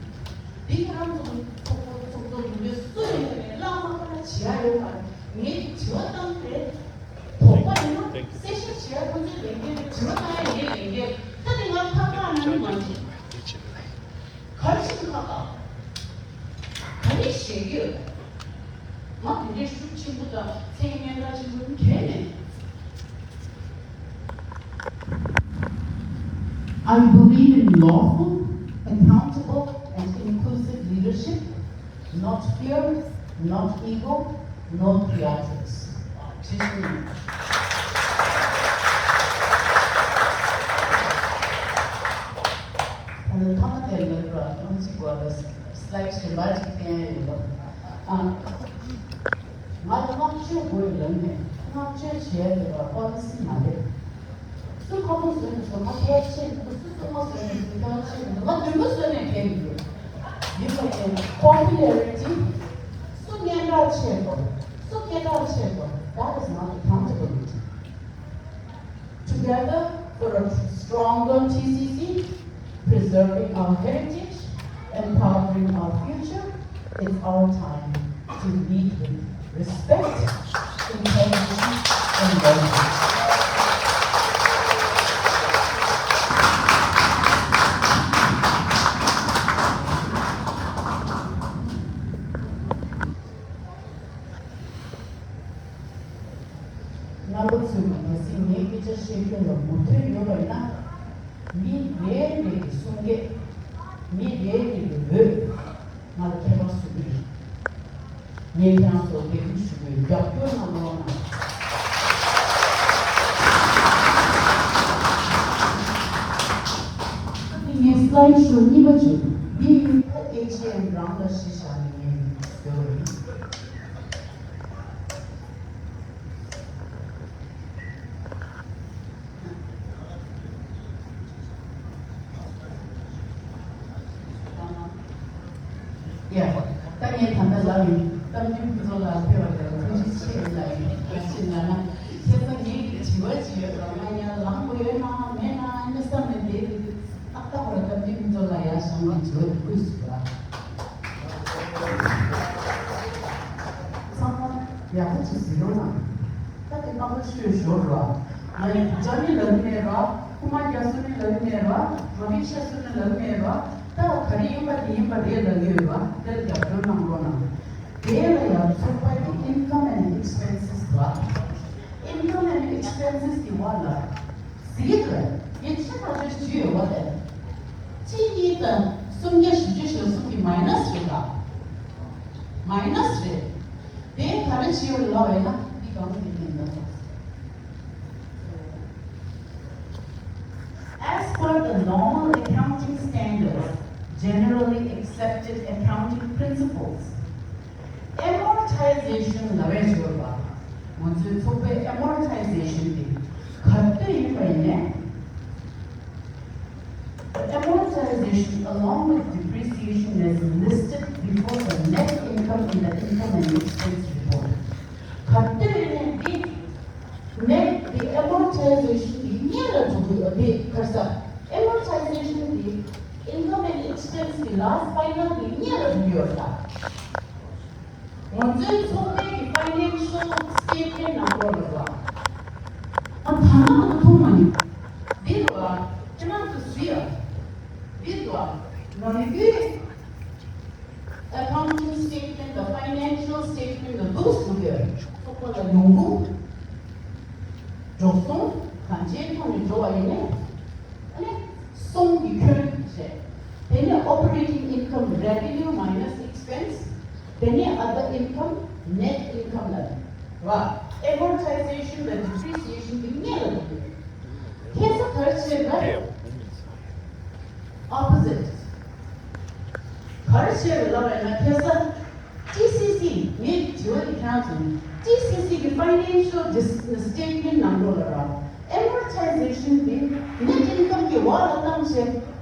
འདི་ཁྱེད་རང་ཚོ་ཚོགས་གཙོ་ཚོགས་གཙོ་ཡིན་པའི་སུ་ཡིན་ནའི་བླ་མ་ཁོ་ན་བྱེད་ཡ་ཡོད་མ་རེད། ངས་དྲི་བ་བཏང་སྟེ། དོགས་པ་ཡིན་ན་གསལ་བཤད་བྱེད་ཡ་ཁོ་ཚོའི་ལས་འགན་རེད། དྲི་བ་བཏང་ཡ་ངའི་ལས་འགན་རེད། ད་དེ་ང་ཁ་བཏང་ན་ནི་མ་འགྲིག་ག་རེ་བྱེད་ཁ་བཏང་། ག་རེ་བཤད་ཀྱི་ཡོད། ང་དེ་འདྲའི་ཤུགས་ཆེན་པོ་དང་མཚན་སྙན་གྲགས་ཆེན་པོ་གལ་མེད། I believe in lawful, accountable, and inclusive leadership, not fear, not ego, no theatrics. ཇི་སྲིད་ད་ནི་ཐ་མ་དེ་ལ་ར་ཨང་གཅིག་པ་ལ་སི་ལའིཌ་གཞན་པ་ཅིག་བསྟན་ཡོད་པ། ཨ། ང་ལ་བསྔགས་བརྗོད་དགོས་ལབ་ནས་བསྔགས་བརྗོད་བྱས་ཡོད་པ་པོ་ལི་སི་མ་རེད། སུ་ཁོ་མོ་བཟོས་ནས་སོ་མ་ཐལ་ཆེད་འདུག་སུ་སྲུང་མ་བཟོས་ནས་སུ་ཐལ་ཆེད་འདུག་ང་མདུན་པ་བཟོས་ནས་ཕེབས་ཡོད། ཡིན་པ་ཡིན། པོ་པུ་ལེ་རི་ཊི། སུ་སྙན་གྲགས་ཆེ་དགོས། སུ་སྐད་གྲགས་ཆེ་དགོས། That is not accountability. Together for a stronger T C C, preserving our heritage, empowering our future, it's our time to lead with respect, integrity, and loyalty. རྣམ་པ་ཚོས་ཀྱི་གལ་སྲིད་ངའི་སྐད་ཆ་བཤད་རྒྱུ་ལ་མོས་མཐུན་ཡོད་པ་ཡིན་ན། མི་རེ་རེ་གི་གསུང་སྐད། མི་རེ་རེ་གི་འོས་ང་ལ་ཁྱད་པར་བཟོ་གི་རེད། ངས་ཁྱེད་རང་ཚོར་འབོད་སྐུལ་ཞུ་གི་ཡོད། རྒྱབ་སྐྱོར་གནང་རོགས་གནང་། ད་ནི་ངས་སི་ལའིཌ་ཤོ་གཉིས་པ་བྱུང་། འདི་ཡིན་ད་ཨེ་ཇི་ཨེམ་རང་ལ་གཞི་བཞག་ནས་ངས་ཡོད་པ་ཡིན། ཡ། ད་ངས་ད་ལྟ་ལབ་ཡིན། གཏམ་རྒྱུད་ཕུན་ཚོགས་ལགས་ཕེབས་པ་དེར་ཐུགས་རྗེ་ཆེ་ལབ་ཡིན། ག་རེ་ཟེར་ན་ན། ཁྱེད་ཚོ་ངས་དྲི་བ་ཅིག་ཡོད་ར། ང་ཡར་ལངས་དགོས་ཡོད་ན་མེད་ན་ཨ་ནི་བསམ་ནས་བསྡད་ཡོད། ཏག་ཏག་ར་གཏམ་རྒྱུད་ཕུན་ཚོགས་ལགས་ཡར་བཞེངས་ནས་དྲི་བ་དེ་བཀོད་ཟེར་བ། ཚང་མ་ཡག་པོ་ཅིག་གཟིགས་རོགས་གནང་། ད་དེ་སྟོན་པ་ཆོས་ཞོར་ར། ང་ཡི་རྒྱ་མི་ལབ་མེད་ར། རྐུ་མ་རྒྱག་སོ་ནི་ལབ་མེད་ར། མ་བིག་ཤ་སོ་ནི་ལབ་མེད་ར། ད་ག་རེ་ཡིན་པ་དེ་ཡིན་པ་རེད་ལབ་ཡོད་ར། དེར་རྒྱབ་སྐྱོར་གནང་རོགས་གནང་། དེ་ལ་ཡང་ཚོགས་པ་གི་income and expenses ར། Income and expenses གི་བར་ལ་གཟིགས་ར། ཡིན་ཆེ་ཁ་ཆེ་ཞུས་ཡོད་པ་དེ། ལ་སུམ་བརྒྱ་བཞི་བཅུ་ཞེ་གསུམ་གྱི་མའི་ནས་རེད་ད། མའི་ནས་རེད། དེ་ག་རེ་བྱེད་ཡོད་ལབ་ཡོད་ན་འདི་གང་གི་ཡིན་ན། As per the normal accounting standards, generally accepted accounting principles, amortization ལབ་ཡས་ཡོད་པ། ང་ཚོའི་ཚོགས་པའི་amortization དེ་ག་དུས་ཡིན་པ་ཡིན་ནའི། The amortization along with depreciation is listed before the net income in the income and expense report. ག་དུས་ཡིན་ནའི་འདི་net, the amortization དེ་སྔོན་ལ་འགྲོ་གི་ཡོད། དེ་ག་རེ་ཟེར། amortization དེ་income and expense གི་last final དེ་སྔོན་ལ་འགྲོ་གི་ཡོད་ད། ང་ཚོའི་ཚོགས་པའི་གི་financial statement ནང་ལོགས་ལ་བ། ཨ་ཐ་ན་ང་མཐོང་མ་མྱོང་། འདི་རུ་བ་ཁྱེད་རང་ཚོ་གཟིགས་ཨ། འདི་རུ་བ་ནང་ནས་དེ་accounting statement དང་financial statement དང་འདུག་གསུངས་ཡོད། ཚོགས་པ་ལ་ཡོང་འབབ། འགྲོ་སོང་གང་ཅིའི་ཐོག་ནས་འགྲོ་བ་ཡིན་ནའི། ཨ་ནི་སོང་གི་ཁྱོན་བྱས། དེ་ནས་operating income, revenue minus expense, དེ་ནས་other income, net income ལ་རེད་བ། amortization དང་depreciation གི་སྔོན་ལ་འགྲོ་གི་ཡོད། ཁ་སང་ག་རེ་བྱས་ན། opposite ག་རེ་བྱས་ལབ་པ་ཡིན་ན། ཁ་སང་T C C ངས་དྲི་བ་འདི་ཁྱེད་རང་ཚོ་T C C གི་financial dis- statement ནང་ལོགས་ལ་ར་amortization འདི་net income གི་འོག་ལ་བཏང་བྱས་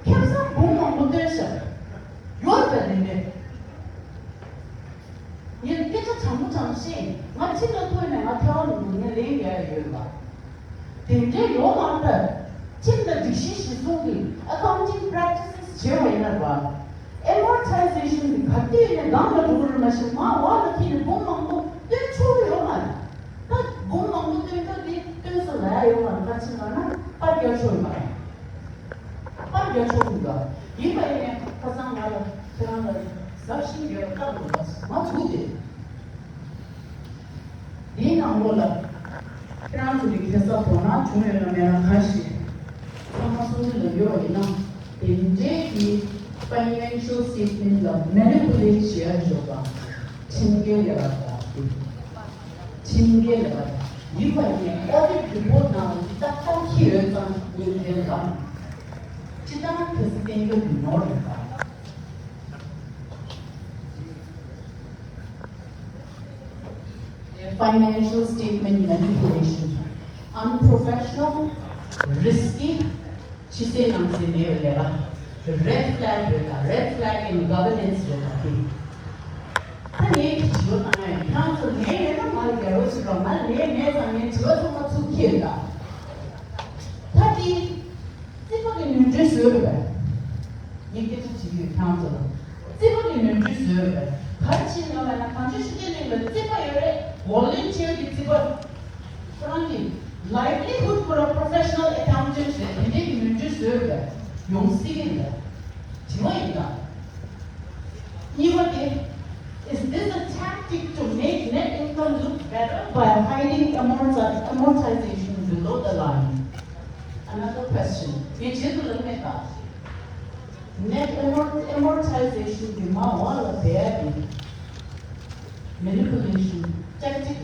ཁ་སང་འབུམ་མང་པོ་བཏོན་ཤག་ཡོད་པ་རེད་པས། ངས་སྐད་ཆ་དྲང་པོ་དྲང་བཤད། ང་ཁྲིམས་ལ་ཐོག་ནས་ང་ཐེ་བ་མི་འདུག་ངས་ལན་རྒྱག་ཡ་ཡོད་པ། དེ་འདྲའི་ཡོད་མ་རེད། ཁྲིམས་དང་སྒྲིག་གཞི་གཞིར་བཟུང་གི་accounting practices བྱས་པ་ཡིན་ན་རེད་པ། amortization གི་ག་དུས་ནས་སྒང་ལ་འགྲོ་གི་རེད། མ་གཞི་མ་འོག་ལ་ཁྱེར་ནས་འབུམ་མང་པོ་བཏོན་ཆོག་གི་ཡོད་མ་རེད། ད་འབུམ་མང་པོ་བཏོན་སྐབས་དེ་བཏོན་སོང་ལབ་ཡ་ཡོད་མ་རེད། ད་ཕྱིན་པ་ན་པར་རྒྱག་ཆོག་ཡོད་མ་རེད། པར་རྒྱག་ཆོག་གི་འདུག་ཡིན་པ་ཡིན་ནའི་ཁ་སང་ང་ལ་ཁྱེད་རང་ལ་ཟབ་ཞིང་རྒྱས་པ་བཏང་དགོས་པ་མ་ཐུག་སྟེ། དེའི་ནང་ལོགས་ལ་ཁྱེད་རང་ཚོ་གི་ཁ་སང་དོ་སྣང་བྱུང་ཡོད་ན་མེད་ན་གང་ཞིག་ཚང་མ་གསུང་གི་ལབ་ཡོད་པ་ཡིན་ན། དེ་འདྲའི་གི་financial statement ལ་manipulate བྱེད་ཡ་འཇོག་པ་ཁྲིམས་འགལ་ལས་ཀ་དང་། ཁྲིམས་འགལ་ལས་ཀ་ཡིན་པ་ཡིན་ནའི་audit report ནང་ལ་ཏག་ཏག་འཁྱེར་ཡོད་ཙང་ངས་དེ་ལ་སྤྱི་བཏང་ཁ་སང་བསྟན་རྒྱུ་མི་ནོར་རེད་པ། Financial statement manipulation, unprofessional, risky, ཕྱི་གསལ་ནང་གསལ་མེད་པའི་ལས་ཀ། red flag རེད་ད། red flag in governance རེད་ད་དེ། ད་ངས་དྲི་བ་བཏང་ཡ་ཡིན། ཁྱེད་རང་ཚོ་ལན་མེད་ན་ང་ལ་རྒྱལ་བ་ཞིག་རོགས། ང་ལན་མེད་ཙང་ངས་དྲི་བ་ཚང་མ་ཚུར་འཁྱེར་ད། ད་དེ། རྩིས་པ་གི་ནོར་འཁྲུལ་བཟོས་རེད་པས། ངས་སྐད་ཆ་དྲིས་ཡོད་ཁྱེད་རང་ཚོ་ལ། རྩིས་པ་གི་ནོར་འཁྲུལ་བཟོས་རེད་པས། ག་རེ་བྱས་ཡོད་ལབ་ན། གངས་ལྗོངས་ཤེས་ལྡན་གླིང་ལ་རྩིས་པ་ཡོད་རེད། volunteer གི་རྩིས་པ། ཁོ་རང་གི་livelihood ཁོ་རང་professional accountant རེད། དེ་འདྲའི་གི་ནོར་འཁྲུལ་བཟོས་རེད་པས། ཡོང་སྲིད་ཀྱི་རེད། དྲི་བ་ཡིན་ད། གཉིས་པ་དེ། Is this a tactic to make net income look better by hiding amorti- amortization below the line? Another question. ངས་རྗེས་སུ་ལབ་མེད་ད། Net amort- amortization གི་མ་འོག་ལ་བསྡད་ཡ་དེ་manipulation tactic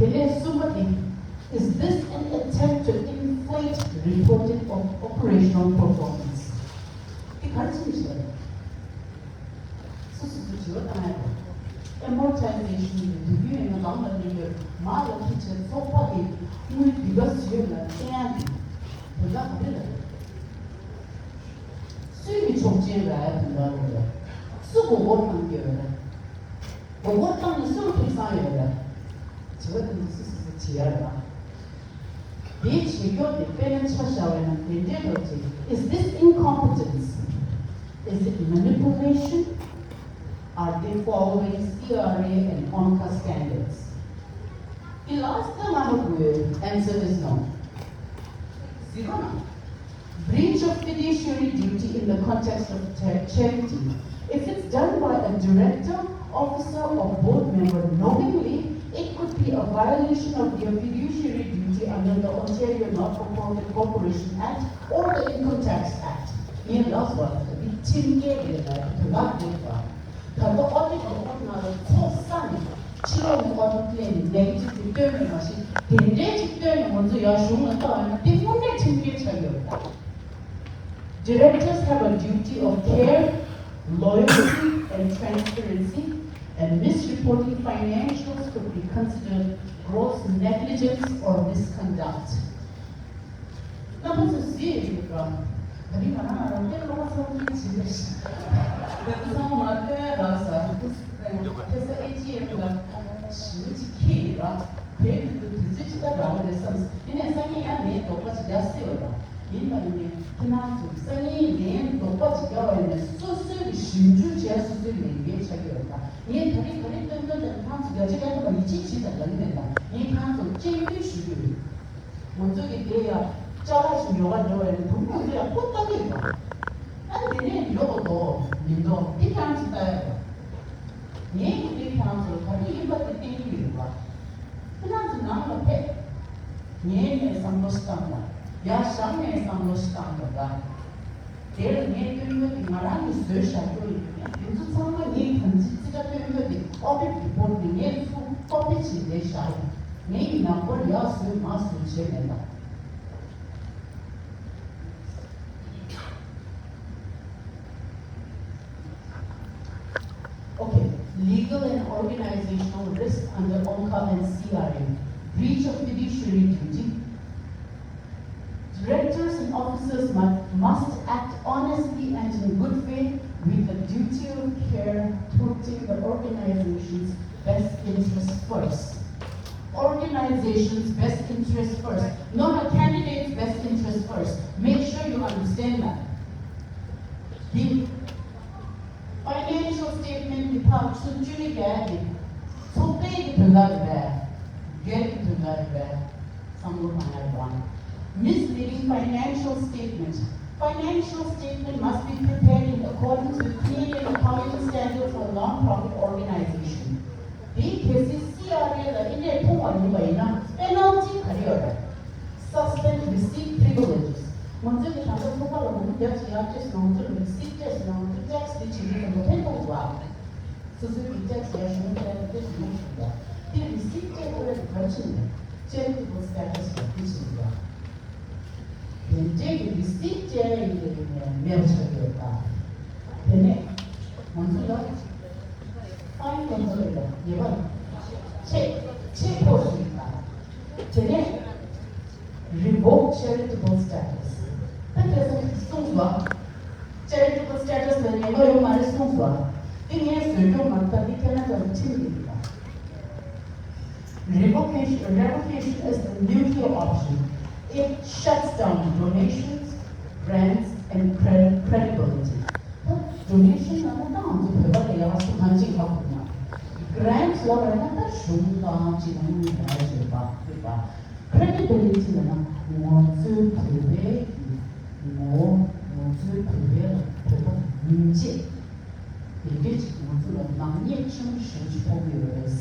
རེད། དེ་ནས་གསུམ་པ་དེ། Is this an attempt to inflate reported op- operational performance? དེ་ག་རེ་བྱས་ནས་བྱས་རེད། སོ་སོ་སོ་དྲི་བ་བཏང་ཡ་རེད། amortization གི་དུས་རྒྱུན་ཡིན་ན་ལམ་ལ་ལུས་ཡོད། མ་ལ་ཁྱི་ཆེ་ཚོགས་པ་དེ་དངུལ་འདི་ག་ཟིན་ཡོད་ལ་བསྟན་ཡ་དེ་དོན་དག་ག་རེ་རེད། སུའི་གི་ཆོག་མཆན་རག་ཡ་དོན་དག་རེད། སུ་མགོ་སྐོར་གཏོང་གི་ཡོད་རེད། མགོ་སྐོར་བཏང་ནས་སུ་ལ་ཐོབ་སང་ཡོད་རེད། དྲི་བ་དེ་ཚོ་སུ་སུ་སུ་དྲི་ཡ་རེད། དེའི་བྱེད་སྐྱོ་དེ་དཔེར་ན་ཆ་བཞག་པ་ཡིན་ན་དེ་འདྲའི་འདྲ་ཅིག Is this incompetence? Is it manipulation? Are they following C R A and ONCA standards? དེ་ལ་ད་ང་ཧ་གོ་ཡོད། Answer is no. གཟིགས་རོགས་གནང་། Breach of fiduciary duty in the context of cha- charity. If it's done by a director, officer, or board member knowingly, it could be a violation of their fiduciary duty under the Ontario Not-for-Profit Corporation Act or the Income Tax Act. ངས་ལབ་སོང་བ། ད་འདི་ཁྲིམས་འགལ་རེད་ལ། དོན་དག་རེད་པ། ད་ལྟ་ཨོ་ཌི་ཊི་རི་པོར་ཊི་ནང་ལ་ཚོགས་བསགས་ནས་ཕྱི་ལོགས་ནས་ཨོ་ཌི་ཊི་སླེབས་ནས་ནེ་གེ་ཊིབ་དེ་སྟོན་པ་མ་གཞི་དེ་འདྲའི་ཅིག་སྟོན་ནས་ང་ཚོ་ཡར་གཞུང་ལ་བཏང་ཡོད་ན་དེ་དངོས་གནས་ཁྲིམས་འགལ་ཆགས་ཡོད་རེད་ད། Directors have a duty of care, loyalty, and transparency, and misreporting financials could be considered gross negligence or misconduct. རྣམ་པ་ཚོས་གཟིགས་ཡོད་རེད་པ། ད་རིང་ང་རང་ང་རང་དཔེ་ཀློག་པ་ཚང་མ་ཅིག་རེད། ད་ཚང་མ་ང་ལྟོས་ར་ས་ཐེ་ས་ཨེ་ཅི་ཨེམ་ལ་ཞི་མི་ཅིག་ཁྱེད་ཡིན་ར། དེའི་དུས་དུས་ཚོད་ཅིག་ལྟ་རག་གི་རེད་བསམ། ཡིན་ནའི་སང་ཉིན་ཡང་ལན་ལྡོག་པ་ཅིག་རྒྱག་སྲིད་པ་ར། ཡིན་པ་ཡིན་ནའི་ཁྱེད་རང་ཚོ་སང་ཉིན་ལན་ལྡོག་པ་ཅིག་རྒྱག་པ་ཡིན་ན་སོ་སོའི་གི་ཞིབ་འཇུག་བྱས་སོ་སོའི་ལས་འགན་ཆགས་ཀྱི་ཡོད་ར། ངས་ད་རེས་ད་རེས་སྟོན་སྟོན་དེ་ཁྱེད་རང་ཚོ་བརྒྱ་ཆ་བརྒྱ་ཐམ་པ་ཡིད་ཆེས་བྱེད་དང་ལབ་ཀྱི་མེད་ལ། ངས་ཁྱེད་རང་ཚོ་སྤྱན་འབུལ་ཞུ་གི་ཡོད། ང་ཚོ་གི་དེ་ཡ་ཅ་ལག་ཞིག་ཉོ་ག་འགྲོ་བ་ཡིན་ན་བུ་མོ་ཚོ་ཡ་ཕོ་ལྟ་གི་ཡོད་པ། ཨ་དེ་ནས་ཉོ་གི་འདུག་མི་འདུག་དེ་ཁྱེད་རང་ཚོ་ལྟ་ཡ་རེད། ངས་ཀྱི་དེ་ཁྱེད་རང་ཚོར་ག་རེ་ཡིན་པ་དེ་བསྟན་གྱི་ཡོད་པ། ཁྱེད་རང་ཚོ་ནང་ལ་ཕེབས། ཉལ་ནས་བསམ་བློ་ཞིག་བཏང་དང་། ཡར་བཞེངས་ནས་བསམ་བློ་ཞིག་བཏང་དང་། དེར་ངས་སྟོན་ཡོད་དེ་ང་རང་གིས་བཟོས་བཞག་རྒྱུ་ཡིན་པས་དེ་ཚོ་ཚང་མ་ངས་གང་ཅི་ཅི་འདྲ་སྟོན་ཡོད་དེ་ཨོ་ཌི་ཊི་རི་པོར་ཊི་དེ་ངས་ཚུར་ཀོ་པི་བྱས་ནས་བཞག་ཡོད། ངས་ཡིན་ན་སྐོར་ཡར་བཟོས་མར་བཟོས་བྱས་མེད་ལ། Okay, legal and organizational risk under ONCA and C R A, breach of fiduciary duty. Directors and officers must, must act honestly and in good faith with the duty of care towards the organization's best interest first. Organization's best interest first, not a candidate's best interest first. Make sure you understand that. The financial statement དེ་ཕར་ཚུར་བཅོས་རྒྱག་ཡ་དེ་ཚོགས་པའི་གི་དོན་དག་རེད་པས། སྒེར་གྱི་དོན་དག་རེད་པས། བསམ་བློ་གཏོང་ཡ་རེད་པ། Misleading financial statement. Financial statement must be prepared in accordance with Canadian accounting standards for non-profit organization. དེའི་གལ་སྲིད་སི་ཨར་ཨེ་ལ་ཨེ་འདྲས་མཐོང་བ་ཡིན་པ་ཡིན་ན་པེ་ནལ་ཊི་ག་རེ་ཡོད་རེད། Suspend receipt privileges. ང་ཚོས་ཀྱི་ད་ལྟ་ཚོགས་པ་ལ་ངོ་རྒོལ་བྱེད་ཡག་ཅེས་ང་ཚོ་ལ་རི་སིབ་སྤྲད་སོང་ན་ང་ཚོ་ཊེག་སི་དེ་བྱེད་ཀྱི་ཡོད་པ་ཕན་ཐོགས་འདུག་ཨ། སོ་སོའི་གི་ཊེག་སི་ཡར་གཞུང་སྤྲད་ན་དེ་ཞུ་མ་ཞུ་འདུག་དེ་རི་སིབ་སྤྲད་དགོས་རེད། ག་རེ་བྱས་ནས་ཅེ་རི་ཊི་བལ་སི་ཊ་ཊས་ལ་དེ་བྱེད་ཀྱི་འདུག་དེ་འདྲའི་གི་རི་སིབ་སྤྲད་ཡ་ཡིན་པའི་གི་མེད་པ་ཆགས་ཀྱི་ཡོད་ད། དེ་ནས་ང་ཚོ་ལ་ཕའིན་ང་ཚོ་ལ་ཡོད་ཉེས་པ་ཆེ་ཆེ་ཕོག་སོང་ད། དེ་ནས་revoke charitable status. ད་ཁ་སང་གསུངས་སོང་། charitable status ལ་ཉེས་པ་ཡོད་མ་རེད་གསུངས་སོང་། དེ་ངས་བཟོས་སྐྱོང་མ་ཐུབ་པ་དེ་ཁེ་ན་ཌ་ལ་ཁྲིམས་ཡིན་པ། Revocation, revocation is the nuclear option. It shuts down donations, grants, and cre- credibility. ད་ཌོ་ནེ་ཤན་ལབ་ན་ད་ང་ཚོ་བོད་པ་ལ་ཡག་པོ་གང་ཅིག་ཧ་གོ་ན། གྷི་རེན་ཊི་ལབ་པ་ཡིན་ན་ད་གཞུང་དང་ཅིག་ལ་དངུལ་རག་ཡ་ཅིག་ཡོད་པ་རེད་པ། ཁེ་རེ་ཌི་བི་ལི་ཊི་ལབ་ན་ང་ཚོའི་བོད་པའི་གི་ངོ་བོ། ང་ཚོའི་བོད་པའི་ལ་བོད་པ་ཡིན་ཅེས་དེ་འདྲས་ཅིག་ང་ཚོ་ལ་ནག་ཉེས་ཆེན་པོ་ཞེ་པོ་ཅིག་ཕོག་གི་ཡོད་རེད།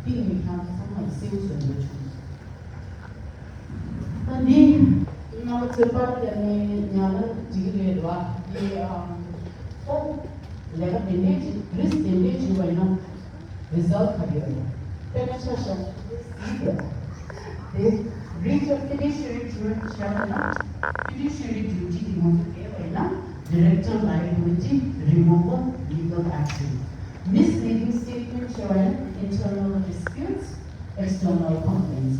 འདི་ངས་ཁྱེད་ཚོ་ཚང་མ་ལ་གསལ་པོ་བཟོ་འདོད་བྱུང་། ད་འདི་རྣམ་པ་ཚོས་པར་བསྟན་ནས་ཉར་ན་འགྲིག་གི་རེད་བ། འདི་ཨམ་ད་ལས་ཀ་དེ་འདྲས་ཅིག་རིས་དེ་འདྲས་བྱུང་བ་ཡིན་ན་རི་ཛལ་ཊི་ག་རེ་ཡོད་རེད། དཔེར་ན་ཆ་བཞག་ན་འདི་རེད། དེ་breach of fiduciary duty བྱས་པ་ཡིན་ན་fiduciary duty དེ་ང་ཚོ་འགལ་བ་ཡིན་ན་director liability, removal, legal action. Misleading statement བྱས་པ་ཡིན་ན་internal disputes, external complaints.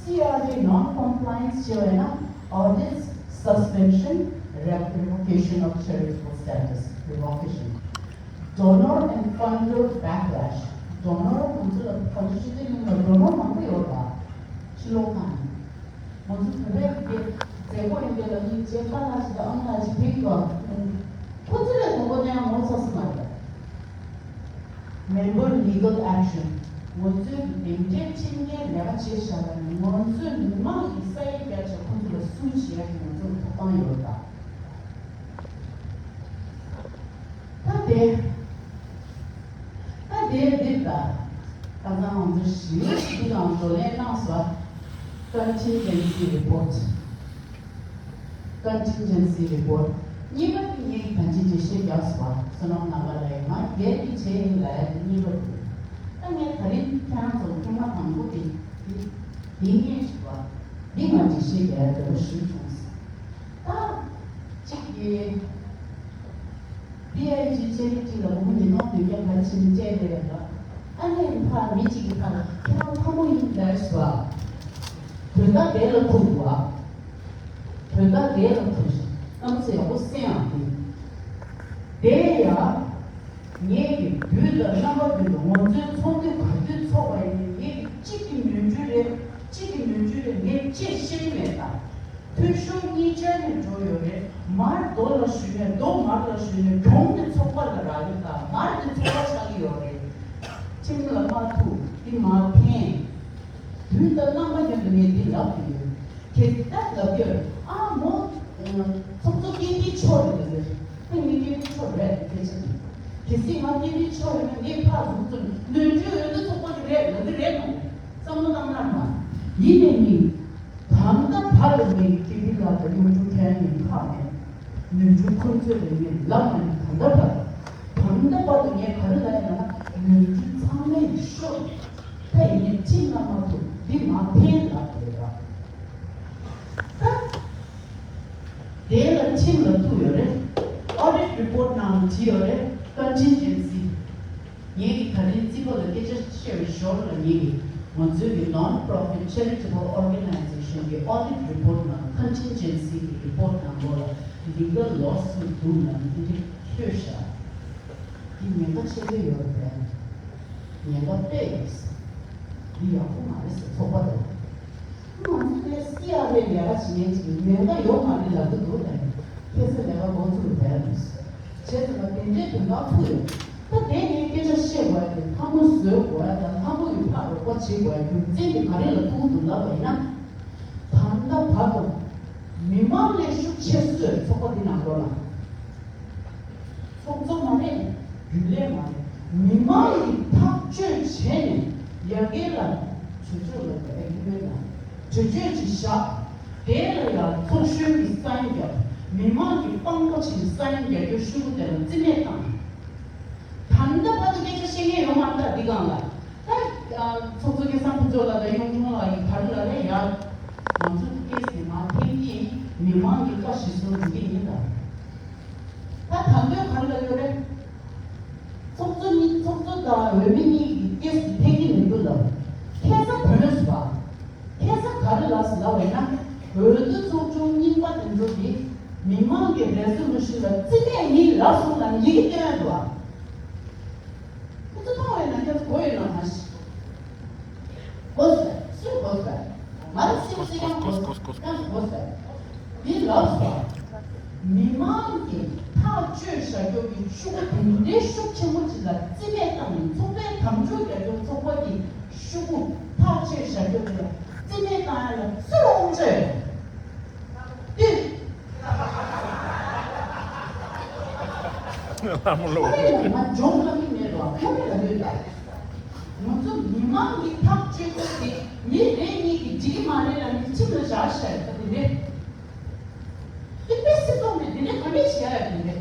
C R A non-compliance བྱས་པ་ཡིན་ན་audits, suspension, revocation of charitable status, revocation. Donor and funder backlash. Donor ང་ཚོ་ལ་གང་ཅི་ཅི་ལ་ཌོ་ནར་མང་པོ་ཡོད་ལ། ཕྱི་ལོགས་ཁང་ནས། ང་ཚོ་བོད་པའི་གི་མཛད་སྒོ་ཡིན་པའི་ལ་ནི་རྗེས་པ་ལ་ཞིག་དང་ཨ་མ་ལ་ཞིག་ཕེབས་དགོས། ཁོ་ཚོ་ལས་དགོས་མཁོ་ནས་ངོ་ཚ་སི་མ་རེད། Member legal action. ང་ཚོའི་གི་དེ་འདྲའི་ཁྲིམས་འགལ་ལས་ཀ་བྱས་བཞག་ལ་ནི་ང་ཚོའི་མི་མང་གི་ས་ཡིག་བརྒྱབ་བྱས་ཁོ་ཚོ་ལ་སུ་བྱེད་ཡ་གི་ང་ཚོ་ལ་ཐོབ་ཐང་ཡོད་ད། ད་དེ། ད་དེ་འདི་ལྟ། ཁ་སང་ང་ཚོ་ཞི་ལུ་ཞི་བདེ་ལའང་བགྲོ་གླེང་གནང་སོང་། Contingency report. Contingency report. གཉིས་པ་དེ་ངས་གང་ཅི་འགྲེལ་བཤད་རྒྱག་སོང་བ་བསོད་ནམས་རྣམ་པ་ལགས་ང་རྒྱལ་གྱི་ཆེད་ཡིན་ལབ་ཡ་དེ་གཉིས་པ་དེ། ད་ངས་ད་རིང་ཁྱེད་རང་ཚོ་ཐེངས་མ་དང་པོ་དེ་དེ་དེ་ངས་ཞུ་བ་འདི་ང་འགྲེལ་བཤད་རྒྱག་ཡ་འདོད་པ་ཞུས་སོང་ཟེར། ད་གཅིག་གིས་བི་ཨའི་ཇི་ཆེ་རིགས་གཅིག་ལ་སྒོར་མོ་ཉིས་སྟོང་བདུན་བརྒྱ་ག་རེ་བྱས་ནས་སྤྲད་རེད་ལ། ཨ་ནེ་ཕ་མི་གཅིག་གི་ཕ་ལ་ཁྱེད་རང་ཕ་མོ་ཡིན་ལབ་ཞུ་བ། དོན་དག་དེ་ལ་ཐུག་བ། དོན་དག་དེ་ལ་ཐུག་ཤིང་རྣམ་པ་ཚོ་ཡག་པོ་གསན་ཡག་དེ། དེ་ཡང་ངེད་ཀྱི་དུས་དང་རྣམ་པ་ཀུན་ཏུ་ང་ཚོའི་ཚོགས་འདུ་ག་དུས་ཚོགས་པ་ཡིན་ནའི་ངེད་ཀྱི་གཅིག་གི་ནོར་འཁྲུལ་རེད། གཅིག་གི་ནོར་འཁྲུལ་རེད། ངས་ཅི་ཤེས་མེད་ད། འཐུས་ཤོར་གཉིས་ཆར་ནས་འགྲོ་ཡོད་རེད། མར་རྡོ་ལ་གཞུས་ནས་རྡོ་མར་ལ་གཞུས་ནས་གྱོང་དེ་ཚོགས་པ་ལ་རག་གི་ད་མར་དེ་ཚོགས་པ་ཆགས་ཀྱི་ཡོད་རེད། ཁྲིམས་ལ་མ་ཐུག་འདི་མ་ཕན། དུས་དང་རྣམ་པ་ཀུན་ཏུ་ངས་འདི་ལབ་ཀྱི་ཡོད། དེ་ལྟར་ལབ་ཀྱི་ཡོད། ཨ་མོ། ཚོགས་གཙོ་སྐལ་ལྡན་མཆོག་རེད་ཟེར། ཨ་ནི་སྐལ་ལྡན་མཆོག་རེད་སྐད་ཆ་ནི། གལ་སྲིད་ང་སྐལ་ལྡན་མཆོག་ཡིན་ན་ངས་ཕར་ཟུར་ཙམ་ནོར་འཁྲུལ་འོས་བསྡུ་ཚོགས་པ་གི་རེད་ལབ་ཀྱི་རེད་མ་རེད། བསམ་བློ་བཏང་ན་མ། ཡིན་ནའི་ནི། ད་ལྟ་བར་དུ་ངས་ཀི་པི་ལགས་དང་གཡུང་དྲུང་ཁ་ཉིན་ཁག་ནས་ནོར་འཁྲུལ་ཁོ་ཚོས་ལས་ངས་ལབ་མ་ཡིན། ད་ལྟ་བར་དུ་ད་ལྟ་བར་དུ་ངས་ག་རེ་ལབ་ཡིན་ན་ནོར་འཁྲུལ་ཚང་མས་ཤོར། ད་ཡིན་ནའི་ཁྲིམས་ལ་མ་ཐུག་འདི་མ་ཕན་ལབ་དགོས་ར། ད་དེ་ལ་ཁྲིམས་ལ་ཐུག་ཡོད་རེད། Audit report ནང་བྲིས་ཡོད་རེད། Contingency། ངེད་ཀྱི་ད་རིང་རྩིས་པ་ལ་སྐད་ཆ་བཤད་པའི་ཞོར་ལ་ངེད་ཀྱི་ང་ཚོའི་གི་non-profit charitable organization གི་audit report ནང་contingency གི་report ནང་ལོགས་ལ་legal lawsuit འདུག་ན་འདི་འདྲ་ཐོས་ཤག་འདི་ཉེན་ཁ་ཆེ་གི་ཡོད་རེད། ཉེན་ཁ་དཔེ་ཡོད་ཟེར། འདི་ཡག་པོ་མ་རེད་ཟེར་ཚོགས་པ་དང་། ང་ཚོ་དེ་སི་ཨར་ཨེ་ལས་ཀ་བྱེད་མཁན་ཅིག་ཡིན་ན་ཡོད་མ་རེད་ལབ་ཀྱི་འདུག་ལབ་ནས་ཁ་སང་ལས་ཀ་འགོ་ཚུགས་བསྡད་འདུག་ཟེར། བྱས་ཙང་ལ་དེ་འདྲའི་དོན་དག་ཐུག་ཡོད། ད་དེ་ངས་སྐད་ཆ་བཤད་དགོས་ཡ་དེ་ལྷ་མོ་བཟོས་དགོས་ཡ་དང་ལྷ་མོ་ཡི་ཕར་རོགས་པ་བྱེད་དགོས་ཡ་རྒྱུ་མཚན་དེ་ག་རེ་ལ་ཐུག་འདུག་ལབ་པ་ཡིན་ན། ད་ལྟ་བར་དུ་མི་མང་ལས་ཤུགས་ཆེ་ཤོས་ཚོགས་པ་འདི་ནང་ལོགས་ལ། ཚོགས་གཙོ་མ་རེད། རྒྱུན་ལས་མ་རེད། མི་མང་གིས་ཐག་གཅོད་བྱས་ནས་ཡ་གི་ལ་གྲོས་ཆོད་ལ་ཨེ་གི་མེད་ལ་གྲོས་ཆོད་ཅིག་བཞག་དེ་ལ་ཡང་ཚོགས་གཞོན་གྱིས་སའིན་རྒྱབ། མི་མང་གིས་དཔང་པོ་བྱས་ནས་སའིན་རྒྱག་རྒྱུ་ཤུ་གུ་དེ་ལ་རྩིས་མེད་བཏང་། ད་ལྟ་བར་དུ་སྐད་ཆ་བཤད་མཁན་ཡོད་མ་རེད་ད་འདི་སྒང་ལ། ད་ཚོགས་གཙོ་སྐལ་བཟང་ཕུན་ཚོགས་ལགས་དང་གཡུང་དྲུང་ལགས་ཀྱིས་ག་རེ་ལབ་རེད་ཡ། ང་ཚོ་ཀེ་སི་དེ་མ་ཐེངས་གཉིས་མི་མང་གི་བཀའ་གཞིར་བཟུང་འགྲོ་གི་ཡིན་ད། ད་ད་ལྟ་ག་རེ་ལབ་ཡོད་རེད། ཚོགས་གཙོ་གཉིས་ཚོགས་གཙོ་དང་འོས་མི་གཉིས་ཀྱི་ཀེ་སི་དེ་ཐེངས་གཉིས་མི་འདུག་ལབ། ཁ་སང་ག་རེ་ཟེར་བ། ཁ་སང་ག་རེ་ལབ་ཟེར་ལབ་པ་ཡིན་ན། འོས་བསྡུ་ཚོགས་ཆུང་རྙིང་པ་དེ་ཚོ་གིས་མི་མང་གི་རེ་ཟོ་ལུ་ཤིན་ལ་རྩིས་མེད་ཡིན་ལབ་སོང་ལ་ཡི་གེ་སྟོན་ཡ་འདུག་བ། ཁོ་ཚོ་མཐོང་བས་ན་ཁྱོད་ཚོ་གོ་ཡོད་ན་མ་ཤེས། གོ་ཟེར། སུས་གོ་ཟེར། ང་ལ་སེམས་སེ་ཡང་གོ་ཟེར། ཡང་གོ་ཟེར། འདི་ལབ་སོང་། མི་མང་གིས་ཐག་གཅོད་བྱ་རྒྱུ་གི་ཤུགས་པ་དེ་འདྲའི་ཤུགས་ཆེན་པོ་ཅིག་ལ་རྩིས་མེད་བཏང་ནས་ཚོགས་པའི་དམ་བཅུག་རྒྱག་རྒྱུ་ཚོགས་པ་གི་ཤུགས་པ་ཐག་གཅོད་བྱ་རྒྱུ་དེ་ལ་རྩིས་མེད་བཏང་ཡ་ལ་སུ་ལ་དབང་ཆ་ཡོད། ཏི། ལྷ་མོ་ལོ། ཁོ་རེ་ལ་ང་འཇོག་ལ་མི་མེད་རོགས་ཁོ་རེ་ལ་ཡོད་ད། ང་ཚོ་མི་མང་གི་ཐག་གཅོད་ཚོད་དེ་མི་རེ་གཉིས་ཀྱི་འགྲིག་གི་མ་རེད་ལ་ནི་ཁྱིམ་ལ་བཞག་ཤ་ཡ་ད་དེ་རེད། དེ་དཔེ་སྲིད་ཚོགས་ནས་དེ་ནས་ག་འདྲས་བྱེད་ཡ་ཡ་དེ་རེད།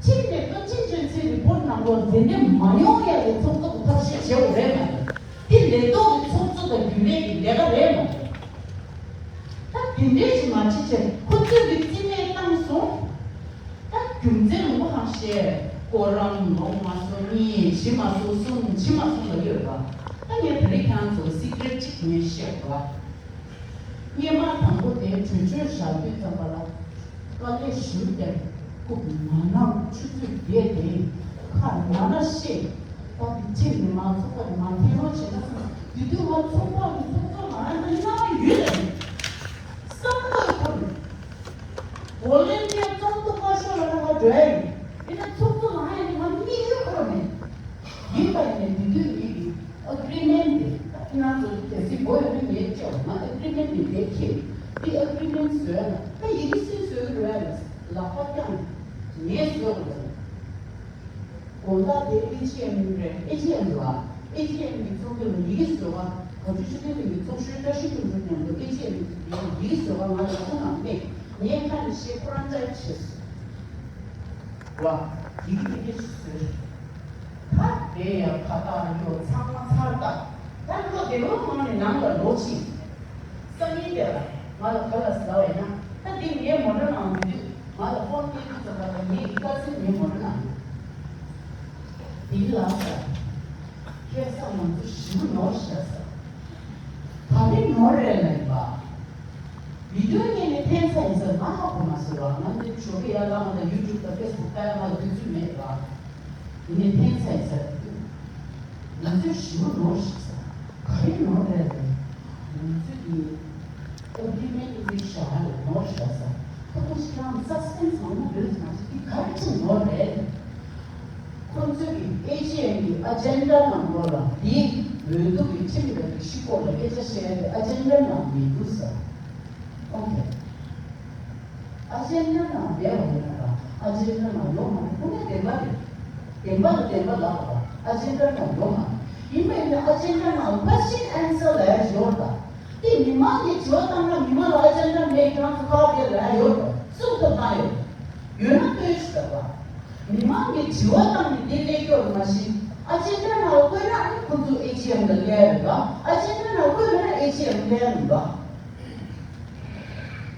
ཁྱིམ་ནས་ཀོ་ཅིན་ཅན་ཚེ་རི་པོར་ནང་ལོགས་དེ་འདྲས་མ་ཡོང་ཡ་ལས་ཚོགས་གཙོ་གི་ཐབས་ཤེས་བྱེད་དགོས་རེད་མ་རེད། དེ་ལས་ཐོག་གི་ཚོགས་གཙོ་དང་རྒྱུན་ལས་ཀྱི་ལས་ཀ་རེད་མ་རེད། ད་དེ་འདྲས་ཅིག་མ་བྱེད་ཆེད་ཁོ་ཚོས་ཀྱི་རྩིས་མེད་བཏང་སོང་། ད་རྒྱུ་མཚན་ལུང་པ་གང་བཤད། སྐོར་རམ་ལོ་མ་སོང་གཉིས་བྱེད་མ་སོང་གསུམ་བྱེད་མ་སོང་ལ་ཡོད་པ། ད་ངས་ད་རེས་ཁྱེད་རང་ཚོ་ལ་སི་ཀི་རེཊ་གཅིག་ངས་བཤད་དགོས། སྔོན་མ་དང་པོ་དེ་གྲོས་ཆོད་བཞག་དུས་ཙམ་པ་ལ་དཀའ་ལས་ཞེ་པོ་བརྒྱབ། ཁོ་ན་ན་ཆུ་ཚོད་བརྒྱད་དེ་ཁ་ན་ན་བཤད། ད་དེ་ཕྱིར་ནས་མ་ཚོགས་པ་དེ་མ་འཐེན་རོགས་བྱེད་ན་བསམ། དེ་དུས་ང་ཚོགས་པ་གི་ཚོགས་གཙོ་ལ་ཡང་ན་ཡོད་ལ་ཡིན་བསམ་བློ་ཡོད་ཁོ་རེད། གོ་ལེན་ཏེ་ཙོང་ཏུ་ཀ་ཤོ་ལ་ར་བ་འགྲོ་ཡ་ཡིན། ཡིན་ན་ཚོགས་གཙོ་ལ་ཡང་ང་མི་ཡོད་ཁོ་ར་མེད། ཡིན་པ་ཡིན་ནའི་དེ་དུས་ཡིན་གི། ཨེ་གི་རི་མེན་ཊི་དེ་ད་ཁྱེད་རང་ཚོ་གལ་སྲིད་མགོ་ཡོད་ན་ངས་བཅར་ང་ཨེ་གི་རི་མེན་ཊི་དེ་འདྲས་ཁྱེར། འདི་ཨེ་གི་རི་མེན་ཊི་བཟོས་ན་ད་ཡི་གེ་སུས་བཟོས་གི་རེད་ལབ་ལག་པ་བརྐྱངས་ངས་བཟོས་དགོས་རེད། དགོང་དག་དེ་ཨེ་ཇི་ཨེམ་རེད། ཨེ་ཇི་ཨེམ་ལ་ཨེ་ཇི་ཨེམ་གི་ཚོགས་འདུ་ལ་ཡི་གེ་བཟོས་པ་ག་ཚོད་ཤུགས་ལྡན་གི་ཚོགས་གཞོན་བཀྲ་ཤིས་ཕུན་ཚོགས་མཉམ་དུ་ཨེ་ཇི་ཨེམ་ཡི་གེ་བཟོས་པ་ང་ལ་ཁོ་ནང་སླེབས། ངས་ཁ་ནས་བཤད་ཁོ་རང་ཅག་བྱས་སོང་། ཝ། ཡིག་དེ་གས་ཞིག་བཟོས། ད་དེ་ཡང་ཁ་བཏགས་ཡོད་ཚང་མ་ཚར་ད། ད་ལོ་དེ་བོ་ནང་ནས་ནང་ལ་ལོག་ཕྱིན། སང་ཉིན་དེ་ལ་ང་ལ་ག་ལ་ཟ་བས་ན། ད་དེ་ངའི་མོ་ཊ་ནང་ཡོད་དུས་ང་ལ་ཕོན་སྟེར་དུས་ཙམ་པ་ལ་ངས་ཀི་ཀ་ཚོད་ངའི་མོ་ཊ་ནང་ཡོད། དེ་ལ་ཟ། ཁ་སང་ང་ཚོ་ཞེ་པོ་ནོར་བཞག་ས། ག་རེ་ནོར་རེད་ལབ་པ། བི་ཌིའོ་ཉན་ནས་ཕན་ཚ་ཡིན་ས་ང་ཧ་གོ་མ་སོང་བ། ང་འདི་ཇོ་ཀི་ཡར་ལངས་དང་ཡུ་ཊུབ་དང་ཕེ་སི་བུག་ལྟ་ཡ་ང་ལ་དུས་ཚོད་མེད་པ། ཡིན་ནས་ཕན་ཚ་ཡིན་ས། ང་ཚོས་ཞེ་པོ་ནོར་བཞག་ས། ག་རེ་ནོར་རེད་ལབ། ང་ཚོས་འདི་ཨེ་གྷི་རི་མེན་ཊི་འདི་བཞག་ཡ་ལ་ནོར་བཞག་ས། ཁོ་ཚོ་ཞེ་དྲག་སི་སི་པེན་སི་མང་པོ་འདུག་ང་ཚོ་འདི་ག་རེ་བྱས་ནོར་རེད། ཁོང་ཚོས་ཀྱི་ཨེ་ཇི་ཨེམ་གྱི་ཨ་ཇེན་ཌ་ནང་ལོགས་ལ་འདིའི་འོས་བསྡུ་གི་ཁྲིམས་དང་སྒྲིག་གཞི་སྐོར་ལ་སྐད་ཆ་བཤད་ཡ་གི་ཨ་ཇེན་ཌ་ནང་མི་འདུག་ཟེར། ཨོ་ཁེ། ཨ་ཇེན་ཌ་ནང་མེད་པ་ཡིན་ན་ར་ཨ་ཇེན་ཌ་ནང་ཡོད་མ་རེད། ཁོ་ནས་བདེན་པ་རེད། བདེན་པ་ལ་བདེན་པ་ལབ་པ་ཨ་ཇེན་ཌ་ནང་ཡོད་མ་རེད། ཡིན་པ་ཡིན་ན་ཨ་ཇེན་ཌ་ནང་ཁོ་ཤིན་ཨན་སར་ལ་ཡ་ཡོད་ད། དེ་མི་མང་གིས་དྲི་བ་བཏང་ན་མི་མང་ལ་ཨ་ཇེན་ཌ་མེད་ཀྱང་ཁ་བརྡ་ལ་ཡོད་དང་སུ་ཐུབ་ན་ཡོད། ཡོད་ན་སྟོན་ཞིག་ལབ་པ། མི་མང་གིས་དྲི་བ་བཏང་ནས་དེ་སླེབས་ཀྱི་ཡོད་མ་གཞི་ཨ་ཇེན་ཌ་ནང་བཀོད་ན་ཨ་ནི་ཁོ་ཚོ་ཨེ་ཇི་ཨེམ་ལ་སླེབས་ཡ་རེད་པ། ཨ་ཇེན་ཌ་ནང་བཀོད་མེད་ན་ཨེ་ཇི་ཨེམ་སླེབས་ཡ་མིན་པ།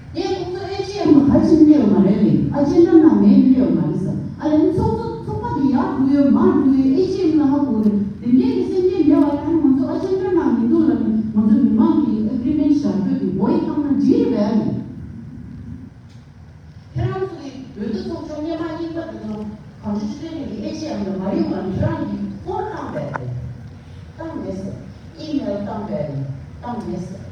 ངས་ཁོ་ཚོ་ཨེ་ཇི་ཨེམ་ལ་ག་ཕྱིན་སླེབས་ཡོད་མ་རེད་ལེ། ཨ་ཇེན་ཌ་ནང་མེད་སླེབས་ཡོད་མ་རེད་ཟེར། ཨ་ལས་ཚོགས་གཙོ་ཚོགས་པ་དེ་ཡར་འགྲོ་ཡོད་མར་འགྲོ་ཡོད་ཨེ་ཇི་ཨེམ་ལ་ཧ་གོ་རེད། དེ་འདྲའི་གི་སེམས་ཅན་མེད་པ་ཡང་ང་ཚོ་ཨ་ཇེན་ཌ་ནང་མི་འདུག་ལབ་ནས་ང་ཚོ་མི་མང་གི་ཨེ་གྷི་རི་མེན་ཊི་བཞག་རྒྱུ་དེ་བོ་ཡིག་བཏང་ན་འགྲིག་རེད་པས་ཨ་ནི། ཁྱེད་རང་ཚོ་གི་འོས་བསྡུ་ཚོགས་ཆུང་སྔོན་མ་རྙིང་པ་དེ་ཚོ་གངས་ལྗོངས་ཆོས་ལྡན་གླིང་གི་ཨེ་ཇི་ཨེམ་ལ་མ་ཡོང་བར་ཁྱེད་རང་གིས་ཕོན་བཏང་པས་རེད། བཏང་མེད་ཟེར། ཨི་མེལ་བཏང་པས་རེད། བཏང་མེད་ཟེར།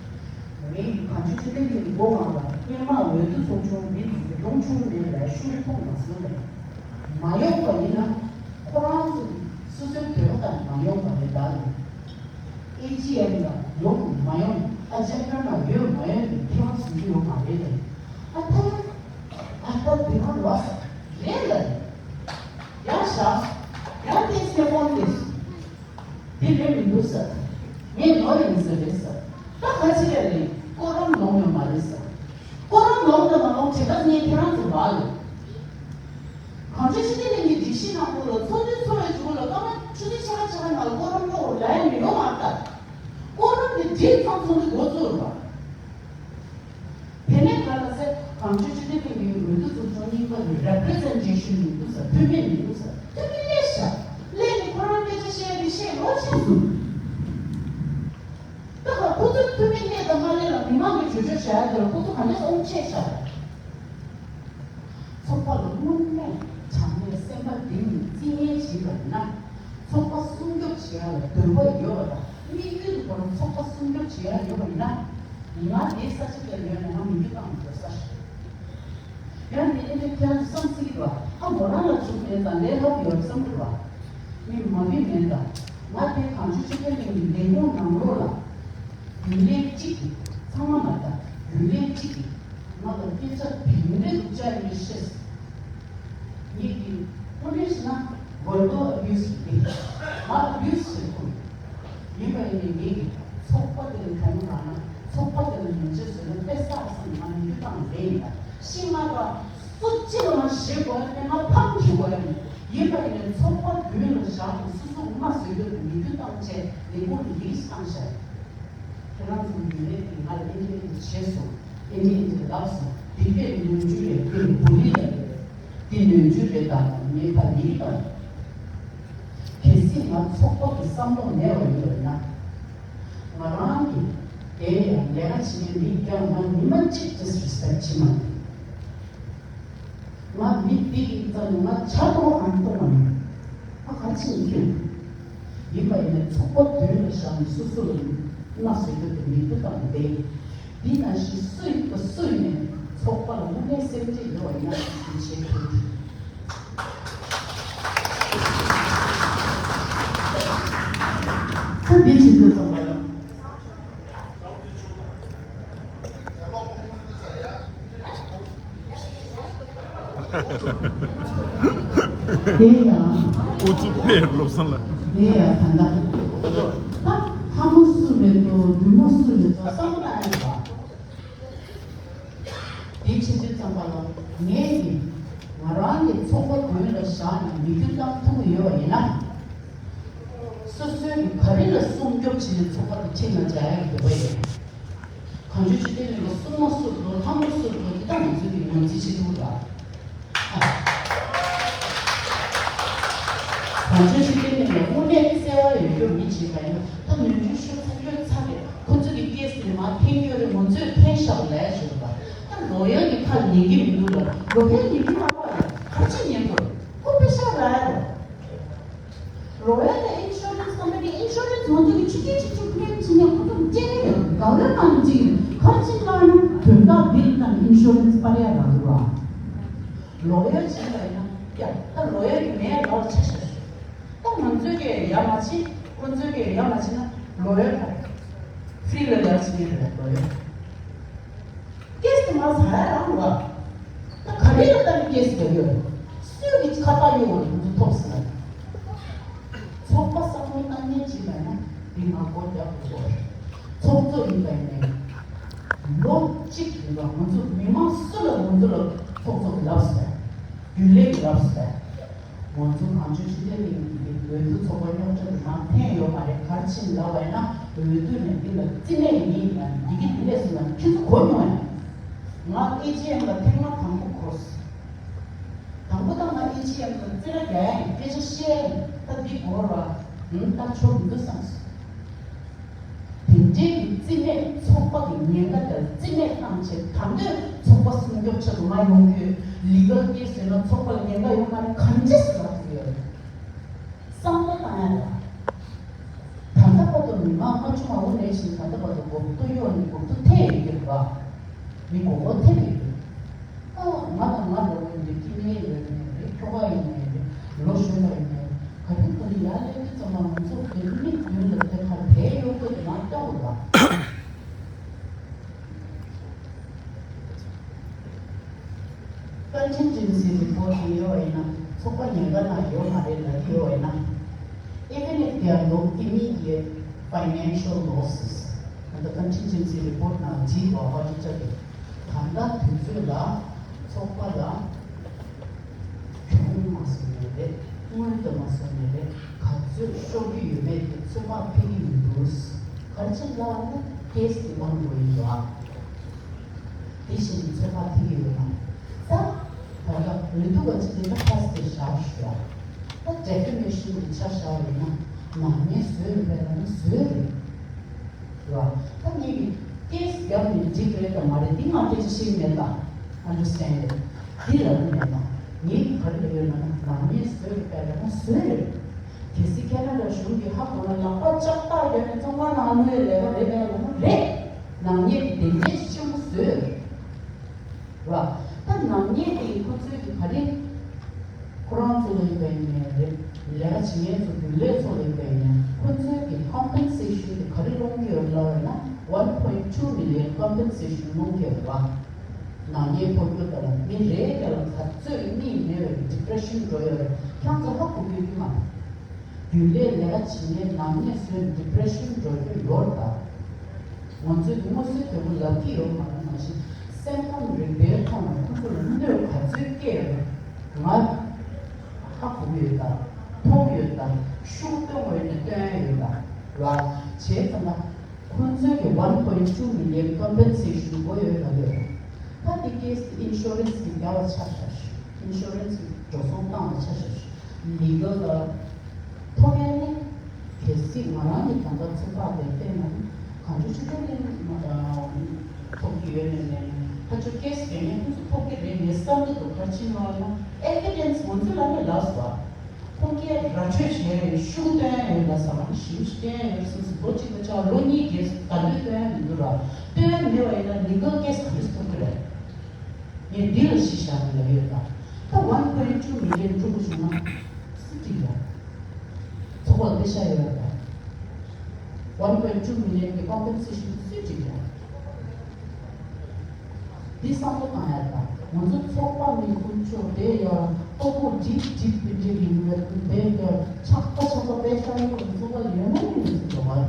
ངས་གངས་ལྗོངས་ཆོས་ལྡན་གླིང་གི་སྒོ་ང་ལ་སྔོན་མ་འོས་བསྡུ་ཚོགས་ཆུང་མི་དེ་ཚོ་གཏོང་ཆུང་མེད་པས་ཤུགས་མཐོང་མ་སོང་ལས། མ་ཡོང་བ་ཡིན་ན་ཁོ་རང་ཚོ་གི་སོ་སོའི་འདོད་པ་ལྟར་མ་ཡོང་བ་རེད་ད་ལས། ཨེ་ཇི་ཨེམ་ལ་ཡོང་མ་ཡོང་ཨ་ཇེན་ཌ་ནང་ཡོད་མ་ཡོད་ནི་ཁྱེད་རང་གཟིགས་རྒྱུ་ཡོད་མ་རེད་ལས། ཨ་ད་ཨ་ད་དེ་མ་ལོས་རེད་ལ། ཡར་བཞག་ཡར་དེ་སེ་ཕོན་དེ་དེ་རེད་མི་འདུག་ཟེར། ངས་ནོར་ཡིན་ཟེར་རེད་ཟེར། ད་ག་ཅི་རེད་ལས་ཀོ་རམ་ལོང་ཡོད་མ་རེད་ཟེར། ཁོ་རང་ལོང་དང་མ་ལོང་བྱེད་སྟངས་ངས་ཁྱེད་རང་ཚོར་མ་ལབ། གངས་ལྗོངས་ཆོས་ལྡན་གླིང་གི་སྒྲིག་གཞི་ནང་ཁུལ་ལ་ཚོགས་འདུ་ཚོགས་པའི་མཇུག་ལ་སྐར་མ་ཆུ་ཚོད་ཕྱེད་ཀ་ཕྱེད་ཀ་ནང་ལ་ཀོ་རམ་ཀློག་རོགས་ལབ་ཡ་མི་ཡོང་བ་ལྟར། ཀོ་རམ་དེ་བསྒྲིགས་ཚང་ཚོགས་འདུ་འགོ་བཙུགས་རོགས། དེ་ནས་ག་ལ་ཟེར་གངས་ལྗོངས་ཆོས་ལྡན་གླིང་གི་འོས་བསྡུ་ཚོགས་ཆུང་རྙིང་པ་ནི་རེ་པི་རི་ཛེན་ཊེ་ཤན་མི་འདུག་ཟེར། མཐུན་མིན་མི་འདུག་ཟེར། མཐུན་མིན་སླེབས་ཤག་སླེབས་ནས་ཁོ་རང་སྐད་ཆ་བཤད་ཡ་དེ་བཤད་ལོ་ཆེ་སོང་། ད་ག་ཁོ་ཚོས་མཐུན་མིན་སླེབས་དང་མ་སླེབས་ལ་མི་མང་གིས་བརྗོད་བརྗོད་བྱ་ཡ་དེ་ལ་ཁོ་ཚོ་ག་ནས་ཨོང་ཆད་ཤག་ཚོགས་པ་ལ་དངོས་གནས་དྲང་གནས་སེམས་པ་གཏིང་ནས་བརྩི་མཁན་ཞིག་ཡིན་པ་ཡིན་ན། ཚོགས་པ་སྲུང་སྐྱོབ་བྱེད་ཡ་ལ་འདོད་པ་ཡོད་པ་དང་དམིགས་ཡུལ་དུ་བོར་ནས་ཚོགས་པ་སྲུང་སྐྱོབ་བྱེད་ཡ་ཡོད་པ་ཡིན་ན། ང་དེའི་ས་ཆ་དེར་ཡོད་ན་ང་མི་རྒྱུ་བཏང་མི་འདོད་ས་རེད། ཡང་དེ་ནས་ཁྱེད་རང་ཚོ་བསམ་སྲིད་པ། ཨ་མོ་རང་ལ་བྱུང་མེད་ཙང་ལས་སླ་པོ་ཡོད་བསམ་གི་རེད་པ། མི་མ་བུད་མེད་ད། ང་དེ་གངས་ལྗོངས་ཆོས་ལྡན་གླིང་གི་ལས་ཁུངས་ནང་ལོགས་ལ། རྒྱུན་ལས་གཅིག་གིས་ཚང་མ་མ་ལྟ་རྒྱུན་ལས་གཅིག་གིས་ང་ལ་སྐད་ཆ་དེ་འདྲ་འདུག་ཅག་ཡིན་ཤེས། ངེད་ཀྱིས་དངོས་གནས་བྱས་ན་verbal abuse་རེད། ང་abuse་བྱེད་ཐུབ། ཡིན་པ་ཡིན་ནའི་ངེད་ཀྱིས་ཚོགས་པ་དེ་ལ་གྱོང་རག་ན་ཚོགས་པ་དེ་ལ་ཉེས་ཆད་བཟོས་ན་དཔེ་བསགས་སམ་ང་ཡིད་དུ་བཏང་བསྡད་ཡིན་ད། ཤི་ང་ར་སུ་གཅིག་ལ་ང་ཞེད་དགོས་ཡ་དེ་ང་ཕམ་ཁྱེར་དགོས་ཡ་མིན། ཡིན་པ་ཡིན་ནའི་ཚོགས་པ་མདུན་ལ་བཞག་ནས་སོ་སོ་མ་བཟོད་རྒྱུ་དེ་ཡིད་དུ་བཏང་བྱས་ལས་ཁུངས་ལ་ཡིག་ཞིག་བཏང་བཞག་ཡིན། ཁྱེད་རང་ཚོ་ཡུན་རིང་གི་ང་ལ་ཨེ་འདྲ་ཨེ་འདྲ་བྱས་སོང་། ཨེ་འདྲ་ཨེ་འདྲ་ལབ་སོང་། འདི་དཔེ་ནོར་འཁྲུལ་རེད། དཔེ་བུ་ལི་ཡ་རེད། འདི་ནོར་འཁྲུལ་རེད་དང་ངས་ཕ་ལི་དང་། གལ་སྲིད་ང་ཚོགས་པ་གི་བསམ་བློ་མེད་པ་ཡོད་ན། ང་རང་གིས་དེ་ཡང་ལས་ཀ་བྱེད་མཁན་མི་རྐྱང་ང་ཉི་མ་གཅིག་disrespect་བྱེད་མ་ཡིན། ང་མི་འདི་ཡིན་ཙང་ང་ཇ་གཏོང་ཨང་གཏོང་བ་མིན། ཨ་ག་ཕྱིན་ཁྱོད། ཡིན་པ་ཡིན་ན་ཚོགས་པ་མདུན་ལ་བཞག་ནས་སོ་སོ་ལ་མནའ་ཟེར་རྒྱུ་དེ་མི་འདུག་དང་བསྡད། འདི་ནང་བཞིན་སུ་ཡིན་པ་སུ་ཡིན་ནས་ཚོགས་པ་ལ་དངོས་གནས་སེམས་ཁྲལ་ཡོད་པ་ཡིན་ན་འདི་བྱེད་ཐུབ། ད་འདི་བྱེད་དུས་ཙམ་པ་ལ། དེ་ཡང་། ཨུ་ཚུགས་ཕེ་བློ་བཟང་ལ། དེ་ཡང་ད་ལྟ། ད་ལྷ་མོ་སུ་རེད་དོ་བདུད་མོ་སུ་རེད་དོ་བསམ་བློ་བཏང་ཡ་རེད་པ། དེ་བྱེད་དུས་ཙམ་ ངས་ནི་ང་རང་གི་ཚོགས་པ་མདུན་ལ་བཞག་ནས་མི་རྒྱུ་བཏང་ཐུབ་ཀྱི་ཡོད་པ་ཡིན་ན། སོ་སོའི་གི་ག་རེ་ལ་སྲུང་སྐྱོབ་བྱེད་ནས་ཚོགས་པ་དེ་ཁྲིད་ན་བྱ་ཡག་འདོད་པ་ཡོད། གངས་ལྗོངས་ཆོས་ལྡན་གླིང་ལ་སྲུང་མ་སུ་འགྲོ་ལྷ་མོ་སུ་འགྲོ་དེ་དག་ང་ཚོས་ཀྱི་ངོས་འཛིན་བྱེད་ཐུབ་ལ། གངས་ལྗོངས་ཆོས་ལྡན་གླིང་ལ་དངོས་གནས་བརྩེ་བ་ཡོད་རྒྱུ་མི་བྱེད་པ་ཡིན་ན་ད་ནོར་འཁྲུལ་ཤོར་ཚར་ཡོད་ཚར་རེད། ཁོ་ཚོ་གི་ཀེས་དེ་མར་འཐེན་རྒྱུ་རེད། ང་ཚོས་འཐེན་བཞག་ལས་བྱེད་པ་ད་ལོ་ཡར་གྱི་ཁ་ཉན་གྱི་མི་འདུག་ལ། ལོ་ཡར་ཉན་གྱི་མ་པ་ལ་ག་རེ་བྱེད་ཉན་དགོས། ཁོ་པེ་ཤ་རག་ཡ་རེད། ལོ་ཡར་ལ་ཨིན་ཤོ་རན་སི་ཁམ་པ་ནི་ཨིན་ཤོ་རན་སི་ང་ཚོ་གི་ཆུ་ཚོད་ཆུ་ཚོད་ཀླེམ་བྱེད་ནས་ཁོ་ཚོ་སྤྲད་ཀྱི་ཡོད། དགའ་བའི་ཁ་ནས་ཅིག་ག་རེ་བྱེད་ལ་ན་དོན་དག་འདི་ལ་ཨིན་ཤོ་རན་སི་པར་ཡ་རག་འདུག་ལ། ལོ་ཡར་བྱེད་པ་ཡིན་ན་ཡ་ད་ལོ་ཡར་གྱི་མེད་ལ་ཆ་ཤས་ཤིག་ད་ང་ཚོས་ཀྱི་ཡ་མ་བྱེད་ཁོ་ཚོས་ཀྱི་ཡ་མ་བྱེད་ན་ལོ་ཡར་ཕ་ཧྥི་རི་ལ་ཡར་བྱེད་ཀྱི་རེད་ལོ་ཡར། ཀེས་དེ་མ་ཟ་ཡ་རང་བ། ད་ག་རེ་ལ་ལྟ་ནས་ཀེས་རྒྱག་ཡོད། སུས་ཀྱི་ཁ་པར་གཡོག་གོ་ང་ཚོ་ཐོབ་ཟིན་ན། ཚོགས་པ་བསམ་བློ་བཏང་མཁན་ཅིག་མེད་ན་འདི་ང་སྒོ་རྒྱག་དགོས་སོ། ཚོགས་གཙོ་ཡིན་པ་ཡིན་ནའི། ལོ་གཅིག་རིང་ལ་ང་ཚོ་མི་མང་སུ་ལ་ང་ཚོ་ལ་ཚོགས་གཙོ་གི་ལབ་ཟེར། རྒྱུན་ལས་ཀྱི་ལབ་ཟེར། ང་ཚོ་གངས་ལྗོངས་ཆོས་ལྡན་གླིང་གི་འོས་བསྡུ་ཚོགས་པ་རྙོག་དྲ་གི་ནང་འཐེན་ཡོད་མ་རེད། ག་རེ་བྱས་ལབ་པ་ཡིན་ན་འོས་བསྡུ་ནས་འདི་ལ་རྩིས་མེད་ཡིན་ཡང་འདི་གི་འདི་ལས་སུ་ལ་ཁྱེད་ཚོ་གོ་མྱོང་ཡང་། ང་ཨེ་ཇི་ཨེམ་ལ་ཐེངས་མ་དང་པོ་གོ་སོང་། དང་པོ་ད་ང་ཨེ་ཇི་ཨེམ་ལ་རྩིས་ར་རྒྱག་ཡ་ཡིན། སྐད་ཆ་བཤད་ཡ་ཡིན། ད་འདི་གོ་ར་ང་ད་ཆོག་མི་འདུག་བསམ་སོང་། དེ་འདྲའི་གི་རྩིས་མེད་ཚོགས་པ་གི་ཉེན་ཁ་དེར་རྩིས་མེད་བཏང་བྱས་ད་འདོད་ཚོགས་པ་སྲུང་སྐྱོབ་ཆེད་དུ་མ་ཡོང་རྒྱུའི་ལི་གལ་ཀེས་ཡོད་ན་ཚོགས་པ་ལ་ཉེན་ཁ་ཡོད་མ་རེད། གང་ཅི་ཟེར་བ་ཐུག་ཡོད་རེད། བསམ་བློ་བཏང་ཡ་ལ། ད་ལྟ་བར་དུ་མི་མང་ལྔ་བཅུ་ང་དགུ་ལས་བཞིན་ད་ལྟ་བར་དུ་མགོ་ཐོག་གཡོག་ནས་མགོ་ཐོག་ཐེ་ཡོད་ཀྱི་རེད་པ། མི་མགོ་སྐོར་ཐེབས་ཡོད་ཀྱི་རེད། ཨ། ང་དང་ང་འདྲ་བོ་ཡིན་དུས་སྐྱེ་དམན་ཡོད་ནའི་རེད། ཁྱོ་ག་ཡིན་ནའི་རེད། ལོ་གཞོན་པ་ཡིན་ནའི་རེད། ག་དུས་ག་དུས་ཡར་སླེབས་དུས་ཙམ་པ་ང་ཚོ་བོད་མི་མདུན་ལ་དེ་གར་བསྡད་ཡོད་དགོས་དེ་ང་སྐྱོ་དགོས་པ། Contingency report ཡོད་པ་ཡིན་ན་ཚོགས་པ་ཉེན་ཁ་ནང་ཡོད་མ་རེད་ལབ་ཀྱི་ཡོད་པ་ཡིན་ན། Even if there are no immediate financial losses, and the contingency report ནང་བྲིས་པ་ཧ་ཅང་ཅག་གི་ད་ལྟ་དུས་ཚོད་ལ་ཚོགས་པ་ལ་གྱོང་མ་སོང་ནའི་རེད། དངུལ་དུ་མ་སོང་ནའི་རེད། ག་ཚོད་ཤོར་གྱི་ཡོད་མེད་དེ་ཚོད་དཔག་ཕེབས་ཀྱི་མི་འདུག་ག་རེ་བྱས་ལབ་ན་ཀེས་དེ་ongoing ཡོད་ཨ། དེ་བཞིན་ཚོད་དཔག་ཐིག་ཡོད་ན། ད་ད་ལྟ་འོས་བསྡུ་བ་ཅི་དེ་ལ་ཁ་གཏད་བཞག་ཞུ་ཡ། ད་defamation གི་ཆ་བཞག་ཡོད་ན་ནག་ཉེས་བཟོས་ཡོད་པས་ན་བཟོས་རེད། རེད་བ། ད་ངེད་ཀྱི་ཀེས་བརྒྱབ་ནས་འགྲིག་རེད་དང་མ་རེད་འདི་ང་སྐད་ཆ་བཤད་མེད་ད། Understand རེད། འདི་ལ་ནི་མེད་ད། ངེད་ཀྱི་ག་རེ་ལ་ཡོད་ན་ནག་ཉེས་བཟོས་ཡོད་པས་ན་བཟོས་རེད། གལ་སྲིད་ཁེ་ན་ཌ་གཞུང་གིས་ཧ་གོ་ན་ལག་པ་ལྕགས་ཐག་ཡོད་ནས་བཙོན་ཁང་ནང་བླུག་ཡས་ལས་ཀ་རེད་པས་ལབ་ན་རེད། ནག་ཉེས་ཀྱི་དེ་འདྲའི་ཆེན་པོ་བཟོས་རེད། ར། ད་ནག་ཉེས་དེ་ཁོ་ཚོའི་གི་ག་རེ། ཁོ་རང་ཚོ་ལ་ཡིན་པ་ཡིན་ནའི་རེད། ལས་ཀ་བྱེད་མཁན་ཚོ་རྒྱུན་ལས་ཚོ་ལ་ཡིན་པ་ཡིན་ནའི་ཁོ་ཚོའི་གི་compensation དེ་ག་རེ་སློང་གི་ཡོད་ལབ་ཡོད་ན་one point two million compensation སློང་གི་ཡོད་ར། ནག་ཉེས་ཕོག་རྒྱུ་དང་མི་རེ་རེ་ལ་ག་ཚོད་གཉིད་མེད་པའི་depression འགྲོ་ཡོད་རེད། ཁྱེད་ཚོ་ཧ་གོ་གི་ཡོད་ཀྱི་མ་རེད། རྒྱུན་ལས་ལས་ཀ་བྱེད་མཁན་ནག་ཉེས་བཟོས་depression འགྲོ་རྒྱུ་ཡོད་རེད་ད། ང་ཚོས་དངོས་སུ་དོན་དུ་ལབ་ཀྱི་ཡོད་མ་རེད། ནང་བཞིན་སེམས་ཁམས་རིག་པའི་ཐོག་ནས་ཁོ་ཚོ་ལ་གནོད་ག་ཚོད་སྐྱེལ་ཡོད་ང་ཧ་གོ་གི་ཡོད་ད། མཐོང་ཡོད་ད། ཤུགས་སྟོན་དགོས་ཡོད་ན་སྟོན་ཡ་ཡོད་ད། ར། བྱས་ཙང་ན་ཁོ་ཚོས་ཀྱི་one point two million compensation དགོས་ཡོད་ལབ་ཡོད། ད་དེ་ཀེས་insurance གི་རྒྱ་བ་ཆ་བཞག་ཞུ། insurance གི་འགྲོ་སོང་བཏང་བ་ཆ་བཞག་ཞུ། legal ལ་ཐོག་ཡ་ནི་གལ་སྲིད་ང་རང་གི་ད་ལྟ་ཚོད་དཔག་དེ་བལྟས་ན་གང་ཅི་ཆུ་ཚོད་ལེན་ཐོབ་ཀྱི་ཡོད་ནས་ནས་ཁ་ཆུ་ཀེས་རྒྱག་མཁན་ཁོ་ཚོ་ཐོབ་ཀྱི་རེད་ངས་བསམ་གྱི་འདུག་ག་རེ་བྱས་ན་ལབ་ན་evidence ང་ཚོ་ལ་ནི་ལབ་སོང་། ཁོང་གིས་ར་སྤྲོད་བྱས་ཡོད། ཤུགས་སྟོན་ཡོད་ལ་ཟ་མ་ཞིབ་ཞིབ་བསྟན་ཡོད་སོང་ཟེར། ལོ་གཅིག་ལ་ཆ་ལོ་གཉིས་རྗེས་སུ་ག་དུས་སྟོན་ཡ་མི་འདུག་ར། སྟོན་ཡ་མེད་པ་ཡིན་ན་legal case ག་འདྲས་ཐུག་གི་རེད། ངས་འདི་ལ་གཞི་བཞག་ནས་ལབ་ཡོད་ད། ད་one point two million སྤྲོད་དགོས་བྱུང་ན་སུ་འགྲིག་ཡ། ཚོགས་པ་ལ་པེ་ཤ་ཡོད་ར་ད། one point two million གི་compensation སུ་འགྲིག་ཡ། འདི་བསམ་བློ་བཏང་ཡ་དང་ང་ཚོ་ཚོགས་པ་ནས་ཀུན་སྤྱོད་དེ་ཡ་ལྟོ་ཕོགས་འགྲིག་འགྲིག་མི་འགྲིག་ཡིན་པའི་དེ་ཡ་ཆགས་པ་ཆགས་པ་པེ་ཤ་ཡོད་ཚོགས་པ་ཡོད་ན་ཡིན་ཟེར་བ་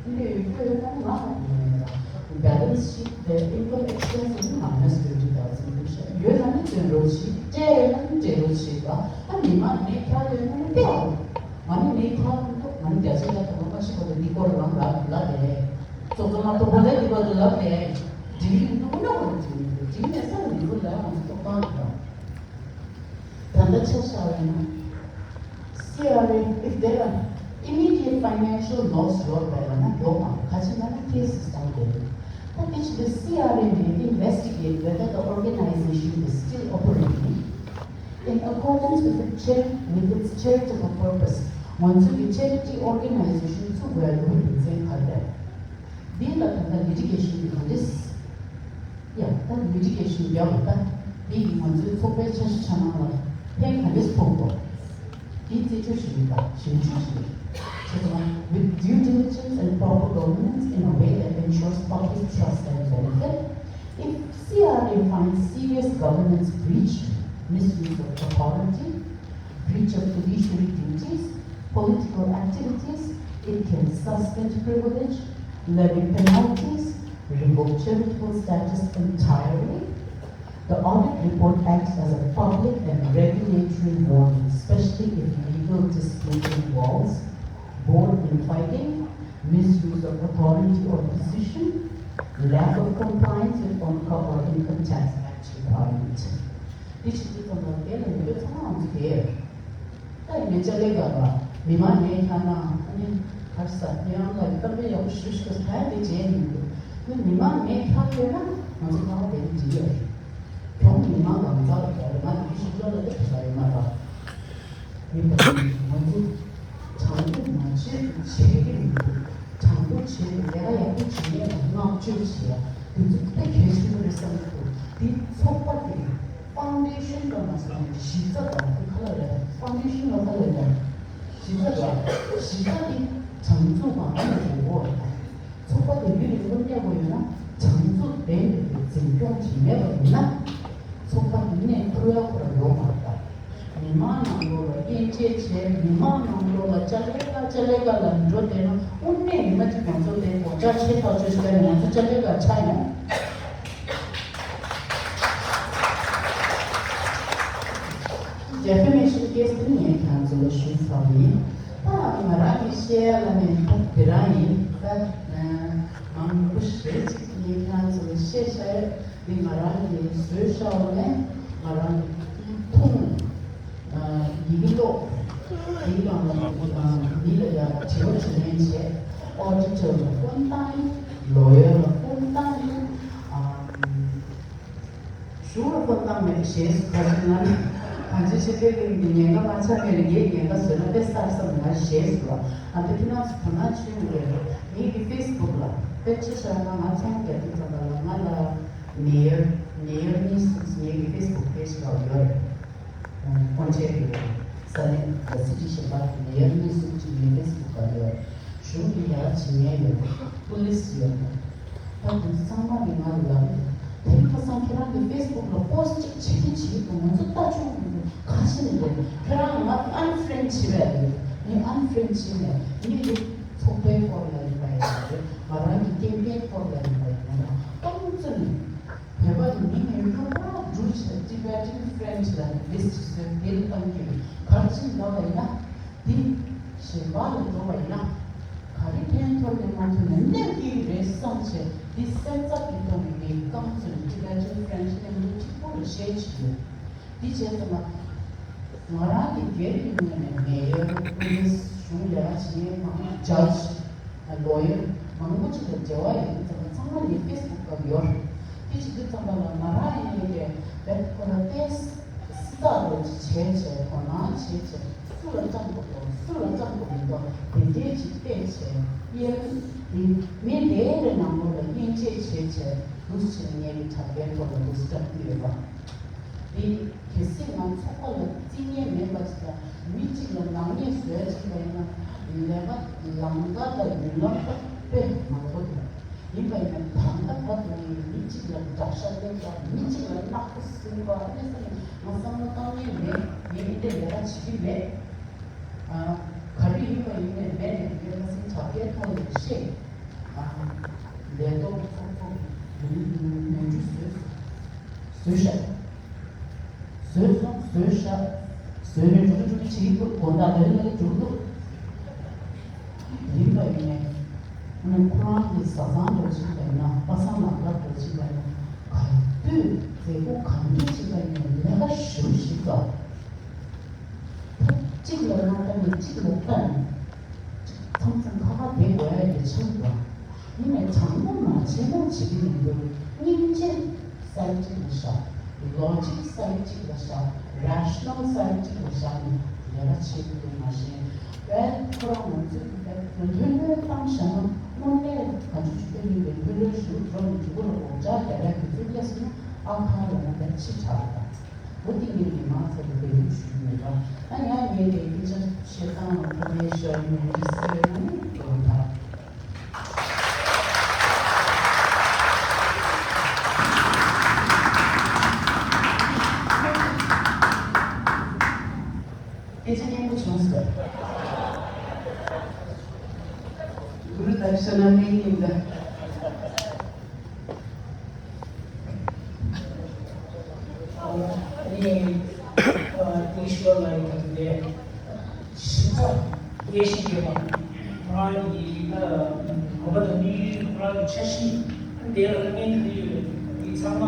འདི་འདྲ་ཡོད་རྒྱུ་ཡོད་ན་ང་ཧ་གོ་མེད་ཡ། Balance sheet the income expense is minus twenty thousand. ཡོད་ན་ནི་འདོན་རོགས་བྱེད། སྤྲད་ཡོད་ན་ནི་སྤྲད་རོགས་བྱེད་པ། ཨ་མི་མང་ནས་ཁྱབ་ཡོད་ན་ནི་སྤྲད་རོགས། ང་ནི་ནས་ཁྱབ་མི་འདུག་ང་ནི་རྒྱ་ཆེ་ལ་དང་པོ་མ་ཤི་བ་དང་འདི་སྐོར་རང་ལ་ལབ་དེ། ཙོག་ཙོ་མ་གཏོགས་པ་ལས་འདི་སྐོར་དུ་ལབ་དེ། འགྲིག་གི་མི་འདུག་ཨ་ནི་འགྲིག་མི་འདུག་འགྲིག་མེད་ས་ནས་འདི་སྐོར་ལ་ང་ཚོ་ཐོབ་ཐང་གི་རང་། ད་ལྟ་ཆ་བཞག་པ་ཡིན་ན། C R A, if there are immediate financial loss ཡོད་པ་ཡིན་ན་ཡོད་མ་རེད། ག་ཅི་ན་ན་ཁེ་སི་སང་དེ་རེད། ད་དེ་ཕྱི་དེ་C R A may investigate whether the organization is still operating in accordance with the chari- with its charitable purpose. ང་ཚོ་གི་charity organization ཚུགས་པའི་ལུགས་རྒྱུ་མཚན་ག་རེ་རེད། འདི་ལ་ད་ལྟ་litigation གི་ག་འདྲས། ཡ། ད་litigation རྒྱབ་ད། འདི་ཡིས་ང་ཚོའི་ཚོགས་པའི་འཆར་གཞི་ཆ་ནང་ལ་ཕན་ག་འདྲས་ཐོགས་དགོས། འདི་རྩད་གཅོད་བྱེད་ཀྱི་ད་ཞིབ་འཇུག་བྱེད་ཀྱི། ཆེད་དུ་with due diligence and proper governance in a way that ensures public trust and benefit. If C R A finds serious governance breach, misuse of authority, breach of fiduciary duties, political activities, it can suspend privilege, levy penalties, revoke charitable status entirely. The audit report acts as a public and regulatory warning, especially if legal dispute involves board infighting, misuse of authority or position, lack of compliance with ONCA or Income Tax Act requirement. དེ་ཕྱི་དེ་ཙམ་ལ་དེ་ལ་ཡོད་ཚང་མ་ཨང་ཅིག་དེ། ད་ཡིན་ནའི་ཅ་ལེ་ག་ལ་མི་མང་ངས་ཁྱབ་ན་ཨ་ནི་གར་ས་ངས་ཨང་ལ་གཏམ་དཔེ་ཡག་པོ་ཞུ་ཞུ་ས་དེ་བྱས་མི་འདུག་ཨ་ནི་མི་མང་ངས་ཁྱབ་ཡོད་ན་ང་ཚོ་ཁ་བ་དེ་འདི་ཡོད་རེད། གྱོང་མི་མང་གང་ཚ་ལ་ག་རེ་ང་དེ་ཞིག་ཅོ་ལ་ལེགས་ས་ཡོད་མ་རེད། མི་དང་ང་ཚོ་དྲང་པོ་མ་བྱེད་བྱེད་ཀྱི་མི་འདུག་དྲང་པོ་བྱེད་ལས་ཀ་ཡག་པོ་བྱེད་ཡས་དང་བསྔགས་བརྗོད་བྱེད་ཡ་དེ་ཚོ་དཔེ་གལ་ཆེན་པོ་རེད་བསམ་གྱི་འདུག་འདི་ཚོགས་པ་དེ་foundation་དང་མ་སོང་གཞི་རྩ་དང་དེ་ག་ལ་རེད། foundation་ལ་ག་ལ་རེད། གཞི་རྩ་དང་གཞི་རྩ་དེ་དྲང་ཚུགས་དང་ཨ་ནི་རེད་འོ། ཚོགས་པ་དེ་ཡུན་རིང་པོ་གནས་དགོས་ཡོད་ན་དྲང་ཚུགས་ལྡན་པའི་འཛིན་སྐྱོང་བྱེད་མེད་པ་ཡིན་ན་ཚོགས་པ་དེ་གནས་ཐུབ་ཡག་ཁོ་རང་ཡོད་མ་རེད་ད། མི་མང་ནང་ལོགས་ལ་དབྱེ་འབྱེད་བྱས། མི་མང་ནང་ལོགས་ལ་ཅ་ལེ་ཀ་ཅ་ལེ་ཀ་ལ་འགྲོ་བསྡད་ན་དངོས་གནས་མི་མང་གི་ང་ཚོ་དེ་སྒོ་ལྕགས་ཆེ་ཐག་ཆོད་ཞིག་ཀ་ནས་ང་ཚོ་ཅ་ལེ་ཀ་ཆགས་ཡོང་། Defamation case་དེ་ངས་ཁྱེད་ཚོ་ལ་ཞུས་ཚར་བ་ཡིན། ད་ང་རང་གི་བཤད་ཡ་ལ་ནི་ད་དེ་རང་ཡིན། ད་མང་པོ་ཞེ་ཅིག་ངས་ཁྱེད་ཚོ་ལ་བཤད་བཞག་ཡ་འདི་ང་རང་གིས་བཟོས་བཞག་པ་ནས་ང་རང་གིས་མཐོང་། ཡི་གེ་ཀློག་དེའི་སྒང་ལ་མི་ལ་ཡ་དྲི་བ་དྲིས་ལན་བྱས། ཨོ་ཌི་ཊར་ལ་ཕོན་བཏང་ཡིན། ལོ་ཡར་ལ་ཕོན་བཏང་ཡིན། གཞུང་ལ་ཕོན་བཏང་མེད་ཞེས་སུ་ད་ཅི་ན་ནི་གང་ཅི་ཆེ་དཔེ་ཀུན་གྱི་ཉེན་ཁ་མ་ཆགས་མེད་རེ་ངས་ཉེན་ཁ་བཟོས་ན་དཔེ་གསར་བསམ་ང་ཞེས་སུ་ལ་ཨ་འདི་ཁྱེད་རང་ཚོ་དོ་སྣང་བྱེད་མི་རེད། ངེད་ཀྱི་ཕེ་སི་བུག་ལ་དཔེ་ཆ་བཞག་ན་ང་ཚོང་རྒྱག་དུས་ཙམ་པ་ལ་ང་ལ་མེ་ཡར་མེ་ཡར་གཉིས་གསུམ་ངེད་ཀྱི་ཕེ་སི་བུག་པེ་ཇི་ལ་ཡོད་རེད། ཁོང་ཁྲེ་གི་ས་གནས་ཀྱི་སི་ཊི་གཞན་པ་མེ་ཡར་གཉིས་གསུམ་ཅིག་ངའི་ཕེ་སི་བུག་ལ་ཡོད། གཞུང་གི་ཡར་བྱེད་མཁན་ཡོད། པུ་ལི་སི་ཡོད། ད་དེ་ཚང་མ་གི་ང་ལ་ལབ་རེད། དེ་ཁ་སང་ཁྱེད་རང་གི་ཕེ་སི་བུག་ལ་པོ་སི་ཊི་ཅིག་བྱེད་ཀྱི་བྱེད་ཀྱི་འདུག་ང་ཚོ་ལྟ་ཆོག་མི་འདུག་ག་ཤེད་ནས་རེད། ཁྱེད་རང་ང་ཨན་ཕི་རེན་ཌི་བྱེད་པ་རེད། ངས་ཨན་ཕི་རེན་ཌི་བྱེད་ནས་ངས་འདི་ཚོགས་པའི་སྐོར་ལ་ཡིན་པ་ཡིན་རེད། ང་རང་གི་ཀེམ་པེན་སྐོར་ལ་ཡིན་པ་ཡིན་ན་ཏོག་ཙམ་བོད་པ་ནི་མི་ཉུང་ཉུང་ར་འབྲུ་ཆེ་Tibetan friend ལ་ནི་ལིསི་ཊི་བཟོས་འདིར་བཏང་གི་གར་ཕྱིན་ལབ་པ་ཡིན་ན་འདི་གཞན་པ་ལ་འགྲོ་བ་ཡིན་ན་ག་རེ་ཕན་ཐོགས་ནས་མ་ཐོགས་ནས་གནོད་ཀྱི་རེད་བསམ་བྱས་འདི་སེམས་འཚབ་ཀྱི་ཐོག་ནས་ངས་རྐང་བཙུན་Tibetan friend ནས་མི་གཅིག་པུ་ལ་བཤད་ཀྱི་ཡོད། འདི་བྱས་ཙང་ང་ང་རང་གི་སྒེར་གྱི་ངོས་ནས་མེ་ཡར་པུ་ལི་སི་གཞུང་ལས་ཀ་བྱེད་མཁན་མང་ཇ་ཇི་ལོ་ཡར་མང་པོ་ཅིག་དང་འབྲེལ་བ་ཡོད་ཙང་ཚང་མ་ངའི་ཕེ་སི་བུག་སྒང་ཡོད་རེད། དེ་བྱེད་དུས་ཙམ་པ་ལ་ང་རང་ཡིན་ནའི་རེད་བེད་ཁོ་ལ་ཏོག་ཙམ་སྲིད་ཐག་རོ་ཅིག་བྱས་བྱས་དོ་སྣང་བྱས་བྱས་སུ་ལ་བཅང་དགོས་དོ་སུ་ལ་བཅང་དགོས་མི་འདུག་དེ་འདྲས་ཅིག་བལྟས་བྱས་དབྱེ་མི་དེའི་རེ་ནང་ལོགས་ལ་དབྱེ་འབྱེད་བྱས་བྱས་འདུག་བྱས་ནས་ངའི་དྲ་རྒྱའི་ཐོག་ལ་འདུག་སེ་སྟབས་བསྟུན་ཡོད་པ། དེ་གལ་སྲིད་ང་ཚོགས་པ་ལ་རྩིས་ངན་མེད་པ་ཞིག་དང་མི་གཅིག་ལ་ནག་ཉེས་བཟོས་ཅིག་པ་ཡིན་ན་ལས་ཀ་ལམ་ཀ་དང་མདུན་ལམ་དཔེ་མང་པོ་འདུག་ཡིན་པ་ཡིན་ན་ད་ལྟ་བར་དུ་ངས་མི་གཅིག་ལ་དགྲ་ཤ་ལེན་པ་མི་གཅིག་ལ་ནག་པོ་ཟིན་པ་ཨ་ནི་ས་ནས་ང་བསམ་བློ་བཏང་མཁན་མེད། ངས་འདི་འདྲའི་ལས་ཀ་བྱེད་ཀྱི་མེད། ཨ་ག་རེ་ཡིན་པ་ཡིན་ནས་མེད་ནས་ངས་ལ་སེང་དྲ་རྒྱའི་ཐོག་ནས་བཤད། ཨ་ལས་ཐོག་ཚོགས་ཚོགས་ནོར་འཁྲུལ་བཟོས། བཟོས་ཤག་བཟོས་སོང་། བཟོས་ཤག་བཟོས་ནས་འགྲོ་གི་འགྲོ་གི་བྱེད་ཀྱི་འདུག་དགོང་དག་ལ་ལ་ལ་འགྲོ་གི་འདུག་ཡིན་པ་ཡིན་ནས། ཨ་ནི་ཁོ་རང་གི་བཟའ་ཚང་འདྲ་ཅིག་ཡིན་ན། པ་སངས་ལགས་འདྲ་ཅིག་ཡིན་ན། ག་དུས་མཛད་སྒོ་གང་འདྲ་ཅིག་ཡིན་ན་ལས་ཀ་ཞེ་པོ་ཞིག་འདུག་གཅིག་ལ་མ་ལྟ་ནས་གཅིག་ལ་ལྟ་ནས། མཚམས་མཚམས་ཁ་ཁ་བསྡད་དགོས་ཡ་ཡོད་ཆགས་འདུག་ཡིན་ནའི་དྲང་མོ་མ་བྱེད་མོ་བྱེད་ཀྱི་མི་འདུག་སྙིང་རྗེ་སའི་གཅིག་ལ་བཞག་ལོ་ཇིག་སའི་གཅིག་ལ་བཞག་རེ་ཤི་ནལ་སའི་གཅིག་ལ་བཞག་ནས་ལས་ཀ་བྱེད་ཀྱི་འདུག་མ་གཞི་བས་ཁོ་རང་ང་ཚོས་ཀྱི་བས་མཐུན་ལམ་བཏང་བཞག་ན་དངོས་གནས་ག་ཚོད་ཅིག་སྟོན་ཡོད་པའི་མཐུན་ལམ་ཞུ་འགྲོ་ནས་འགྲིག་གི་རེད། འོ་ཅག་རྒྱ་རས་དུས་ཚོད་སླེབས་སོང་ན་ཨ་ཁ་ལ་ན་བས་ཕྱི་དྲགས་ལ། འོ་དེ་ངས་མི་མང་ཚོ་ལ་འབོད་སྐུལ་ཞུ་གི་ཡོད་པ། ཨ་ཡང་ངས་དེ་སྐད་ཆ་བཤད་སྟངས་ལ་ཁོ་པའི་ཤོར་ཡོང་གི་ཟེར་ན་ནི་དགོངས་དག་སྐད་ཆ་སྙན་པོ་བྱུང་ཟེར། གུ་རུ་དར་ཤ་ན་ནི་ཡིན་ད། ཨ་ནི་ཨ་དེའི་ཞོར་ལ་ཡིན་ད་དེ་ཞིབ་ཚགས་དགེ་ཞིག་ཡོད་པ། ཁོ་རང་གི་ཨ་གོམ་པ་དང་དམིགས་ཡུལ། ཁོ་རང་གི་འཆར་གཞི། ཨ་དེ་ལ་ལ་ངན་ག་རེ་ཡོད་དེ་ཚང་མ།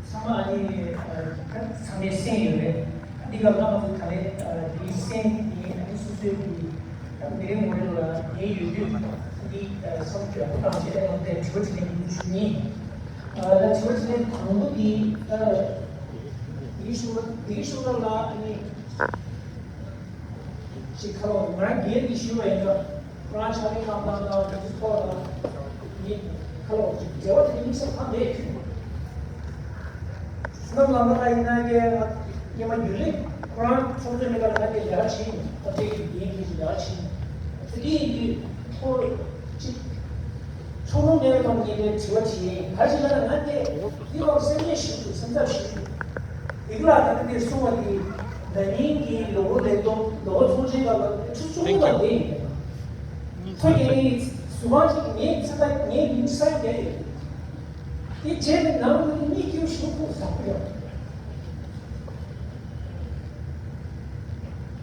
ཚང་མ་ཨ་ནི་ཚང་མས་གསན་ཡོད་རེད། འདི་ག་ལ་ང་ཚོ་ད་རེས་འདིའི་གསན་འདི་ཨ་ནི་སོ་སོའི་གི་མི་རེ་ངོ་རེ་ལ་ཉན་ཡོད་དུས་འདི་བསམ་ཚུལ་ཡག་པོ་བཏང་བྱས་ཨ་ནི་དྲི་བ་དྲིས་ལན་ཞུ་ཡིན། ད་དྲི་བ་དྲིས་ལན་དང་པོ་འདི་འདིའི་ཞུ་བ་འདིའི་ཞུ་བ་ལ་ཨ་ནི་ཅིག་ཁ་ལོ་ང་རང་སྒེར་གྱི་ཞུ་བ་ཡིན་ན། ཁོ་རང་ཕྱག་ལས་གནང་སྟངས་དང་དེ་ཚོ་ཐོག་ལ་ངས་ཁ་ལོ་ཅིག་འབྲེལ་བ་དེ་དམིགས་བསལ་གང་མེད། བསོད་ནམས་ལགས་ལ་ཡིན་ན་ངས་སྔོན་མ་རྒྱུན་ལས་ཁོ་རང་ཚོགས་གཙོའི་གནས་སྐབས་ལ་ངས་ལས་ཀ་བྱས་ཡིན། ཁ་ཆེ་གི་འགན་འཁྱེར་ཞིག་ལས་ཀ་བྱས་ཡིན། དེ་གི་ཡིན་དུས་ཁོ་ཅིག་ཚོགས་ལུང་གནས་སྐབས་ངས་ངས་དྲི་བ་བྱས་ཡིན། ག་རེ་བྱས་ན་ང་དེ་འདི་བར་སེམས་ནད་ཞིག་འདུག་སེམས་འཚབ་ཞིག་འདུག་འདི་ག་ལ་ད་ལྟ་འདིར་གསུངས་པ་འདི་ན་ནིང་གི་ལོ་འཁོར་ལས་བསྡོམས་ལོ་འཁོར་ཚོང་ཆེན་ཁག་ལ་ཁྲི་བཅུ་གསུམ་ལ་བསྡད་ཡོད། ཁོ་ཡིན་ནའི་གཟུ་དཔང་ཅིག་ངའི་ཚེ་ད་ངའི་མིང་ས་ཡ་བརྒྱད་ཡོད། དེ་བྱས་ནས་ནང་ལ་གཉིད་སྐྱིད་ཞུ་ཁུག་ཟ་གི་ཡོད།